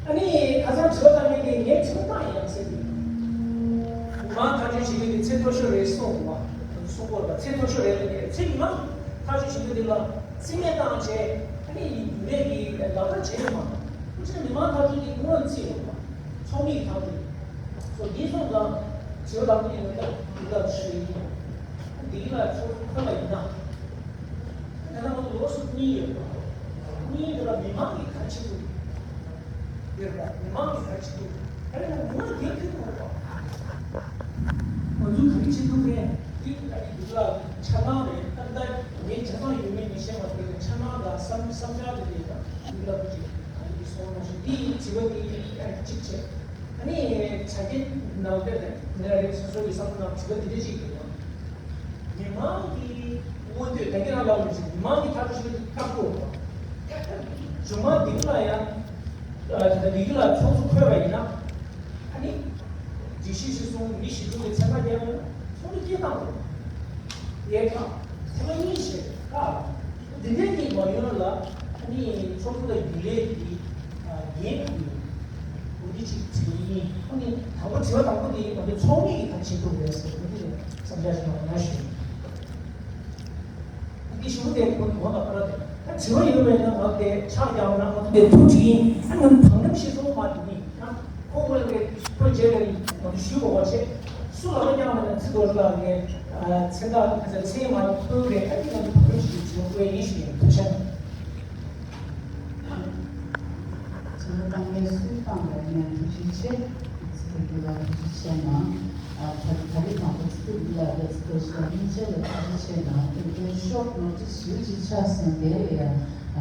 ཨ་ནི་ཁ་སང་དྲི་བ་བཏང་མཁན་དེ་ངས་དྲི་བ་བཏང་ཡང་ཟེར་གི། མི་མང་ཐག་གཅོད་བྱེད་རྒྱུ་དེ་ཚད་མཐོ་ཤོས་རེད་གསུངས་པ། གསུང་གོ་ལ་ཚད་མཐོ་ཤོས་རེད་ལ་ངས་ཚད་མི་མང་ཐག་གཅོད་བྱེད་རྒྱུ་དེ་ལ་རྩིས་མེད་བཏང་བྱས་ཨ་ནི་ཡིན་མེད་ཀྱི་ལག་བསྟར་བྱས་ཡོད་མ་རེད། ཁོ་ཚོས་མི་མང་ཐག་གཅོད་དེ་སྔོན་རྩིས་ཡོད་པ། ཚོགས་མིའི་ཐག་གཅོད། སོ་འདི་ཚོ་ལ་དྲི་བ་དང་པོ་ཡིན་ན་འདི་ལ་ཞུ་ཡིན། འདི་ལ་ཚོགས་ཁོ་ལ་ཡིན་ན། ད་ལྟ་ང་ཚོ་ལོ་གསུམ་གཉིས་ཡོད་པ། གཉིས་དེ་ལ་མི་མང་གིས་ག་རེ་བྱེད་ཐུབ་ཡོད་པ། མི་མང་གིས་ག་རེ་བྱེད་ཐུབ་ཡོད། ད་ལྟ་ང་ཚོ་སྒེར་ཐུབ་ཐུབ་པ། ང་ཚོ་ག་རེ་བྱེད་ཐུབ་རེད། འདི་ལ་འདི་ལ་འཆར་སྣང་རེད། ད་ལྟ་ངའི་ཆ་ཚང་ཡོད་མེད་མི་ཤེས་པ་དེ་འཆར་སྣང་དང་བསམ་བསམ་འཆར་དེ་རེད། ད་འདི་ལ་ཅིག་ག་རེ་སོང་མ་ཤེས། འདི་དྲི་བ་འདི་གཅིག་བྱས། ཨ་ནི་ཆ་རྐྱེན་ནང་དེ་ནས་ནས་རེད། སོ་སོ་གི་བསམ་བློ་ནང་དྲི་བ་འདི་འདྲ་ཅིག་ཡོད། མི་མང་གི་མངོན་འདོད་ད་གིན་རང་ལབ་པ་ནང་བཞིན་མི་མང་གི་ཐག་གཅོད་ཞིག་བཏང་དགོས། མཇུག་མ་འདི་ལ་ཡང་ད་འདི་ལ་ཚོགས་གཙོ་འཁོད་པ་ཡིན་ན་ཨ་ནི་སྒྲིག་གཞི་གཞིར་བཟུང་མི་བཞི་དྲུག་གི་ཚན་ཁ་བརྒྱབ་ཡོད་ན་ཚོགས་འདུ་སྐྱེལ་བཏང་དགོས། ཡས་ཁ་ཚན་པ་གཉིས་བྱས་ཁ། འདི་འདྲའི་གི་མ་ཡོང་ལ་ཨ་ནི་ཚོགས་གཙོ་དང་རྒྱུན་ལས་ཀྱི་འགན་ཁུར་ཡོད། འོ་འདི་གཅིག་དྲི་བ་ཡིན། ཨ་ནི་དང་པོ་དྲི་བ་དང་པོ་དེ་ང་ཚོ་ཚོགས་མི་གིས་ག་རེ་བྱེད་ཐུབ་རེད་ཟེར་འོ་འདི་ལ་བསམ་འཆར་ཞིག་གནང་ཞུ། འདི་ཞུ་དེ་ཁོ་ངོ་ལ་ཕར་དེ་ད་དྲི་བ་ཡོད་པས་ན་ང་དེ་ཕྱག་རྒྱག་ན་ང་ཚོ་དེ་ཐུགས་དྲིས་ཡིན། ཨ་ནི་ང་ཚོ་དང་ལེན་ཞིག་གཏོང་མ་དེ་ཡིན་ན། ཁོ་ཁོ་རང་གིས་ཁོའི་རྗེས་ལ་ང་ཚོ་ཞུ་དགོས་པ་བྱས། སུ་ལ་ལ་རྐྱང་མེད་ན་ཚེ་རྡོར་ལགས་ཀྱིས་མཚན་རྟགས་ཁ་ཚ་མཚན་མ་ཐོན་རེད། ཨ་ནི་ང་ཚོ་བག་ལེབ་ཞིག་བྱེད་དགོས་ཡིན་ཞུ་ཡིན། ཐུགས་རྗེ་ཆེ། ཚེ་རྡོར་དང་ངས་སུས་བཏང་བའི་ངས་ཐུགས་རྗེ་ཆེ། ཚེ་རྡོར་ལགས་ཐུགས་རྗེ་ཆེ་གནང་། ཨ་ད་ད་རེས་དང་པོ་ཚེ་རྡོར་ལགས་དང་ཚེ་རྡོར་ལགས་གཉིས་ཆ་ལ་ཐུགས་རྗེ་ཆེ་གནང་། དེ་འདྲའི་ཤོག་ནོ་ཊིས་ཞུ་ཅིག་ཆགས་སོང་། དེ་ཡ། ད་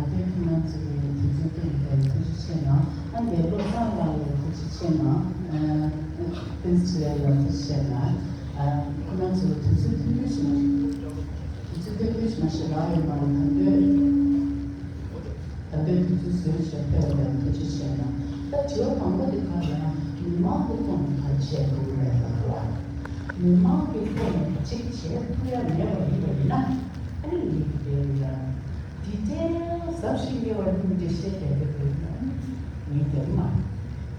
ལྟའི་ཁྱེད་རང་ཚོ་གི་དུས་ཚོད་བཏོན་པའི་ཐུགས་རྗེ་ཆེ་གནང་། ཨ་འདས་བློ་བཟང་ལགས་ལ་ཐུགས་རྗེ་ཆེ་གནང་། ཨ་ཏིན་སི་ལ་ཐུགས་རྗེ་ཆེ་གནང་། ཨ་ཁོ་རང་ཚོ་ལ་དུས་ཚོད་མཐུན་འགྱུར་ཞིག་མ་དུས་ཚོད་མཐུན་འགྱུར་ཞིག་མ་ཞིག་ལགས་ཡོད་མ་རེད། ད་ལྟའི་ད་ལྟའི་དུས་ཚོད་བཟོས་བྱས་ཕེབས་པ་ལ་ཐུགས་རྗེ་ཆེ་གནང་། ད་དྲི་བ་དང་པོ་དེ་ག་རེ་ཡིན་ན་མི་མང་གི་ཐོག་ནས་ག་རེ་བྱས་འདུག་རེད་ལབ་པ། མི་མང་གི་ཐོག་ནས་གཅིག་བྱེད་ཐུབ་ཡ་མེད་པ་ཡིན་པ་ཡིན་ན། ཨ་ནི་ངེད་ཀྱི་དེ་ཡང་ཌི་ཊེལ་ཟབ་ཞིང་རྒྱས་པ་གཉིས་དེ་བཤད་བསྡད་པའི་དུས་ན། ངས་རྒྱབ་མ།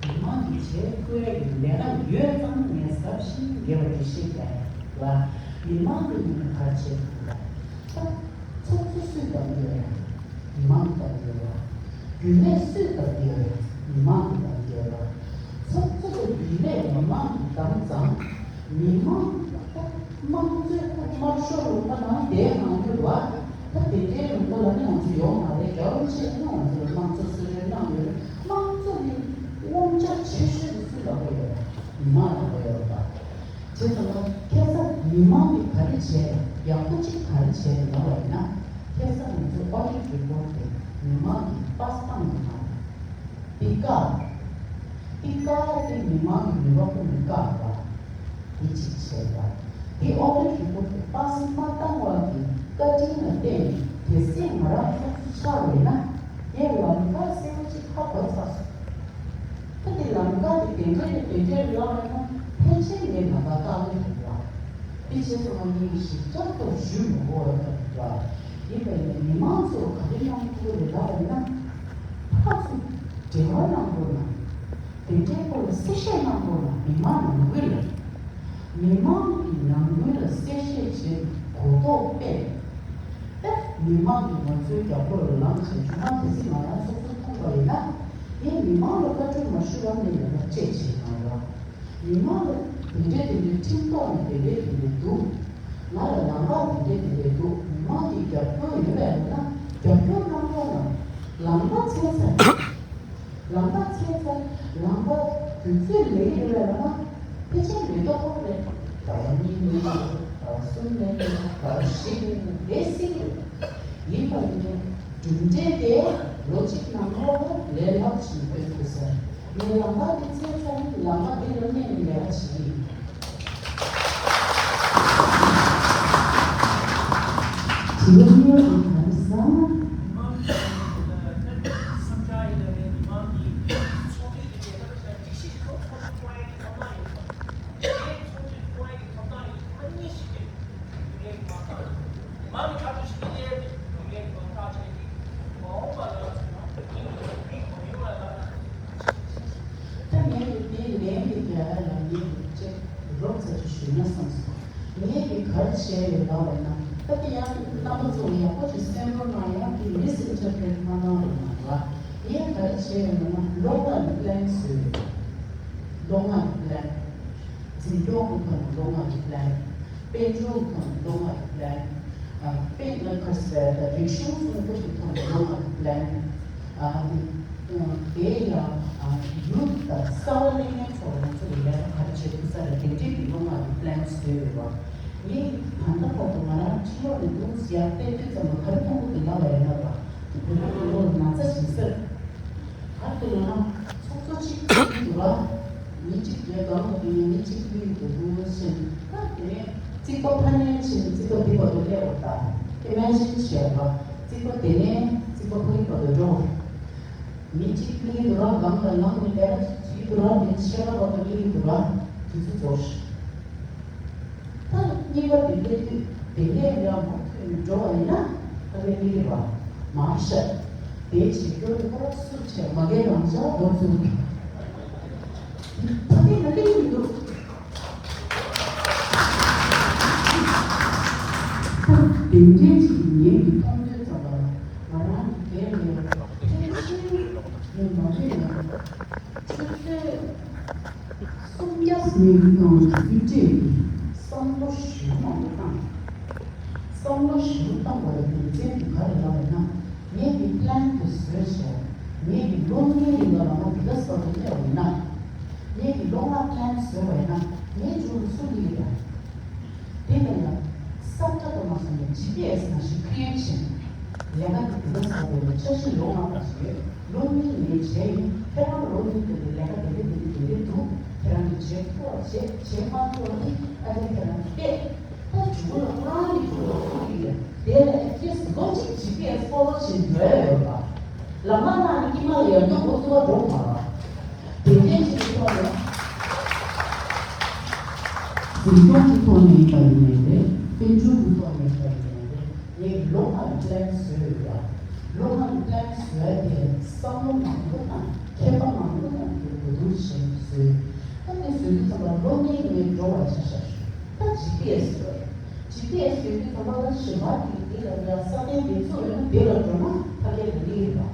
མི་མང་གི་བྱེད་ཐུབ་ཡ་གི་ལས་ཀ་ཡོད་ཙང་ངས་ཟབ་ཞིང་རྒྱས་པ་དེ་བཤད་བསྡད་ཡ་ལ། མི་མང་གི་ངོས་ནས་ག་རེ་བྱེད་ཐུབ་ལ། ད་ཚོགས་གཙོ་སུས་བདམས་ཡོད་རེད། མི་མང་གིས་བདམས་ཡོད་རེད། རྒྱུན་ལས་སུས་བདམས་ཡོད་རེད། མི་མང་གིས་བདམས་ཡོད་རེད། ཚོགས་གཙོ་དང་རྒྱུན་ལས་མི་མང་གིས་བདམས་ཙང་། མི་མང་གིས་ད་དམངས་གཙོའི་ཁ་དམར་ཤོག་ལུང་པ་ནང་བསྡད་གནང་རྒྱུ་རེད་བ། ད་དེ་འདྲའི་ལུང་པ་ལ་ནི་ང་ཚོ་ཡོང་མ་རེད། རྒྱལ་བ་རིན་པོ་ཆེས་ནི་ང་ཚོ་ལ་དམངས་གཙོ་གསོལ་རས་གནང་ཡོད་རེད། དམངས་གཙོ་ནི་དབང་ཆ་ཆེ་ཤོས་དེ་སུས་ལག་པ་ཡོད་རེད། མི་མང་ལག་པ་ཡོད་རེད་བ། བྱས་ཙང་ཁ་སང་མི་མང་གིས་ག་རེ་བྱས་ཡག་པོ་གཅིག་ག་རེ་བྱས་ལབ་པ་ཡིན་ན། ཁ་སང་ང་ཚོ་ཨོ་ཌིཊ་རི་པོཊ་དེ་མི་མང་གིས་པཱ་སི་བཏང་ཡོད་མ་རེད། དེ་བཀག་དེ་བཀག་དེ་མི་མང་གིས་མོས་པ་ཁོ་ནས་བཀག་པ། དེ་གཅིག་བྱས་པ། དེ་ཨོ་ཌིཊ་རི་པོཊ་དེ་པཱ་སི་མ་བཏང་བ་གི་བཀའ་དྲིན་ལ་བརྟེན་ནས་གལ་སྲིད་ང་རང་ཚོགས་གཙོ་ཆགས་པ་ཡིན་ན། ངས་ལམ་ཁ་གསལ་པོ་གཅིག་ཧ་གོ་ཚར་སོང་། ད་དེ་ལམ་ཁ་དེ་དེ་འདྲ་དེ་དེ་འདྲ་ལབ་ན་ཕལ་ཆེར་ངས་ལམ་ཁ་བཀག་གི་རེད་བ། དེ་བྱས་ཙང་ངས་ཞིབ་ཆ་ཐོག་ཞུ་མི་དགོས་པ་རེད་བ། ཡིན་པ་ཡིན་ན་མི་མང་ཚོས་ག་རེ་གནང་ཐུབ་ཀྱི་རེད་ལབ་པ་ཡིན་ན། ཕར་ཚུར་འབྲེལ་བ་གནང་དགོས་ན། དེ་འདྲའི་སྐོར་ལ་གསལ་བཤད་གནང་དགོས་ན་མི་མང་ནང་ཁུལ་ལ། མི་མང་གི་ནང་ཁུལ་ལ་གསལ་བཤད་བྱེད་གོ་རྟོགས་སྤེལ། ཨེ། མི་མང་གིས་ང་ཚོའི་རྒྱབ་ལོགས་ལ་ལངས་བྱས་མཇུག་མ་དེ་སྲིད་ང་རང་ཚོགས་གཙོ་ཐོན་པ་ཡིན་ན། ངས་མི་མང་ལ་བཀའ་འཁྲོལ་མ་ཞུས་པ་ནས་ལས་ཀ་ཅི་བྱེད་གནང་རོགས། མི་མང་ལ་དེ་འདྲས་དེ་འདྲས་ཁྲིམས་ཐོག་ནས་དེ་འདྲས་དེ་འདྲས་འདུག་ང་ལ་ལམ་ཁ་དེ་འདྲས་དེ་འདྲས་འདུག་མི་མང་གི་རྒྱབ་སྐྱོར་ཡོད་པ་ཡིན་ན་རྒྱབ་སྐྱོར་གནང་རོགས་གནང་། ལམ་ཁ་འཚོལ་ཚར། ལམ་ཁ་འཚོལ་ཚར། ལམ་ཁ་དུས་ཚོད་ལས་ཀྱི་རེད་ལ་ན། ཕལ་ཆེར་མི་ཐོག་ཁོ་རེད། ཟླ་བ་གཉིས་ལས་ཀྱི་རེད། ཟླ་བ་གསུམ་ལས་ཀྱི་རེད། ཟླ་བ་བཞི་ལས་ཀྱི་རེད། ལས་སྲིད་ཀྱི་རེད། ཡིན་པ་ཡིན་ནའི་གྲུབ་འབྲས་དེ་ལོ་གཅིག་ནང་ལོགས་ལ་ལས་སླ་པོ་ཞིག་ཐོན་ཐུབ་ས་རེད། ངས་ལམ་ཁ་དེ་འཚོལ་ཚར་ནས་ལམ་ཁ་དེ་ལ་གནས་ནས་ལས་ཀ་བྱེད་ཀྱི་ཡིན། དྲི་བ་གཉིས་པ་དེ་ག་རེ་ཟེར་ན། ད་ངས་དེའི་ལན་དེ་རྒྱ་གར་ལ་ངས་ཅིག་རོབ་ཙམ་ཅིག་ཞུས་ན་བསམ་སོང་། ངས་དེ་ག་རེ་བྱས་ཡོད་ལབ་པ་ན། ད་དེ་ཡང་རྣམ་པ་ཚོ་ཡག་པོ་ཅིག་གསན་རོགས་གནང་། ཡང་དེ་མིས་ཨིན་ཊར་པི་རེཊ་མ་གནང་རོགས་གནང་ར། ངས་ག་རེ་བྱས་ཡོད་ལབ་ན་ལོ་ལྔ་ཡི་པི་ལན་བཟོས་ཡོད། ལོ་ལྔ་ཡི་པི་ལན། འཛིན་སྐྱོང་གི་ཐོག་ནས་ལོ་ལྔ་ཡི་པི་ལན། དཔལ་འབྱོར་གྱི་ཐོག་ནས་ལོ་ལྔ་གི་པི་ལན། ཨ། དཔེར་ན་ཁ་སང་རིག་གཞུང་སྲུང་སྐྱོབ་ཀྱི་ཐོག་ནས་ལོ་ལྔ་གི་པི་ལན། ཨ། དེ་ཡང་ཡུལ་དང་གསར་བ་གླེང་མཁན་ཚོ་ལ་ང་ཚོ་ལ་ལས་ཀ་ག་རེ་བྱེད་ཐུབ་ས་རེད། དེ་འདྲའི་གི་ལོ་ལྔ་གི་པི་ལན་བཟོས་ཡོད་པ། ངས་ད་ལྟ་བར་དུ་ང་རང་ཕྱི་ལོགས་ནས་འདུག་ཟེར་ཡ་བལྟས་དུས་ཙམ་ལ་ག་རེ་མཐོང་གི་འདུག་ལབ་པ་ཡིན་ན། བ་དེ་བོད་པ་གི་བློ་ལ་ན་ཚ་ཞིག་ཟེར། ག་རེ་ལབ་ན། ཚོགས་གཙོ་གཅིག་གིས་འདུག་ར། མི་གཅིག་གིས་སྒང་ལ་བསྡད་ནས་མི་གཅིག་གིས་འདུག་ཕྱིན། ད་དེ་ནས་རྩིག་པ་ཕ་ནས་ཕྱིན་རྩིག་པ་འདི་བར་དུ་སླེབས་པ་དང་། ཨི་མེ་ཇིན་བྱས་པ། རྩིག་པ་དེ་ནས་རྩིག་པ་ཕ་གི་བར་དུ་འགྲོ་བ། མི་གཅིག་གིས་འདུག་ར། སྒང་ལ་ལངས་ནས་ལས་ཀ་བྱེད་འདུག་ར། དེ་ཕྱེད་ཀ་བར་དུ་སླེབས་འདུག་ར། དུས་ཚོད་རྫོགས་ཤག་ད་གཉིས་པ་དེ་སླེབས་དུས་དེ་ནས་ཡང་མུ་མཐུད་ནས་འགྲོ་བ་ཡིན་ན་ད་ལས་མི་རེད་བ། མར་ཤ་དེའི་ཆེད་སྐྱོར་གྱི་ཁོ་ར་སུ་བྱས་མ་རྒན་རང་ཅག་འགོ་བཙུགས། ད་དེ་ང་གླེང་གི་འདུག་ད་དེ་འདྲའི་ཅིག་ངེད་ཀྱི་མཐོང་ཐོས་ཙམ་པ་ལ་ང་རང་གི་སྒེར་ལ་ཕལ་ཆེར་ངས་མ་འདོད་ན། ཆུ་ཚོད་སུམ་བརྒྱ་ཉིན་གང་དུས་ཚོད་བསམ་བློ་ཞིབ་མོ་བཏང་། བསམ་བློ་ཞིབ་མོ་བཏང་བ་ལ་རྒྱུ་མཚན་དེ་ག་རེ་ལབ་ཡིན་ན། ངེད་ཀྱི་པི་ལན་དེ་བཟོས་བྱས། ངེད་ཀྱི་ལོ་ལྔའི་རིང་ལ་ལ་ང་འདི་ལ་ས་རུ་སླེབས་པ་ཡིན་ན། ངེད་ཀྱི་ལོ་ལྔ་པི་ལན་བཟོས་པ་ཡིན་ན་ངའི་མཇུག་ལ་སུ་སླེབས་ཀྱི་རེད། དེ་ལ་ཡང་ས་ཁྲ་དུ་མ་སོང་ནས་ཇི་པི་ཨེ་སི་ནང་བཞིན་ཁི་རི་ཨེ་ཊི་བྱས། ལས་ཀ་དེ་དེ་ལ་ས་རུ་ལ་འཆར་གཞི་ལོ་ལྔ་པ་ཞིག་ཡོད། ལོ་གཉིས་ངས་བྱས་ཡིན། ཁྱེད་རང་ལོ་གཉིས་དེ་ལ་ལས་ཀ་དེ་འདྲ་དེ་འདྲ་དེ་འདྲ་འདུག་ཁྱེད་རང་གིས་བྱེད་ཐུབ་པ་བྱེད། བྱེད་མ་ཐུབ་པ་ནི་ཨ་ཅག་ཁྱེད་རང་གིས་བལྟས། ད་གྲུ་གུ་ལ་རང་གི་གྲུ་གུ་ལ་ཐུག་གི་ཡོད། དེ་ལ་ཨེ་ཊི་ལིསི་ལོ་གཅིག་ཇི་པི་ཨེ་སི་ཕོ་ལོ་བྱེད་འགྲོ་ཡ་ཡོད་པ། ལམ་ཁ་ནང་ནས་ཀྱི་མ་ལ་ཡར་རྒྱུག་འགོ་ཚུགས་པ་འགྲོ་མ་ར། དེ་འདྲའི་ཅིག་གི་ཐོག་ནས། འཛིན་སྐྱོང་གི་ཐོག་ནས་ཡིན་པ་ཡིན་ནའི་རེད། དཔལ་འབྱོར་གྱི་ཐོག་ནས་ཡིན་པ་ཡིན་ནའི་རེད། ངས་ལོ་ལྔ་ལ་པི་ལན་བཟོས་ཡོད་ལ། ལོ་ལྔ་ལ་པི་ལན་བཟོ་ཡ་དེ་བསམ་བློ་མང་པོ་དང་མཁས་པ་མང་པོ་དང་དེ་གོ་བསྡུར་བྱས་བཟོས། ད་དེ་བཟོས་དུས་ཙམ་པ་ལོ་ལྔའི་ངས་འགྲོ་བ་ཆ་བཞག་ཞུ། ད་ཇི་པི་ཨེ་སི་ཡོད་རེད། ཇི་པི་ཨེ་སི་ཡོད་དུས་ཙམ་པ་ལ་གཞན་པ་དེ་དེ་ལ་ཡ་ས་གནས་དེ་ཚོ་ཡོད་ན་དེ་ལ་འགྲོ་ན་ཕ་གིར་ལ་ལི་ཡོད་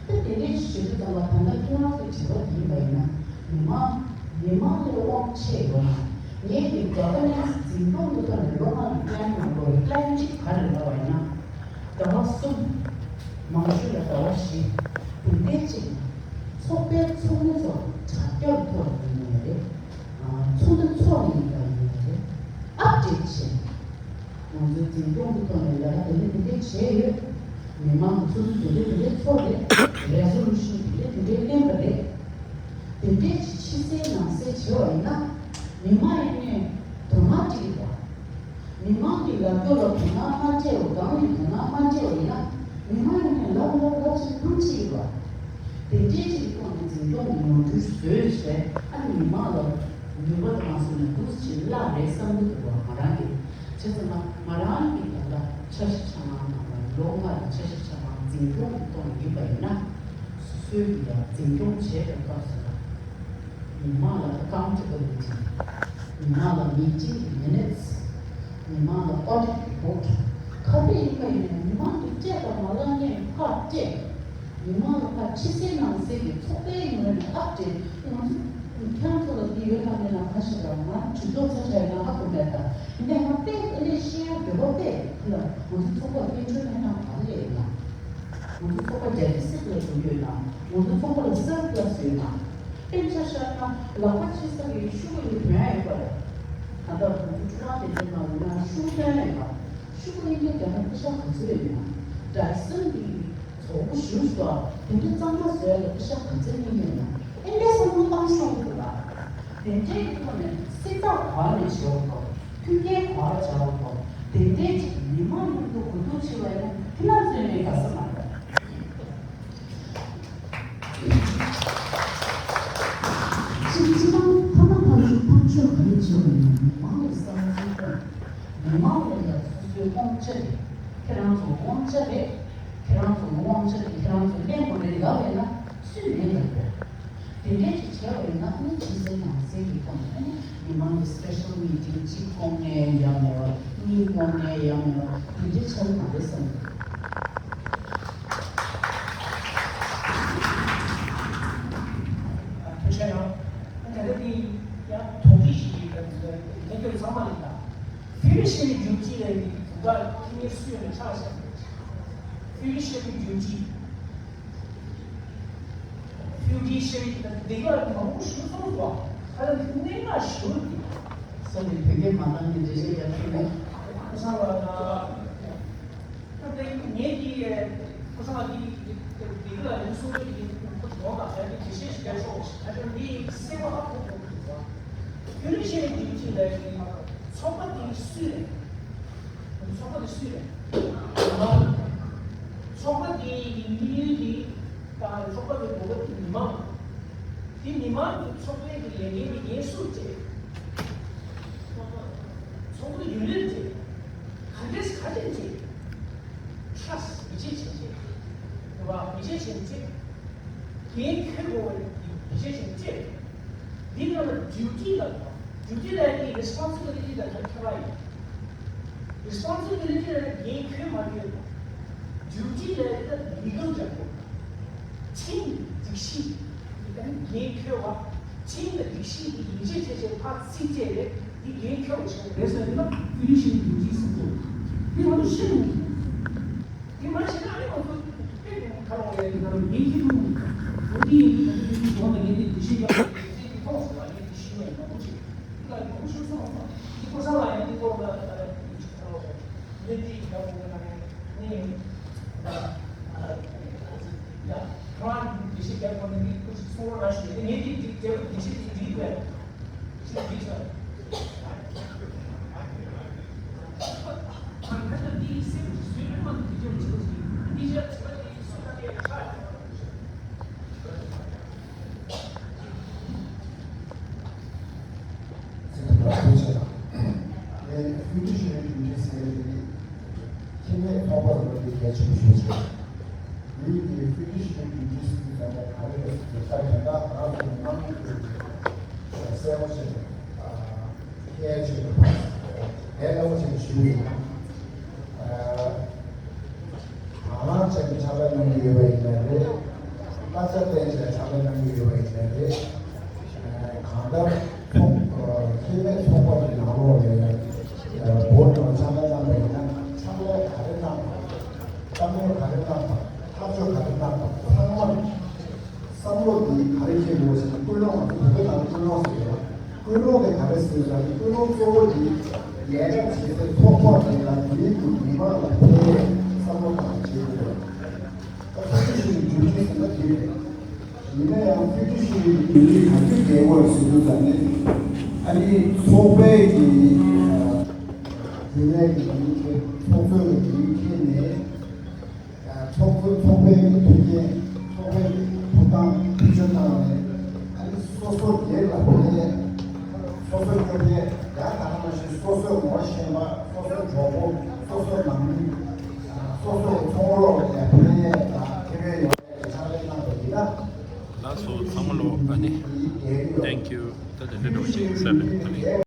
པ། ད་དེ་འདྲའི་ཞུ་དུས་ཙམ་པ་ད་ལྟ་ཁྱེད་རང་ཚོའི་དྲི་བ་དེ་ཡིན་པ་ཡིན་ན། མི་མང་མི་མང་ལ་དབང་ཆེ་ཡོད་ན། ངས་ཀྱི་ག་པ་ནས་འཛིན་སྐྱོང་གི་ཐོག་ནས་ལོ་ལྔ་གི་པི་ལན་ནང་ལོགས་ཀྱི་པི་ལན་གཅིག་ག་རེ་ལབ་པ་ཡིན་ན། ཟླ་བ་གསུམ། མང་ཤོས་ལ་ཟླ་བ་བཞི། དེ་འདྲའི་གཅིག་ཚོགས་པའི་ཚོགས་མི་ཚོ་དྲ་རྒྱ་ཐོག་ནས་ཡིན་ནའི་རེད། ཚོགས་འདུ་ཚོགས་ནས་ཡིན་པ་ཡིན་ནའི་རེད། ཨབ་ཌེ་ཊི་བྱས། ང་ཚོའི་འཛིན་སྐྱོང་གི་ཐོག་ནས་ལས་ཀ་དེ་འདྲ་དེ་འདྲ་བྱས་ཡོད། མི་མང་གི་ཚོགས་འདུ་དེ་འདྲ་དེ་འདྲ་ཚོགས་རེད། རེ་སོ་ལུ་ཤིན་དེ་འདྲ་དེ་འདྲ་ལེན་པ་རེད། དེ་འདྲའི་ཕྱི་གསལ་ནང་གསལ་བྱས་པ་ཡིན་ན། མི་མང་ཡིན་ནའི་དོ་སྣང་སྤྲད་ཀྱི་འདུག་མི་མང་གི་ལབ་རྒྱུ་ལ་དོ་སྣང་མ་སྤྲད་པ་གང་ཡིན་དོ་སྣང་མ་སྤྲད་པ་ཡིན་ན། མི་མང་ཡིན་ནའི་ལབ་ལབ་ལབ་ཅིག་ལྷུག་ཅིག་ཡོད་པ། དེ་འདྲའི་ཅིག་ཐོག་ནས་འཛིན་སྐྱོང་གི་ནོར་འཁྲུལ་བཟོས་བྱས་ཨ་ནི་མི་མང་ལ་ནུས་པ་དང་སོང་ནས་འདུག་ཅིག་བརླག་རེད་བསམ་གྱི་འདུག་པ། ང་རང་གི་བྱས་ཙང་ང་རང་གི་ད་ལྟ་འཆར་གཞི་ཆ་ཚང་ནང་ལ་ལོ་ལྔ་ལ་འཆར་གཞི་ཆ་ཚང་འཛིན་སྐྱོང་གི་ཐོག་ནས་ཡིན་པ་ཡིན་ན། སོ་སོའི་གི་ཡང་འཛིན་སྐྱོང་བྱས་པའི་སྐབས་སུ་ལ། མི་མང་ལ་ཨ་ཀའུན་ཊེ་བི་ལི་ཊི། མི་མང་ལ་མི་ཊིང་གི་མི་ནིཊ། མི་མང་ལ་ཨོ་ཌིཊ་རི་པོརཊ། ག་རེ་ཡིན་པ་ཡིན་ནའི་མི་མང་གིས་སྤྲད་དང་མ་བརླག་ངས་ཕར་སྤྲད། མི་མང་ལ་ཕར་ཕྱི་གསལ་ནང་གསལ་གྱི་ཚོགས་པའི་ངོས་ནས་ཨབ་ཌེཊ། ང་ཚོ་ཁྱེད་རང་ཚོ་ལ་འདི་ཡོད་དམ་མེད་ན་ག་ཞིག་རང་ང་གྲོས་ཚོགས་ཚ་ཆ་ཡིན་ན་ཧ་གོ་མེད་ད། ཡིན་ནའི་ང་དཔེ་ཨེ་ནས་ཤེས་ཡ་འདོད་པ་དཔེ་ཁོ་ལ་ང་ཚོ་ཚོགས་པ་སྐད་འཕྲིན་ལྷན་ཁང་ག་རེ་ཡིན་ན། ང་ཚོ་ཚོགས་པ་ཌེ་ཕི་སིཊ་ལ་འགྲོ་གི་ཡོད་ན། ང་ཚོ་ཚོགས་པ་ལ་སར་པ་ལ་སི་ཡོད་ན། དཔེ་ཆ་བཞག་ན་ལག་པ་ཕྱི་ས་གི་ཤུ་གུ་ཡི་དོན་ཡོད་པ་རེད། ད་ལྟ་ང་ཚོ་ཁྲུ་རང་དེ་འདྲ་ནང་ཡོད་ན་ཤུ་གུ་དོན་ཡོད་པ། ཤུ་གུ་ཡིན་གྱི་རྒྱ་ནག་པེ་ཤ་ག་ཚོད་ཡོད་ན། ཌའི་སོན་གྱི་བཙོག་པོ་ཞུ་སོ་དེ་འདྲ་གཙང་མ་བཟོ་ཡ་ལ་པེ་ཤ་ག་ཚོད་གཉིས་ཡོད་ན། ཨེ་འདྲའི་བསམ་བློ་བཏང་ཤོག་གི་འདུག་ལ། དེ་འདྲའི་ཐོག་ནས་སྲིད་ཚགས་ག་ནས་བྱེད་འོག་ཏོ། མཐུན་རྐྱེན་ག་བྱ་འོག་ཏོ། དེ་འདྲའི་ཅིག་མི་མང་མཉམ་དུ་གོ་བསྡུར་བྱེད་པ་ཡིན་ན་ཁྱེད་རང་ཚོའི་ནས་ག་ས་མ་རེད། སྤྱིར་སྤྱི་བཏང་ཐ་ན་ཐག་གཅོད་ཐག་གཅོད་ག་རེ་བྱེད་པ་ཡིན་ན་མི་མང་ལ་བསམ་ཚུལ་སྟོན། མི་མང་ལ་ཡ་སོ་སོའི་དབང་ཆ་རེད། ཁྱེད་རང་ཚོ་དབང་ཆ་རེད། ཁྱེད་རང་ཚོ་དབང་ཆ་རེད། ཁྱེད་རང་ཚོ་ལེན་དགོས་རེད་ལབ་ཡོད་ན་སུས་ལེན་དགོས་རེད། དེ་འདྲའི་ཅིག་བྱས་པ་ཡིན་ན་ཨ་ནི་ཕྱི་གསལ་ནང་གསལ་གྱི་ཐོག་ནས་ཨ་ནི་མི་མང་གི་སི་པེ་ཤལ་མི་ཊིང་གཅིག་སྐོང་ནས་ཡང་མེད་པ་གཉིས་སྐོང་ནས་ཡང་མེད་པ་དེ་འདྲའི་ཆགས་ཀྱི་མ་རེད་བསམ་གྱི་འདུག་ཐུགས་རྗེ་གནང་། ད་ལྟ་འདི་ཡང་དོགས་གཞི་ཞིག་ཡིན་པ་འདི་ལ་ངས་ཁྱོད་ཚང་མ་ལ་ཡིན་ད། ཕི་རི་ཤེ་རི་ཌིའུ་ཊི་ལ་ཡིན་གྱི་བུ་ག་ཁྱི་ངན་སུ་ཡོད་ན་ཆགས་ཤག་ཕི་རི་ཤེ་རི་ཌིའུ་ཊི། ཕིའུ་ཀི་ཤེ་རི་དང་སྡེ་ཁག་མང་པོ་ཞིག་སོང་བ། ད་ལྟ་གནད་འགག་ཞུ་དེ། ས་ནས་བོད་སྐད་མ་གཏོང་མཁན་འགྲེལ་བཤད་རྒྱག་ཐུབ་མེད། ཁ་སང་ལ་ད་ལྟ་ངེད་ཀྱིས་ཁ་སང་ལ་དེ་སྡེ་ཁག་ལ་ཡིན་གསུང་ཡོད་ཀྱི་ཁོ་དོན་དག་ཡང་འགྲེལ་བཤད་ཞིག་རྒྱག་ཆོག་ད་ཆ་འདི་གསལ་པོ་ཧ་གོ་དགོས་ཀྱི་འདུག་ཕིའུ་ཀི་ཤེ་རི་དེ་ཅི་ལ་ཡིན་ཚོགས་པ་དེ་སུས་རེད། ཚོགས་པ་དེ་སུས་རེད། ཚོགས་པ་དེའི་དམིགས་ཡུལ་དེ་དང་ཚོགས་པ་དེའི་དགོས་པ་དེ་མི་མང་། དེ་མི་མང་གི་ཚོགས་པའི་གི་ལས་འགན་དེ་ངས་སུར་བྱེད། ཚོགས་པ་ཡུན་རིང་བྱེད། ག་འདྲས་ག་འདྲས་བྱེད། ཊྲ་སི་ཊི་ཡིད་ཆེས་བྱེད་བྱེད། རེད་བ། ཡིད་ཆེས་བྱེད་བྱེད། འགན་འཁྱེར་དགོས་པ་ཡིད་ཆེས་བྱེད་བྱེད། འདི་ལ་ཌིའུ་ཊི་ལ། ཌིའུ་ཊི་ལ་ཡི་རེ་སི་པོན་སི་བི་ལི་ཊི་ལ་ཁྱབ་པ་ཡིན། རེ་སི་པོན་སི་བི་ལི་ཊི་ལ་འགན་འཁྱེར་མ་ཡོད་པ། ཌིའུ་ཊི་ལ་ཡི་ལི་གལ་རྒྱག་དགོས། ཁྲིམས་སྒྲིག་གཞི། འགན་འཁྱེར་བ། ཁྲིམས་དང་སྒྲིག་གཞི་འདི་ཡིད་ཆེས་བྱས་བྱས་ཕར་ཚིག་བཅད་རེད། འདི་འགན་འཁྱེར་བ་ཞིག་རེད་ཟེར་ན་ཕི་ལི་ཤེ་རི་ཌིའུ་ཊི་ཟེར་དགོས། འདི་ང་ཚོ་ཤེས་དགོས། དེ་མ་བྱས་ན་ཨ་ནི་ང་ཚོ་དཔེ་ཀྱང་ཁ་ལོ་རེད། ང་ཚོ་ངེས་ཀྱི་འདུག་འོ་དེ་ཡིན་དུས་ང་ཚོ་ཡིན་དུས་གོང་ལ་ངས་དེ་འདི་ཤེས་ཀྱང་ཚེ་འདི་ཐོག་སོང་ལ་ངས་འདི་ཤེས་ཡོད་མང་པོ་ཅིག་འདི་ལ་ཡོང་ཤོར་སོང་ལ། འདི་ཁོ་ས་ལ་ཡང་འདི་ཐོག་ལ་ཁ་ལོ་ངས་འདི་ཡག་པོ་ངས་ནས་ཡ་ཁོ་རང་འདི་ཤེས་ཀྱང་གོང་ལ་ངས་ཁོ་ཅིག་གསུང་རོགས་ར་ཞུ་ཡ། ངས་འདི་འདི་འདི་ཤེས་འདི་འདི་བས། གལ་ཆེན་པོ་ཞིག་རེད། ཡུལ་གྱི་ཧྥི་ཀྲི་ཤི་ཡའི་རྒྱུད་ཀྱི་སྲིད་ཇུས་ཟེར་ན་ག་རེ་རེད་ཟེར་ན། ད་དེ་འདྲ་ང་རང་ཚོ་མི་མང་གི་གསལ་པོ་བྱས་ནས་ཁྱེད་ཆོས་ཀྱི་བར་དེ་ལྟ་བུ་བྱས་ནས་ཞུ་གི་ཡིན། ང་རང་བྱས་ནས་ཕྱག་ལས་གནང་གི་ཡོད་པ་ཡིན་ནའི་རེད། ད་ཆ་བསྟན་བྱས་ཕྱག་ལས་གནང་གི་ཡོད་པ་ཡིན་ནའི་རེད། གང་ལྟར་ཚོགས་ལྷད་མེད་ཚོགས་པ་གི་ནང་ལོགས་ལ་བོད་ནང་ཕྱག་ལས་གནང་བ་ཡིན་ན། ཕྱག་ལས་ག་རེ་གནང་པ། བསམ་བློ་ག་རེ་བཏང་བ། ཐག་གཅོད་ག་རེ་བཏང་བ། ཚང་མ་བསམ་བློ་འདི་ག་རེ་བྱེད་དགོས་ཟེར་ན། ཀུན་སློང་། ང་ཚོ་བོད་སྐད་ནང་ཀུན་སློང་ཟེར་ཡོད། ཀུན་སློང་དེ་ག་རེ་ཟེར་ཟེར་ན། ཀུན་སློང་གཙོ་བོ་འདི་ལས་ཀ་བྱེད་སའི་ཚོགས་པ་དེ་དང་དེའི་མི་མང་ལ་ཕན་བསམ་བློ་བཏང་བྱེད་དགོས། ད་ཁ་ཤས་ཤིག་གིས་རྒྱུ་མཚན་ཟེར་ན་དེ་རེད། ཡིན་ན་ཡང་ཧྥི་ཀྲི་ཤི་ཡའི་རྒྱུན་ལས་ག་དུས་བསྡད་དགོས་ཟེར་དུས་ཙམ་ནས། ཨ་ནི་ཚོགས་པའི་གི་རྒྱུན་ལས་ཀྱི་མིང་ཁྱེར། ཚོགས་གཙོའི་གི་མིང་ཁྱེར་ནས། ཚོགས་གཙོ། ཚོགས་པའི་མཐུན་རྐྱེན། ཚོགས་པའི་ཐོབ་ཐང་བེད་སྤྱོད་བཏང་ནས། ཨ་ནི་སོ་སོ་སྒེར་ལ་ཕན། སོ་སོ་སྐྱོ་ཕན། ཡང་དག་ནང་བཞིན་སོ་སོའི་ངོ་ཤེས་པ། སོ་སོའི་གྲོགས་པོ། སོ་སོའི་ནང་མི། སོ་སོའི་ཚོང་རོགས་ལ་ཕན་ཡས་དང་ཁེ་ཕན་ཡོང་ཡས་ཀྱི་ཕྱག་ལས་གནང་བ་ཡིན་ན། ལགས་སོ། ཚང་མ་ལོ། ཨ་ནི། Thank you། ད་དེ་འདྲ་འདྲ་བོ་ཅིག་ཡིན་ས་རེད། ཨ་ནི།